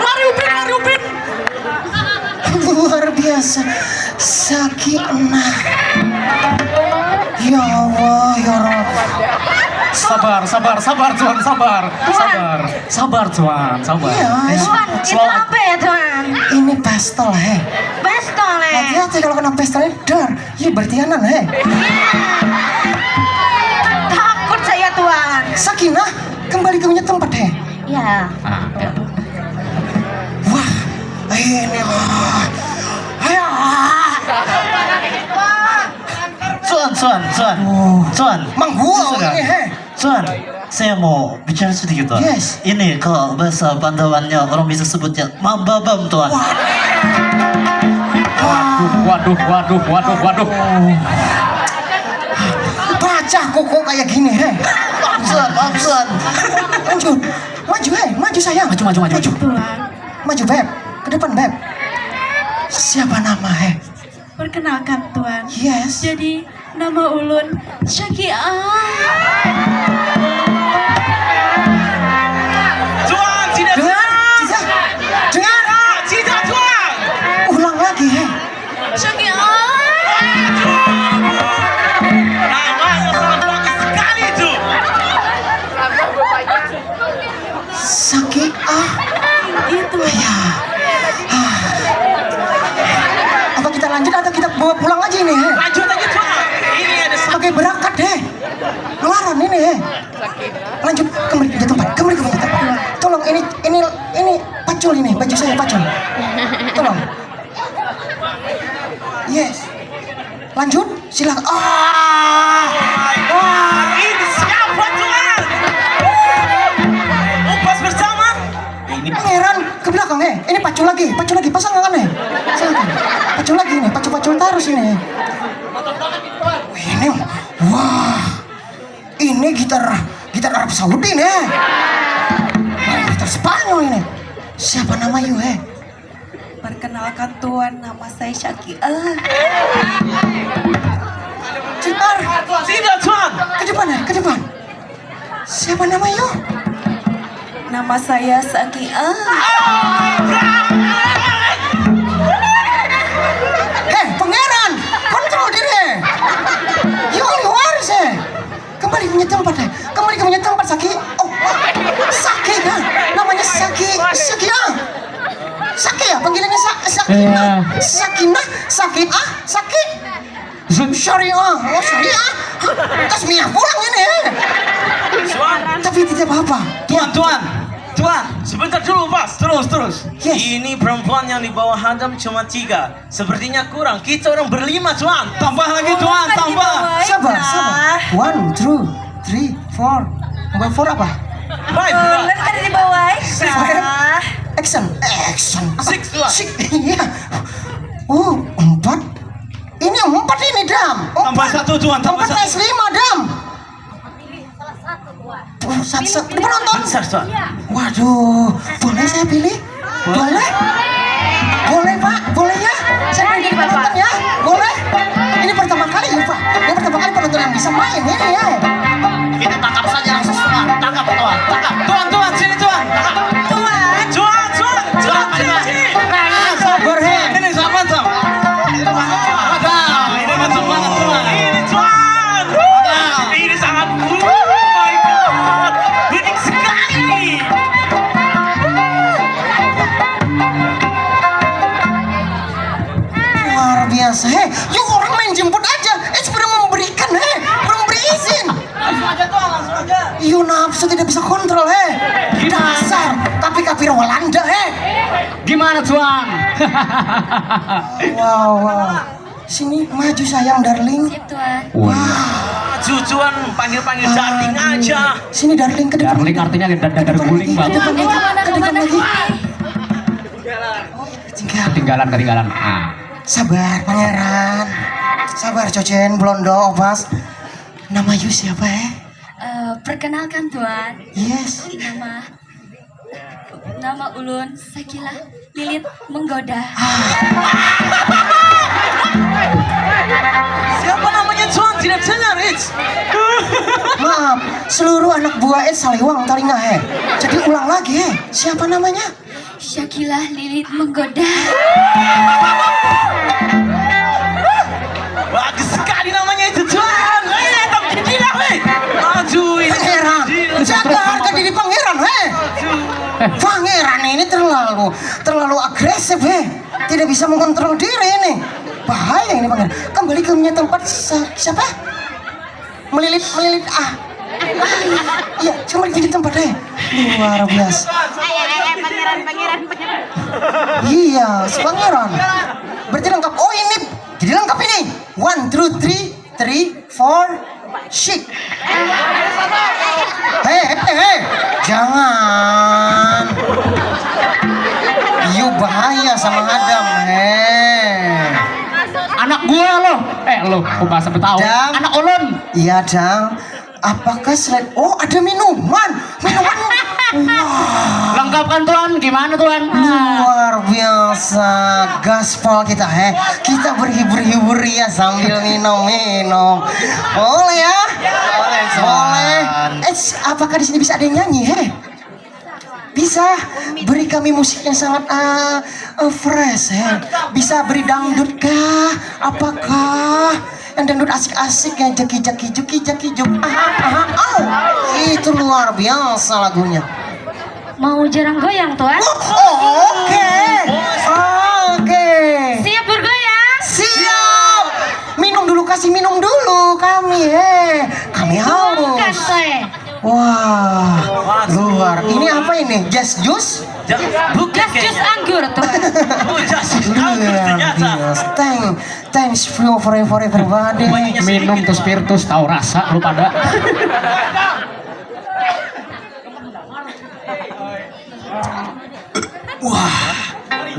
Lari upin, lari upin. Luar biasa. Sakit nah. Ya Allah, ya Rabb. Sabar, sabar, sabar, Tuan, sabar. Sabar, sabar, Tuan, sabar. Iya, Tuan, itu apa ya, Tuan? Ini pistol, he. Pistol, he. Hati-hati kalau kena pistol, dar. Iya bertianan heh. Takut saya tuan. Sakinah kembali ke punya tempat heh. Ya. Ah, ya. Wah, ini wah. Ayo, Tuan, Tuan, Tuan. Mangguau ini, he. Tuan, saya mau bicara sedikit, Tuan. Yes. Ini kalau bahasa pandawannya orang bisa sebutnya mambabam, Tuan. Waduh, waduh, waduh, waduh, waduh. Pacah kok, kok kayak gini, he. Maaf, Tuan, maaf, Tuan. Lanjut. Maju, he. Maju, sayang. Maju, maju, maju, maju. Tuan. Maju, Beb. Ke depan, Beb. Siapa nama, he? Perkenalkan, Tuan. Yes. Jadi, nama ulun Syakiah. Tuan, tidak, Tuan, Tuan. Tidak. Tuan. Tidak, Tuan. Ulang lagi, he. Syakiah. Namanya sangat bagus sekali itu. Syakiah. Itu. Ya. Ah. Apa kita lanjut atau kita bawa pulang aja ini, he? Lanjut aja, Tuan. Ini ada sa- Sebagai berakat, he. Ngelarang ini, he. Lanjut, kembali ke tempat, kembali ke tempat. Tolong, ini, ini, ini pacul ini, baju saya pacul. Tolong. Yes. Lanjut, silakan. Ah. Wah. Ini siapa, Tuan? Upas bersama. Ini pangeran ke belakang, eh. Ini pacul lagi, pacul lagi, pasang tangan, eh. Silakan. Pacul lagi ini, pacul-pacul terus ini. Wih, ini, wah. Ini gitar, gitar Arab Saudi nih. Wah, gitar Spanyol ini. Siapa nama you, eh? Perkenalkan, Tuan, nama saya Syakiah. Cepat. Tidak, Tuan. Ke depan, eh, ke depan. Siapa nama you? Nama saya Syakiah. Heh, pangeran, kontrol diri. You only waris, eh. Kembali punya tempat, eh. Kembali ke punya tempat, Saki. Oh, Saki kan? Namanya Saki, Saki ah. Saki ya, panggilannya Sa-, Sakinah. Iya. Sakinah, Sakinah, Saki. Syariah, oh, syariah. Tasmiyah pulang ini. Tuan. Tapi tidak apa-apa. Tuan, Tuan. Tuan. Sebentar dulu, Pas. Terus, terus. Yes. Ini perempuan yang di bawah Adam cuma tiga. Sepertinya kurang. Kita orang berlima, Tuan. Tambah lagi, Tuan, tambah. Sabar, sabar. One, two, three, four. Tambah four apa? Five, Tuan. Ulun kada dibawa, Aisyah. Action. Eh, action. Apa? Six, Tuan. Six. Iya. Oh, empat. Ini empat ini, Dam. Tambah satu, Tuan, tambah satu. Empat S lima, Dam. Oh, satu, satu. Ini penonton. Besar, Tuan. Waduh, boleh saya pilih? Boleh? Boleh, Pak? Boleh ya? Saya pengen jadi penonton ya? Boleh? Ini pertama kali ya, Pak? Ini pertama kali penonton yang bisa main ini ya. Kita tangkap saja langsung, Tuan. Tangkap, Tuan. Tangkap. Tuan, Tuan, sini, Tuan. Tuan. Tuan, Tuan, Tuan, sini. Nah, sabar, he. Ini sama, sama. Ada, ini masuk banget, Tuan. Ini, Tuan. Ada. Ini sangat, oh my God. Bening sekali. Luar biasa. Hei, yuk orang main jemput aja. Eh, sebelum memberikan, hei. Belum beri izin. Langsung aja, Tuan, langsung aja. Iyo, nafsu tidak bisa kontrol, hei. Dasar, tapi kapir Walanda, hei. Gimana, Tuan? Wow, wow. Sini, maju sayang, darling. Sip, Tuan. Wah. Maju, Tuan, panggil-panggil darling aja. Sini, darling, ke depan. Darling artinya da-, da-, dadar guling, Bang. Ke depan lagi, ke depan lagi. Oh, ketinggalan. Ketinggalan, ketinggalan. Ah. Sabar, Pangeran. Sabar, Cocen, Blondo, Opas. Nama you siapa, eh? Eh, perkenalkan, Tuan. Yes. Nama, nama ulun Sakila Lilit Menggoda. Ah. Siapa namanya, Tuan? Tidak dengar, Its. Maaf, seluruh anak buah Its saliwang talinga, eh. Jadi ulang lagi, eh. Siapa namanya? Syakilah Lilit Menggoda. Bagus sekali namanya itu, Tuan. Eh, tapi gila, weh. Aduh, ini Pangeran, gila. Jaga harga diri Pangeran, weh. Aduh. Pangeran ini terlalu, terlalu agresif, weh. Tidak bisa mengontrol diri ini. Bahaya ini, Pangeran. Kembali ke punya tempat, sa-, siapa? Melilit, melilit, ah. Iya, cuma di tempat, eh. Luar biasa. Ayo, ayo, ayo, Pangeran, Pangeran, Pangeran. Iya, si Pangeran. Berarti lengkap. Oh, ini. Jadi lengkap ini. One, two, three, three, for shit. Hei, hei, hei, jangan. You bahaya sama Adam, hei. Anak gua loh. Eh, lo, aku bahasa Betawi. Dang. Anak ulun. Iya, Dang. Apakah selain, oh, ada minuman? Minuman. Wah. Lengkapkan, Tuan. Gimana, Tuan? Luar biasa. Gaspol kita, heh. Kita berhibur-hibur ya sambil minum-minum. Boleh ya? Boleh. Eh, apakah di sini bisa ada yang nyanyi, heh? Bisa. Beri kami musik yang sangat uh, uh, fresh, heh. Bisa beri dangdut kah? Apakah yang dangdut asik-asik, yang jeki-jeki, juki jeki juk, aha, aha, au. Itu luar biasa lagunya. Mau jarang goyang, Tuan? Oh, oke. Oke. Siap bergoyang? Siap. Minum dulu, kasih minum dulu kami, eh. Kami Bukan, haus. Teh. Wah, luar. Ini apa ini? Jas jus? Jas jus anggur, Tuan. Luar biasa. Thank, thanks for for everybody. Minum tuh spiritus, tahu rasa lu pada. Wah,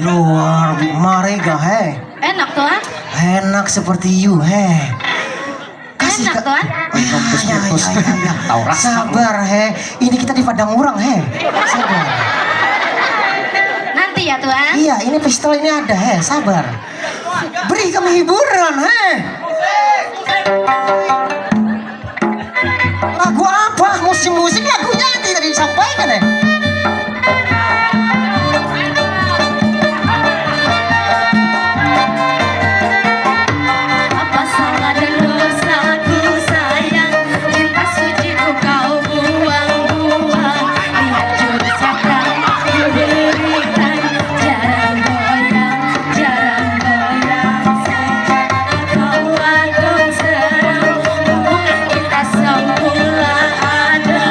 luar bi-, mari gah, heh. Enak, Tuan. Enak seperti you, heh. Enak, Tuan. Minum tuh spiritus. Tahu rasa. Sabar, heh. Ini kita di Padang Urang, heh. Sabar. Nanti ya, Tuan. Iya, ini pistol ini ada, heh. Sabar. Beri kami hiburan, heh. Lagu apa? Musik-musik lagunya nanti tadi disampaikan, heh. Apa salah dan dosaku, sayang? Cinta suciku kau buang-buang. Lihat jurus yang kau berikan. Jarang goyang, jarang goyang. Sejak kau agung serang, hubungan kita semula ada.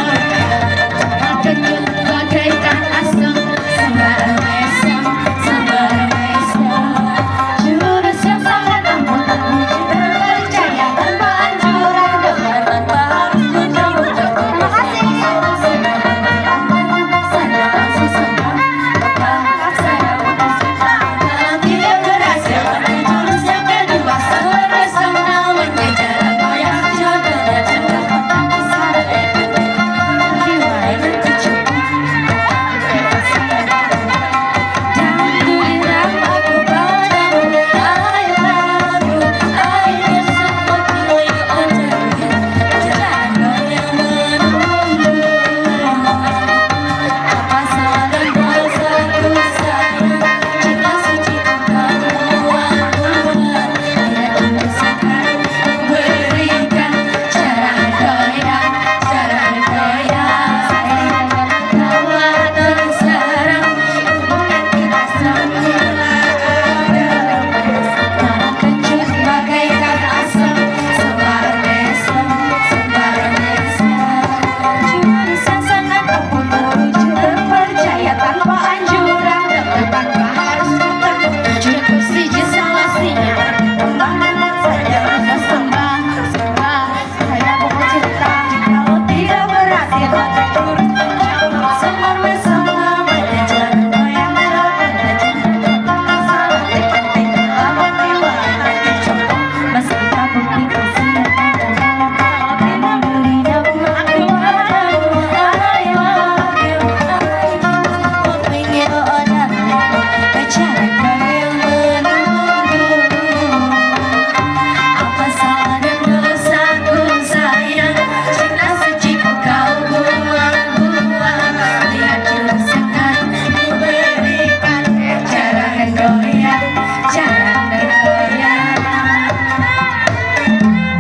Terkejut bagaikan asam, sambar mesem, sambar mesem. Jurus yang sangat ampuh, tak mungkin terpercaya tanpa anjuran dokter, tanpa harus menjauh dokter. Terima kasih. Saya langsung sembuh, saya putus cinta. Kalau tidak berhasil pakai jurus yang kedua, sambar mesem namanya, jarang goyang, jodohnya juga kontak.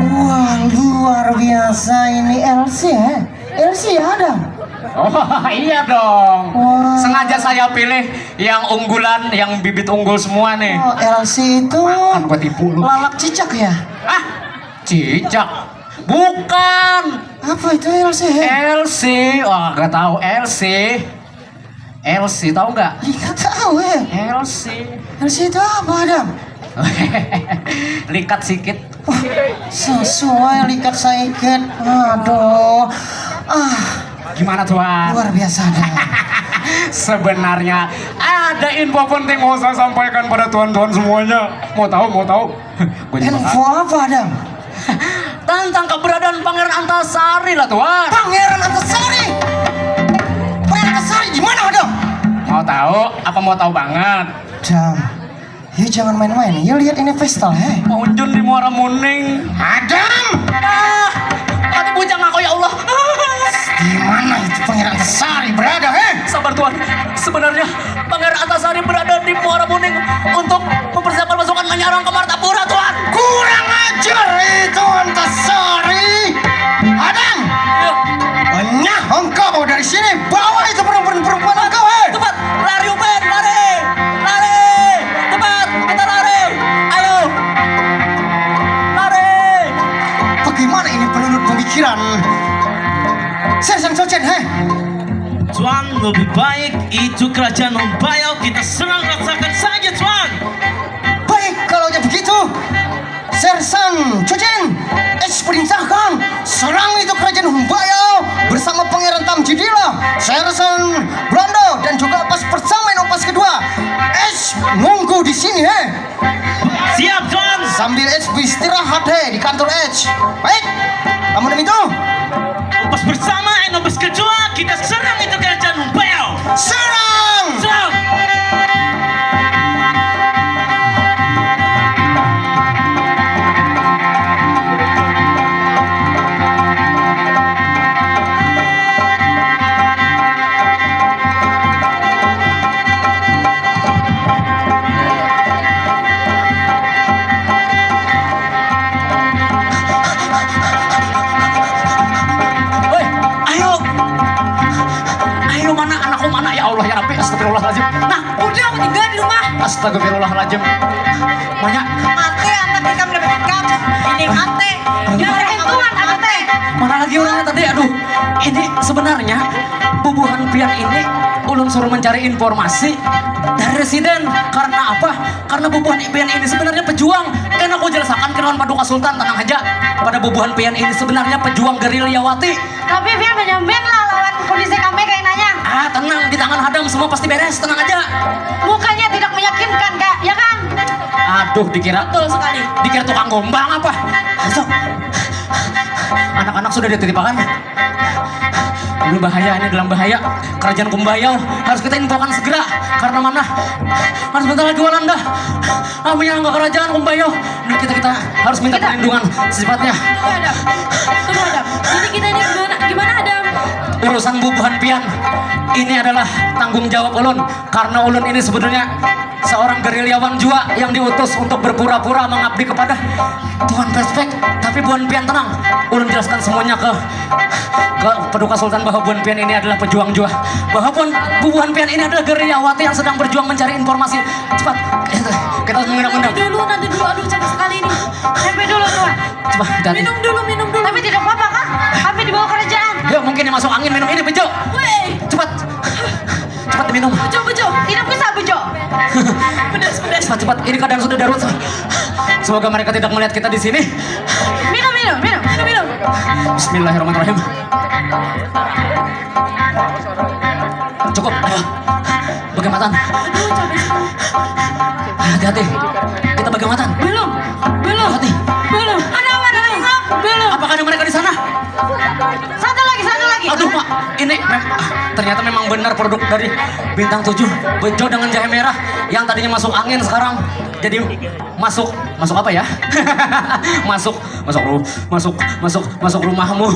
Wah, luar biasa ini L C, eh. L C ya ada? Oh iya dong. Wah. Sengaja saya pilih yang unggulan, yang bibit unggul semua nih. Oh, L C itu makan buat ibu lu. Lalak cicak ya? Ah, cicak. Bukan. Apa itu L C? Eh? L C. Wah, gak tahu L C. L C tahu nggak? Iya tahu eh. L C. L C itu apa, Adam? Likat sikit. Wah, sesuai likat saikit. Aduh. Ah, gimana, Tuan? Luar biasa, Dam. Sebenarnya ada info penting mau saya sampaikan pada tuan-tuan semuanya. Mau tahu, mau tahu? Gua juga. Info apa, Dam? Tentang keberadaan Pangeran Antasari lah, Tuan. Pangeran Antasari? Pangeran Antasari di mana, Dam? Mau tahu? Apa mau tahu banget? Dam, you jangan main-main. You lihat ini pistol, heh. Paunjun di Muara Muning. Adam! Ah, mati bujang aku, ya Allah. Di mana itu Pangeran Antasari berada, heh? Sabar, Tuan. Sebenarnya Pangeran Antasari berada di Muara Muning untuk mempersiapkan pasukan menyerang ke Martapura, Tuan. Kurang ajar itu Antasari. Adam! Ya. Nyah engkau dari sini. Bawa itu perempuan-perempuan engkau, hei. Cepat, lari, Upen, lari. Lari. Cepat, kita lari. Ayo. Lari. Bagaimana ini penurut pemikiran Sersan Sochen, hei? Tuan, lebih baik itu kerajaan Humbayau kita serang rasakan saja, Tuan. Baik, kalau begitu, Sersan Cucen, H perintahkan, serang itu kerajaan Humbayau bersama Pangeran Tamjidila, Sersan Belanda, dan juga pas pertama dan pas kedua. H nunggu di sini, heh. Siap, Tuan. Sambil H beristirahat, heh, di kantor H. Baik, kamu demi itu. Pas pertama, Enobes kedua, kita serang itu kerajaan Humbayau. Serang! Serang! Woi, ayo. Ayo, mana anakku, mana? Ya Allah, ya Rabbi, astagfirullahaladzim. Nah, udah, aku tinggal di rumah. Astagfirullahaladzim. Banyak. Mati anak ikam, dapat ikam. Ini mati. Jangan berhitungan, aku teh. Mana lagi orangnya tadi? Aduh, ini sebenarnya bubuhan pian ini ulun suruh mencari informasi dari residen. Karena apa? Karena bubuhan pian ini sebenarnya pejuang. Kan aku jelasakan ke lawan Paduka Sultan, tenang aja. Pada bubuhan pian ini sebenarnya pejuang gerilyawati. Tapi pian menyambit lah lawan kondisi kami kayak nanya. Ah, tenang, di tangan Hadam semua pasti beres, tenang aja. Mukanya tidak meyakinkan, Kak, ya kan? Aduh, dikira. Betul sekali. Dikira tukang gombang apa? Masuk. Anak-anak sudah dititipakan. Ini bahaya, ini dalam bahaya. Kerajaan Kumbayau harus kita infokan segera. Karena mana? Harus bentar lagi Walanda. Ah, menyerang ke kerajaan Kumbayau. Nah, kita, kita harus minta perlindungan secepatnya. Tunggu, Adam. Tunggu, Adam. Jadi kita ini gimana, gimana, Adam? Urusan bubuhan pian ini adalah tanggung jawab ulun. Karena ulun ini sebetulnya seorang gerilyawan jua yang diutus untuk berpura-pura mengabdi kepada Tuan Prospek. Tapi buhan pian tenang, ulun jelaskan semuanya ke ke Paduka Sultan bahwa buhan pian ini adalah pejuang jua. Bahwa buhan, bubuhan pian ini adalah gerilyawati yang sedang berjuang mencari informasi. Cepat, kita, kita mengundang-undang. Nanti dulu, nanti dulu. Aduh, capek sekali ini. Sampai dulu, Tuan. Cepat, hati-hati. Minum dulu, minum dulu. Tapi tidak apa-apa kah? Kami dibawa kerajaan. Yuk, mungkin yang masuk angin minum ini, Bejo. Weh. Cepat. Cepat diminum. Bejo, Bejo. Tidak bisa, Bejo. Pedas, pedas. Cepat, cepat. Ini keadaan sudah darurat. Semoga mereka tidak melihat kita di sini. Minum, minum, minum, minum, minum. Bismillahirrahmanirrahim. Cukup, ayo. Bagamatan. Aduh, capek sekali. Hati-hati. Kita bagamatan. Belum, belum. Hati. Belum. Ada apa, ada apa? Belum. Apakah ada mereka di sana? Satu lagi, satu lagi. Aduh, Mak. Ini mem- ah, ternyata memang benar produk dari Bintang Tujuh. Bejo dengan jahe merah yang tadinya masuk angin sekarang jadi masuk, masuk apa ya? Masuk, masuk ru-, masuk, masuk, masuk rumahmu.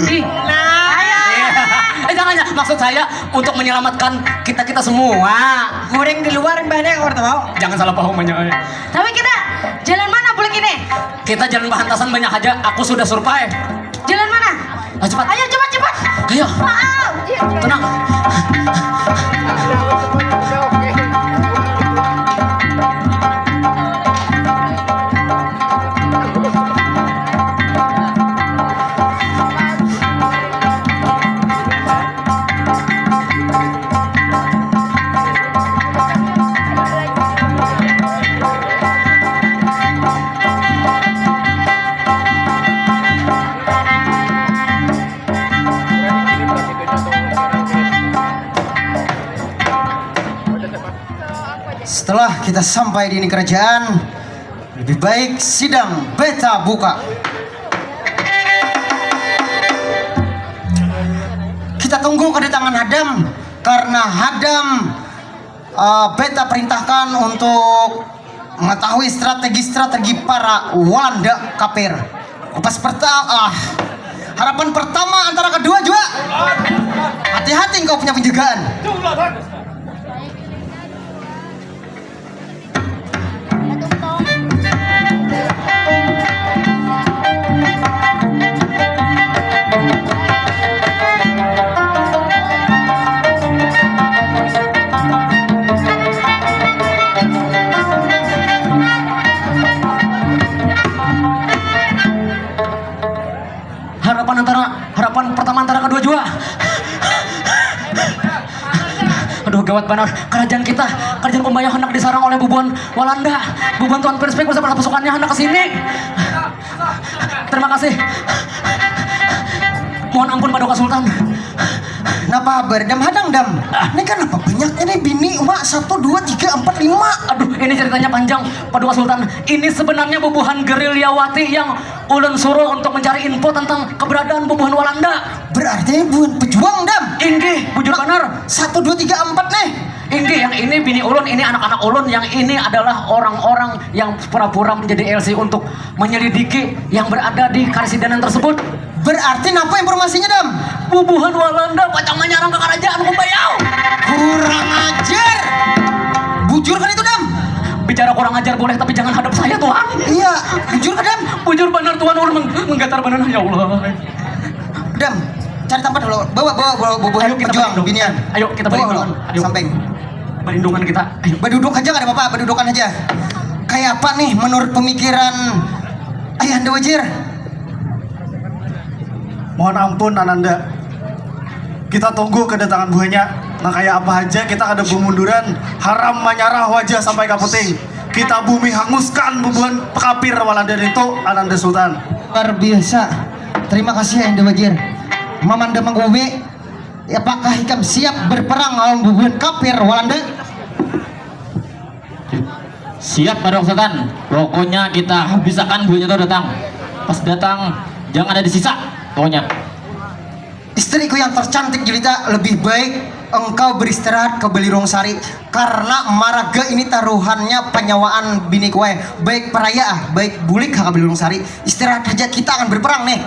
Ih, nah. Iya. Eh, jangan, ya. Maksud saya untuk menyelamatkan kita-kita semua. Goreng di luar, mbahnya, kamu tahu? Jangan salah paham, banyak, eh. Tapi kita jalan mana bulik ini? Kita jalan bahantasan banyak aja. Aku sudah survei. Jalan mana? Ah, cepat. Ayo, cepat, cepat. Ayo. Wow. Tenang. Kita sampai di ini kerajaan, lebih baik sidang beta buka. Kita tunggu kedatangan Hadam, karena Hadam, eh, beta perintahkan untuk mengetahui strategi-strategi para Walanda kafir. Pas pertama, ah, harapan pertama antara kedua jua. Hati-hati, engkau punya penjagaan. Harapan antara, harapan pertama antara kedua jua. Aduh, gawat banar. Kerajaan kita, kerajaan Kumbaya hendak disarang oleh bubuhan Walanda. Bubuhan Tuan Perspek beserta pasukannya hendak ke sini. Terima kasih. Mohon ampun, Paduka Sultan. Napa habar, Dam? Hadang, Dam. Ah. Ini kan apa banyaknya nih, bini, uma, satu, dua, tiga, empat, lima. Aduh, ini ceritanya panjang, Paduka Sultan. Ini sebenarnya bubuhan gerilyawati yang ulun suruh untuk mencari info tentang keberadaan bubuhan Walanda. Berarti ini buhan pejuang, Dam. Inggih, bujur banar. Satu, dua, tiga, empat nih. Inggih, yang ini bini ulun, ini anak-anak ulun, yang ini adalah orang-orang yang pura-pura menjadi L C untuk menyelidiki yang berada di karesidenan tersebut. Berarti napa informasinya, Dam? Bubuhan Walanda pacang manyarang ke kerajaan Kumbayau. Kurang ajar. Bujur kan itu, Dam? Bicara kurang ajar boleh, tapi jangan hadap saya, Tuan. Iya, bujur kan, Dam? Bujur banar, Tuan, ulun meng- menggatar banar, ya Allah. Dam, cari tempat dulu. Bawa, bawa, bawa bubuhan pejuang, binian. Ayo, kita bawa balik dulu. Ayo. Samping. Berlindungan kita. Ayo. Beduduk aja kada apa-apa, bedudukan aja. Kayak apa nih menurut pemikiran Ayahanda Wajir? Mohon ampun, Ananda. Kita tunggu kedatangan buhannya. Nah, kayak apa aja kita kada bemunduran, haram manyarah wajah sampai kaputing. Kita bumi hanguskan bubuhan kafir Walanda itu, Ananda Sultan. Luar biasa. Terima kasih, Ayahanda Wajir. Mamanda Mangkubi, apakah ikam siap berperang lawan bubuhan kafir Walanda? Siap, Paduka Sultan. Pokoknya kita habisakan buhannya tuh datang. Pas datang, jangan ada sisa. Pokoknya. Istriku yang tercantik jelita, lebih baik engkau beristirahat ke Balirung Sari, karena maraga ini taruhannya panyawaan bini kuai, baik paraya ah, baik bulik ha ke Balirung Sari. Istirahat aja, kita akan berperang nih.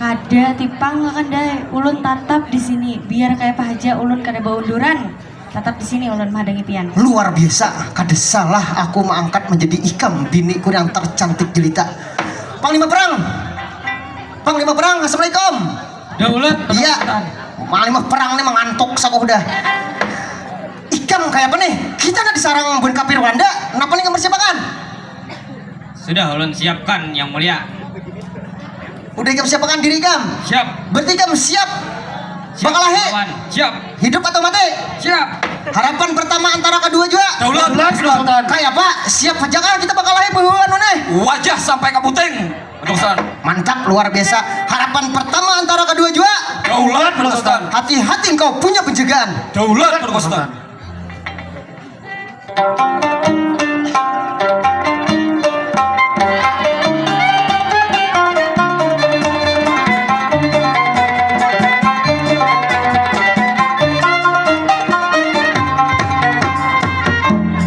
Kada tipang kakanda, ulun tatap di sini, biar kaya apa haja ulun kada baunduran. Tatap di sini ulun mahadangi pian. Luar biasa, kada salah aku maangkat manjadi ikam biniku nang tarcantik jelita. Panglima perang. Panglima perang, assalamualaikum. Daulat. Iya. Panglima perang ni mangantuk saku hudah. Ikam kaya apa nih? Kita nah disarang buhan kafir Walanda. Napa nih ikam persiapakan? Sudah ulun siapkan, Yang Mulia. Udah ikam siapakan diri ikam? Siap. Berarti ikam siap? Siap, bakalahi? Lawan. Siap. Hidup atau mati? Siap. Harapan pertama antara kedua jua. Daulat. Daulat, Sultan. Kayak apa? Siap aja kah kita bakalahi buhan nih? Wajah sampai kaputing. Mantap, luar biasa. Harapan pertama antara kedua jua. Daulat, Sultan. Hati-hati engkau punya penjagaan. Daulat, Sultan.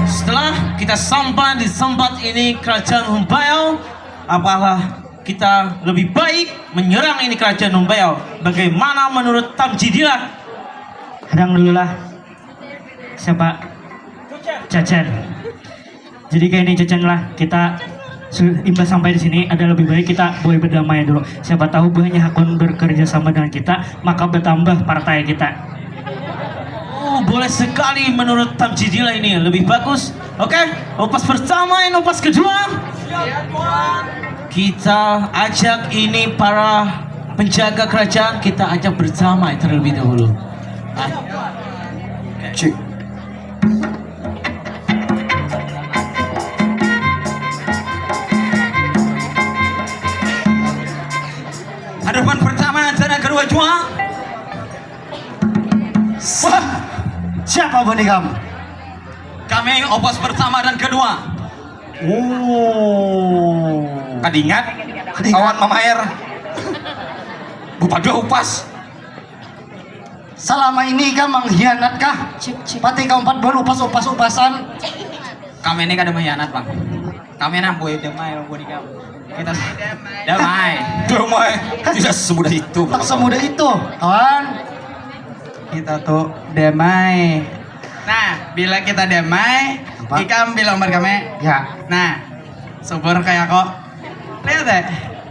Setelah kita sampai di tempat ini, Kerajaan Humbayau, apalah kita lebih baik menyerang ini Kerajaan Humbayau? Bagaimana menurut Tamjidillah? Hadang dulu lah. Siapa? Cacan. Jadi kayak ini, Cacan, lah, kita su- imbas sampai di sini, ada lebih baik kita boleh berdamai dulu. Siapa tahu buhannya hakun bekerja sama dengan kita, maka bertambah partai kita. Oh, boleh sekali menurut Tamjidillah ini, lebih bagus. Oke, upas pertama, ini upas kedua. Kita ajak ini para penjaga kerajaan, kita ajak bertama terlebih dahulu. Ah. Cik. Hadapan pertama dan kedua jua. Wah, siapa buhan ikam? Kami Opas pertama dan kedua. Oh. Kadingat. Kadingat. Kawan mamaer. Bupada upas. Selama ini ikam mengkhianat kah? Cip, cip. Pati ikam empat bulan upas-upas-upasan. Kami ini kada mengkhianat, Bang. Kami nang buat damai, nang buat ikam. Kita damai. Damai. Tidak semudah itu, tak semudah itu, kawan. Kita tuh damai. Nah, bila kita damai, apa? Ikam bilang ber kami. Ya. Nah, subur kayak kok. Lihat deh.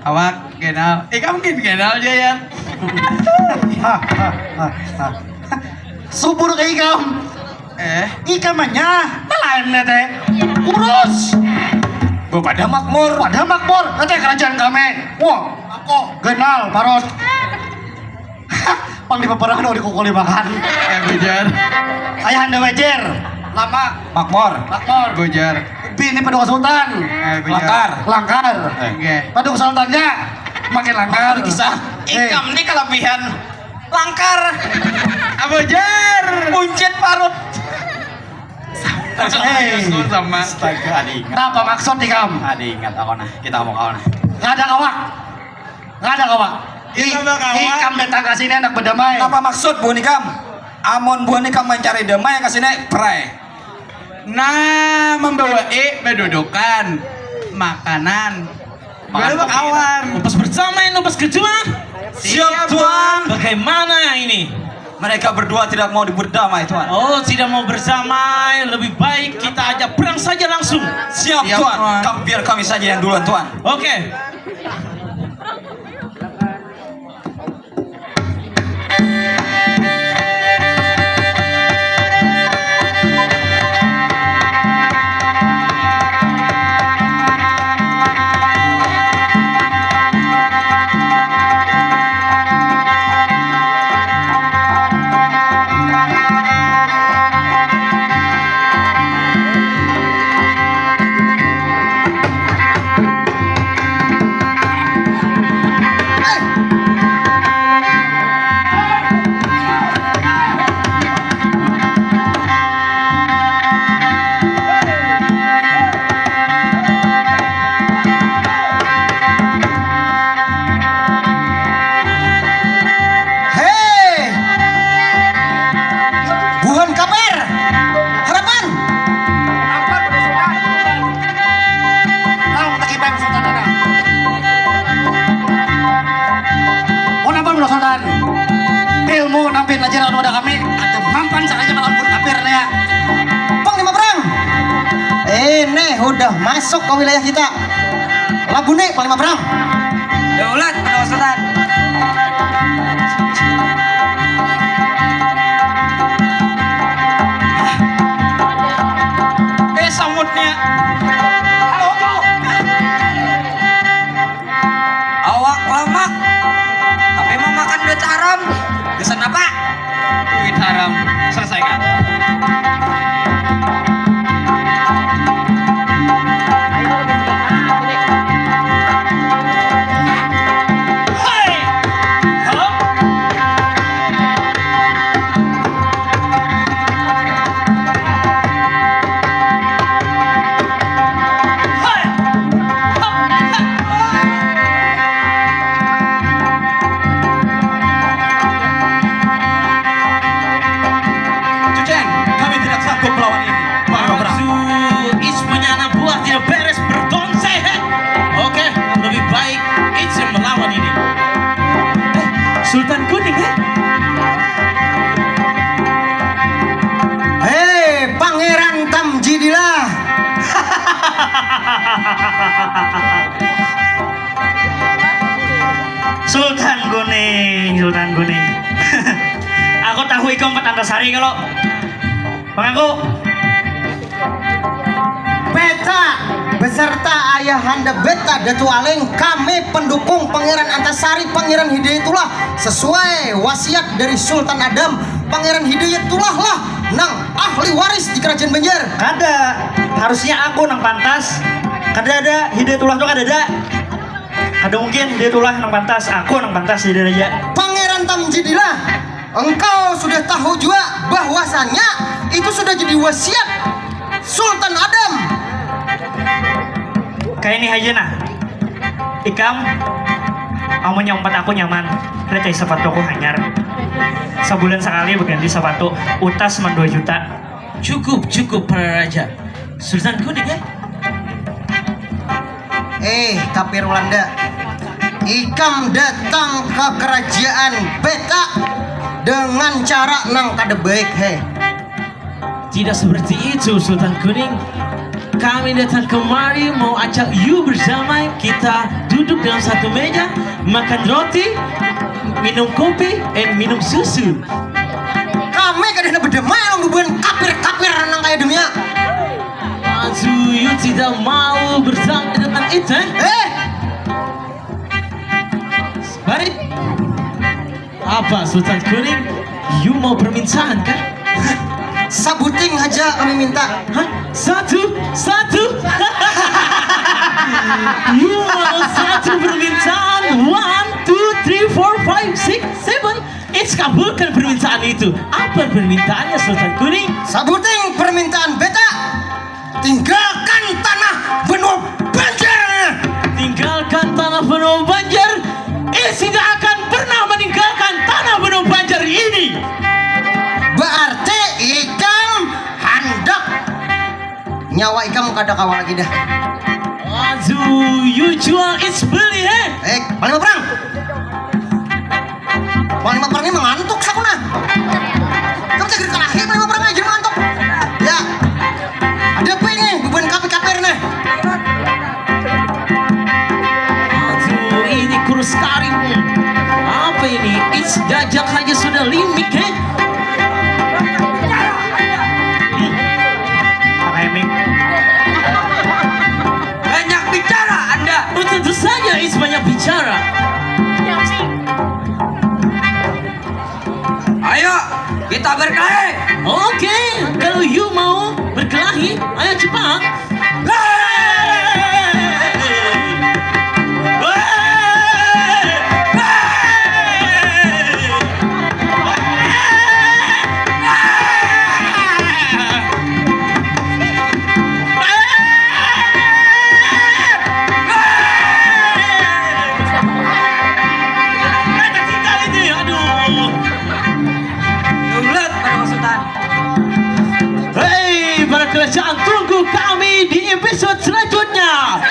Awak kenal. Ikam mungkin kenal aja ya. Subur kayak ikam. Eh. Ikam aja. Nah, lain deh teh. Kurus. Pada makmur. Pada makmur. Nanti kerajaan kami. Wah, aku kenal, parot. Pang di peperangan udah dikukuli makan. Eh, bujar. Ayahanda Wejer. Lama. Makmur. Makmur. Bujar. Bini Paduka Sultan. Eh, bujar. Langkar. Langkar. Eh. Oke. Paduka Sultannya makin langkar. Kisah. Eh. Ikam nih kelebihan langkar. Abujar. Uncit parut. Sama. Eh. Sama. Astaga, ada ingat. Apa maksud ikam? Ada ingat aku nah. Kita ngomong kau nah. Nggak ada kawak. Nggak ada kawak. I-, ikam datang ke sini anak berdamai. Apa maksud buhan ikam? Amun buhan ikam mencari damai ke sini, prai. Nah, membawai bedudukan, makanan. Baru kawan. Upas bersama ini upas kedua. Siap, Tuan. Bagaimana ini? Mereka berdua tidak mau berdamai, Tuan. Oh, tidak mau berdamai. Lebih baik kita ajak perang saja langsung. Siap, Tuan. Kam-, biar kami saja yang duluan, Tuan. Oke. Hei! Buhan kaper! Harapan! Lawan kita kipai Sultan ada. Mau napa Sultan? Ilmu nampin aja lawan wadah kami. Ada mampan saja malam pun kaper nih ya. Panglima perang. Ini udah masuk ke wilayah kita. Labune, Panglima Perang. Daulat, Panglima Sultan. Eh, samutnya. Awak lamak, tapi memakan duit haram. Gasan apa? Duit haram. Selesaikan. Cuceng, kami tidak sanggup melawan ini. Para orang. Is punya anak buah tidak beres bertonsai, he. Oke, lebih baik Is yang melawan ini. Eh, Sultan Kuning, he. Hei, Pangeran Tamjidillah. Sultan Kuning, Sultan Kuning. Aku tahu ikam empat antasari kalau mengaku. Beta beserta ayahanda beta Datu Aleng, kami pendukung Pangeran Antasari, Pangeran Hidayatullah, sesuai wasiat dari Sultan Adam, Pangeran Hidayatullah lah nang ahli waris di kerajaan Banjar. Kada, harusnya aku nang pantas. Kada ada, Hidayatullah tu kada ada. Kada mungkin Hidayatullah nang pantas, aku nang pantas jadi raja. Pangeran Tamjidillah, engkau sudah tahu jua bahwasanya itu sudah jadi wasiat Sultan Adam. Kayak ini aja nah. Ikam, amunnya umpat aku nyaman, lihat aja sepatu aku hanyar. Sebulan sekali berganti sepatu, utas man dua juta. Cukup, cukup para raja. Sultan Kuning ya? Eh, kapir Walanda. Ikam datang ke kerajaan beta dengan cara nang kada baik, heh. Tidak seperti itu, Sultan Kuning. Kami datang kemari mau ajak you bersama kita duduk dalam satu meja, makan roti, minum kopi, and minum susu. Kami kada hendak berdamai lawan bubuhan kapir-kapir nang kaya deminya. Mazu, you tidak mau bersama dengan itu, eh? Eh! Baik. Apa, Sultan Kuning? You mau permintaan kah? Sabuting aja kami minta. Hah? Satu, satu. You mau satu permintaan? One, two, three, four, five, six, seven. It's kabulkan permintaan itu. Apa permintaannya, Sultan Kuning? Sabuting permintaan beta. Tinggalkan tanah benua Banjar. Tinggalkan tanah benua Banjar. Is tidak akan pernah meninggalkan tanah benua Banjar ini. Berarti ikam handak nyawa ikam kada kawa lagi dah. Aduh, you jual is beli, eh? Eh, paling perang. Panglima Perang ni mangantuk saku nah. Kamu cagir kalahi Panglima Perang ni jadi mangantuk. Ya. Ada apa ini? Bubuhan kapir-kapir nih. Aduh, ini kurus karing. Apa ini? It's dajak saja sudah limik, eh? Pakai mic. Banyak bicara Anda. Oh, tentu saja Is banyak bicara. Ayo, kita berkelahi. Oke, kalau you mau berkelahi, ayo cepat. Hei, para kerajaan, tunggu kami di episode selanjutnya.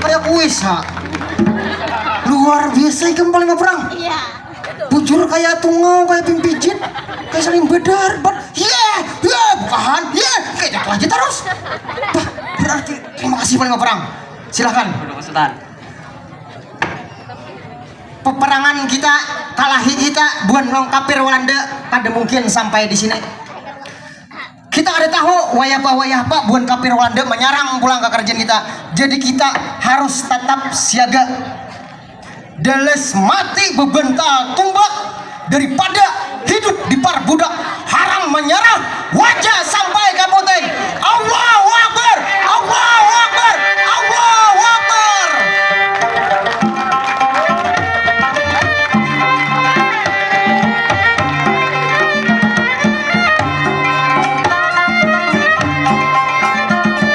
Kayak kuis, ha. Luar biasa ikam Panglima Perang. Iya. Bujur kayak tungau, kayak pimpijit, kayak saling bedar, ber-, yeah, yeah, bukahan, yeah, kayak jatuh aja terus. Bah, berarti terima kasih Panglima Perang. Silahkan. Sultan. Peperangan kita, kalahi kita buhan lawan kapir Walanda kada mungkin sampai di sini. Kita kada tahu wayah apa, wayah apa buhan kapir Walanda menyerang pulang ke kerajaan kita. Jadi kita harus tetap siaga. Deles mati bebental tumbak daripada hidup diparbudak. Haram menyerah, wajah sampai ka puting. Allahu Akbar, Allahu Akbar, Allahu Akbar.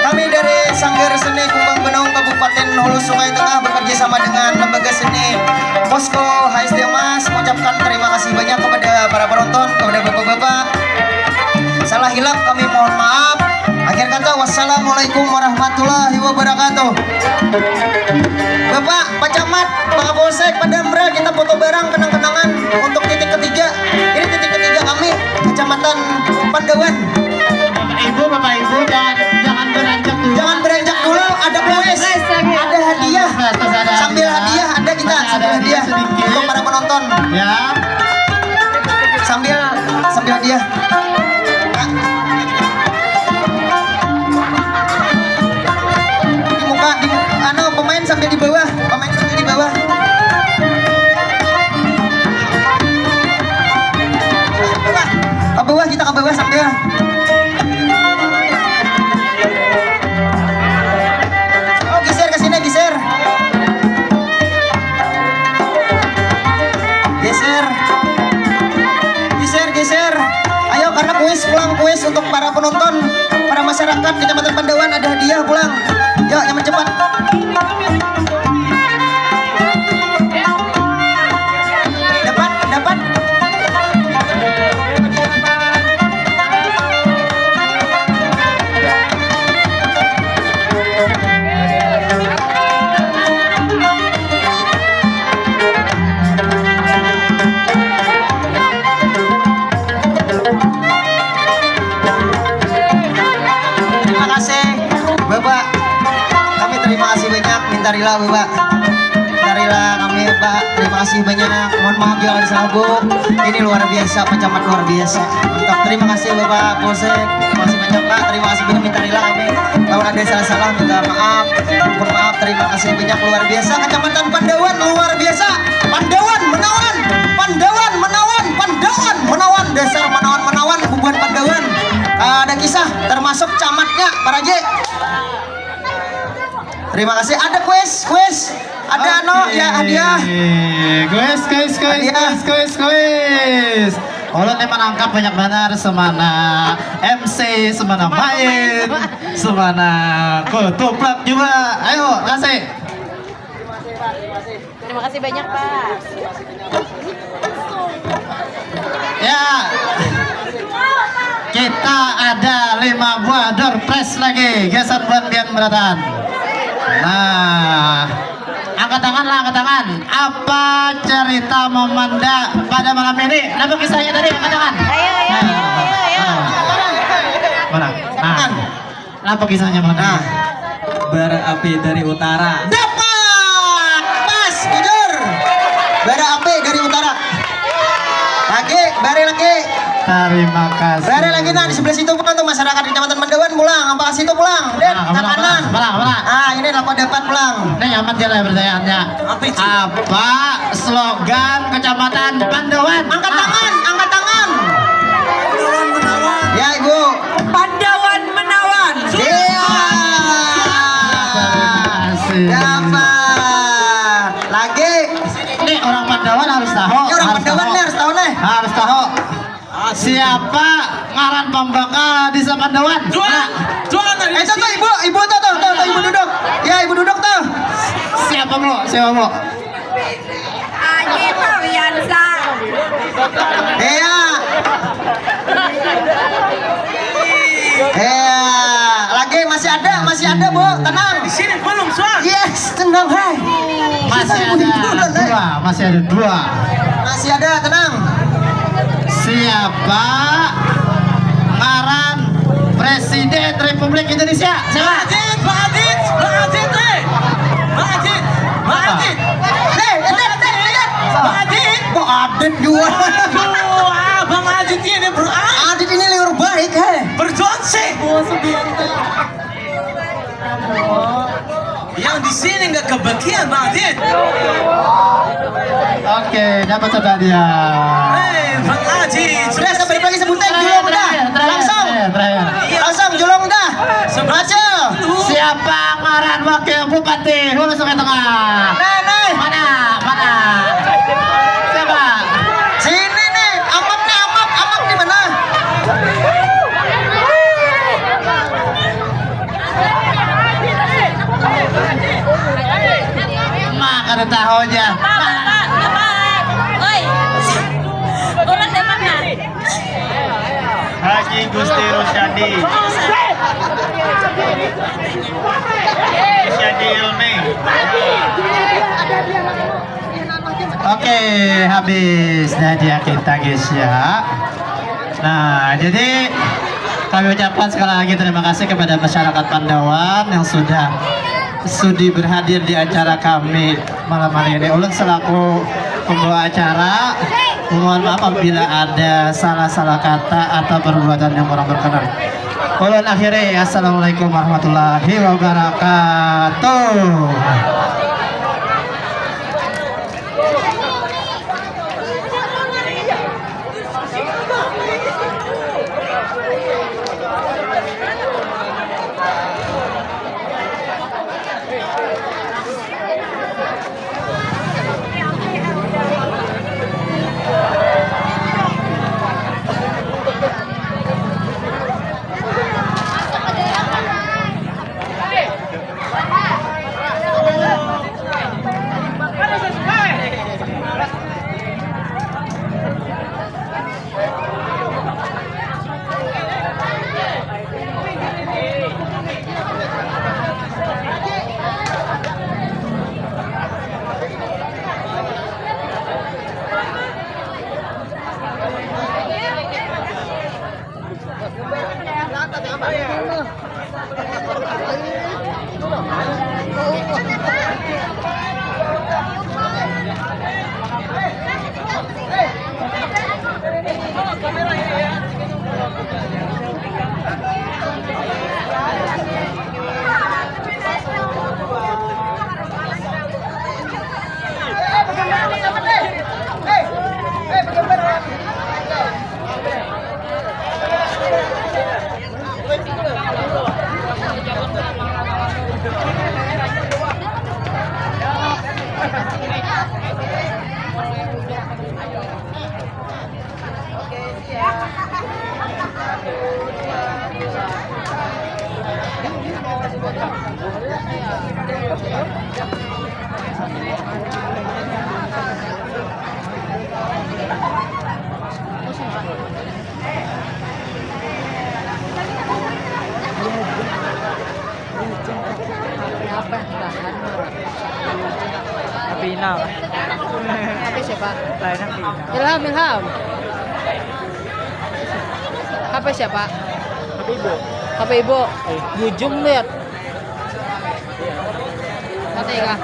Kami dari Sanggar Seni Kumbang Benung, Kabupaten Hulu Sungai Tengah, bekerja sama dengan Lembaga Seni Posko H S D Mas mengucapkan terima kasih banyak kepada para penonton, kepada bapak-bapak. Salah hilap kami mohon maaf. Akhir kata, wassalamualaikum warahmatullahi wabarakatuh. Bapak, Pak Camat, Pak Kapolsek, Pak Danramil, kita foto bareng kenang-kenangan untuk titik ketiga. Ini titik ketiga kami, Kecamatan Pandawan. Bapak Ibu, Bapak Ibu, jangan, jangan beranjak dulu. Jangan beranjak dulu, ada kuis, ada hadiah. Sambil hadiah, ada kita, sambil hadiah sedikit untuk para penonton. Ya. Sambil, sambil hadiah. Di muka, di, anu, pemain sambil di bawah, pemain sambil di bawah. Ke bawah, kita ke bawah sambil. Oh, geser ke sini, geser. Geser. Geser, geser. Kecamatan Pandawan ada hadiah pulang. Yuk, yang cepat. Dapat, dapat. Terima kasih, Bapak. Kami terima kasih banyak, minta rila, Bapak. Minta rila kami, Pak. Terima kasih banyak. Mohon maaf jika ada salah, Bu. Ini luar biasa, Pak Camat luar biasa. Mantap. Terima kasih, Bapak Polsek. Terima kasih banyak, Pak. Terima kasih banyak, minta rila kami. Kalau ada salah-salah, minta maaf. Mohon maaf, terima kasih banyak, luar biasa. Kecamatan Pandawan luar biasa. Pandawan menawan, Pandawan menawan, Pandawan menawan, dasar menawan, menawan, bubuhan Pandawan. Ada kisah, termasuk camatnya, Pak Raji. Terima kasih. Ada kuis, kuis. Ada, no, ya, hadiah. Kuis, kuis, kuis, hadiah. Kuis, kuis, kuis. Ulun ni manangkap banyak banar, semana M C, semana main, semana kutuplak juga. Ayo, kasih. Terima kasih banyak, Pak. Ya. Kita ada lima buah door prize lagi. Gasan buhan pian berataan. Nah. Angkat tangan lah, angkat tangan. Apa cerita Mamanda pada malam ini? Apa kisahnya tadi? Angkat tangan. Ayo, ayo, ayo, ayo. Nah. Mana? Nah. Napa kisahnya, Bang? Nah, bara api dari utara. Dapat! Pas, jujur. Bara api dari utara. Lagi, bare lagi. Terima kasih. Bare lagi, nah, di sebelah situ pulang tuh, masyarakat Kecamatan Pandawan pulang, apa situ pulang? Lihat, nah, ke kanan. Mana? Mana? Ah, ini dapat, dapat pulang. Ini nyaman jalan pertanyaannya. Apa itu? Apa slogan Kecamatan Pandawan? Angkat tangan, angkat tangan. Pandawan menawan. Ya, Ibu. Pandawan menawan. Iya. Terima kasih. Dapat. Lagi. Ini orang Pandawan harus tahu. Ini orang Pandawan nih harus tahu nih. Harus tahu. Siapa ngaran pambakal di Sapandawan? Jual. Jual tadi. Eh, tuh, tuh, ibu, ibu tuh, tuh, tuh, tuh, ibu duduk. Ya, ibu duduk tuh. Siapa, Bu? Siapa, Bu? Aji Fawiansa. Iya. Iya. Lagi masih ada, masih ada, Bu. Tenang. Di sini belum, Suan. Yes, tenang, hai. Masih ada dua, masih ada dua. Masih ada, tenang. Siapa ngaran Presiden Republik Indonesia? Siapa? Pak Adit, Pak Adit, Pak Adit, eh. Pak Adit, Pak Adit. Eh, Adit, Adit, Adit. Pak Adit. Pak Adit juga. Aduh, Abang Adit ini ber-, ah. Adit ini liur baik, heh. Berjuang sih. Yang di sini nggak kebagian, Bang Adit. Oke, dapat sudah dia. Hei, Bang Haji, sudah, sudah, balik lagi sebutan, terakhir, julung dah. Terakhir, terakhir, langsung, terakhir, terakhir. Iya. Langsung julung dah. Sebelum berhasil. Siapa ngaran wakil bupati Hulu Sungai Tengah? Nih, nih. Mana? Mana? Siapa? Sini nih, Amak nih, Amak, Amak di mana? Mak, kada tahu aja. Bapak, bapak, bapak. Oi. Ulun dapat, nah. Haji Gusti Rusyadi. Rusyadi Ilmi. Oke, habis dari kita, guys, ya. Nah, jadi kami ucapkan sekali lagi terima kasih kepada masyarakat Pandawan yang sudah sudi berhadir di acara kami malam hari ini. Ulun selaku pembawa acara, mohon maaf apabila ada salah-salah kata atau perbuatan yang kurang berkenan. Ulun akhiri, assalamualaikum warahmatullahi wabarakatuh. Apa? Pina lah. Apa siapa? Lain Pina. Ilham, Ilham. Apa siapa? Apa ibu? Apa ibu? Eh. Bujum lihat. Mati kah?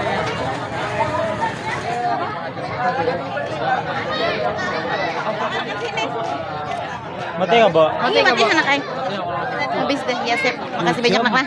Mati nggak, Bu? Mati nggak, Bu? Anak aing. Habis deh, ya, sip. Makasih banyak, Mak, lah.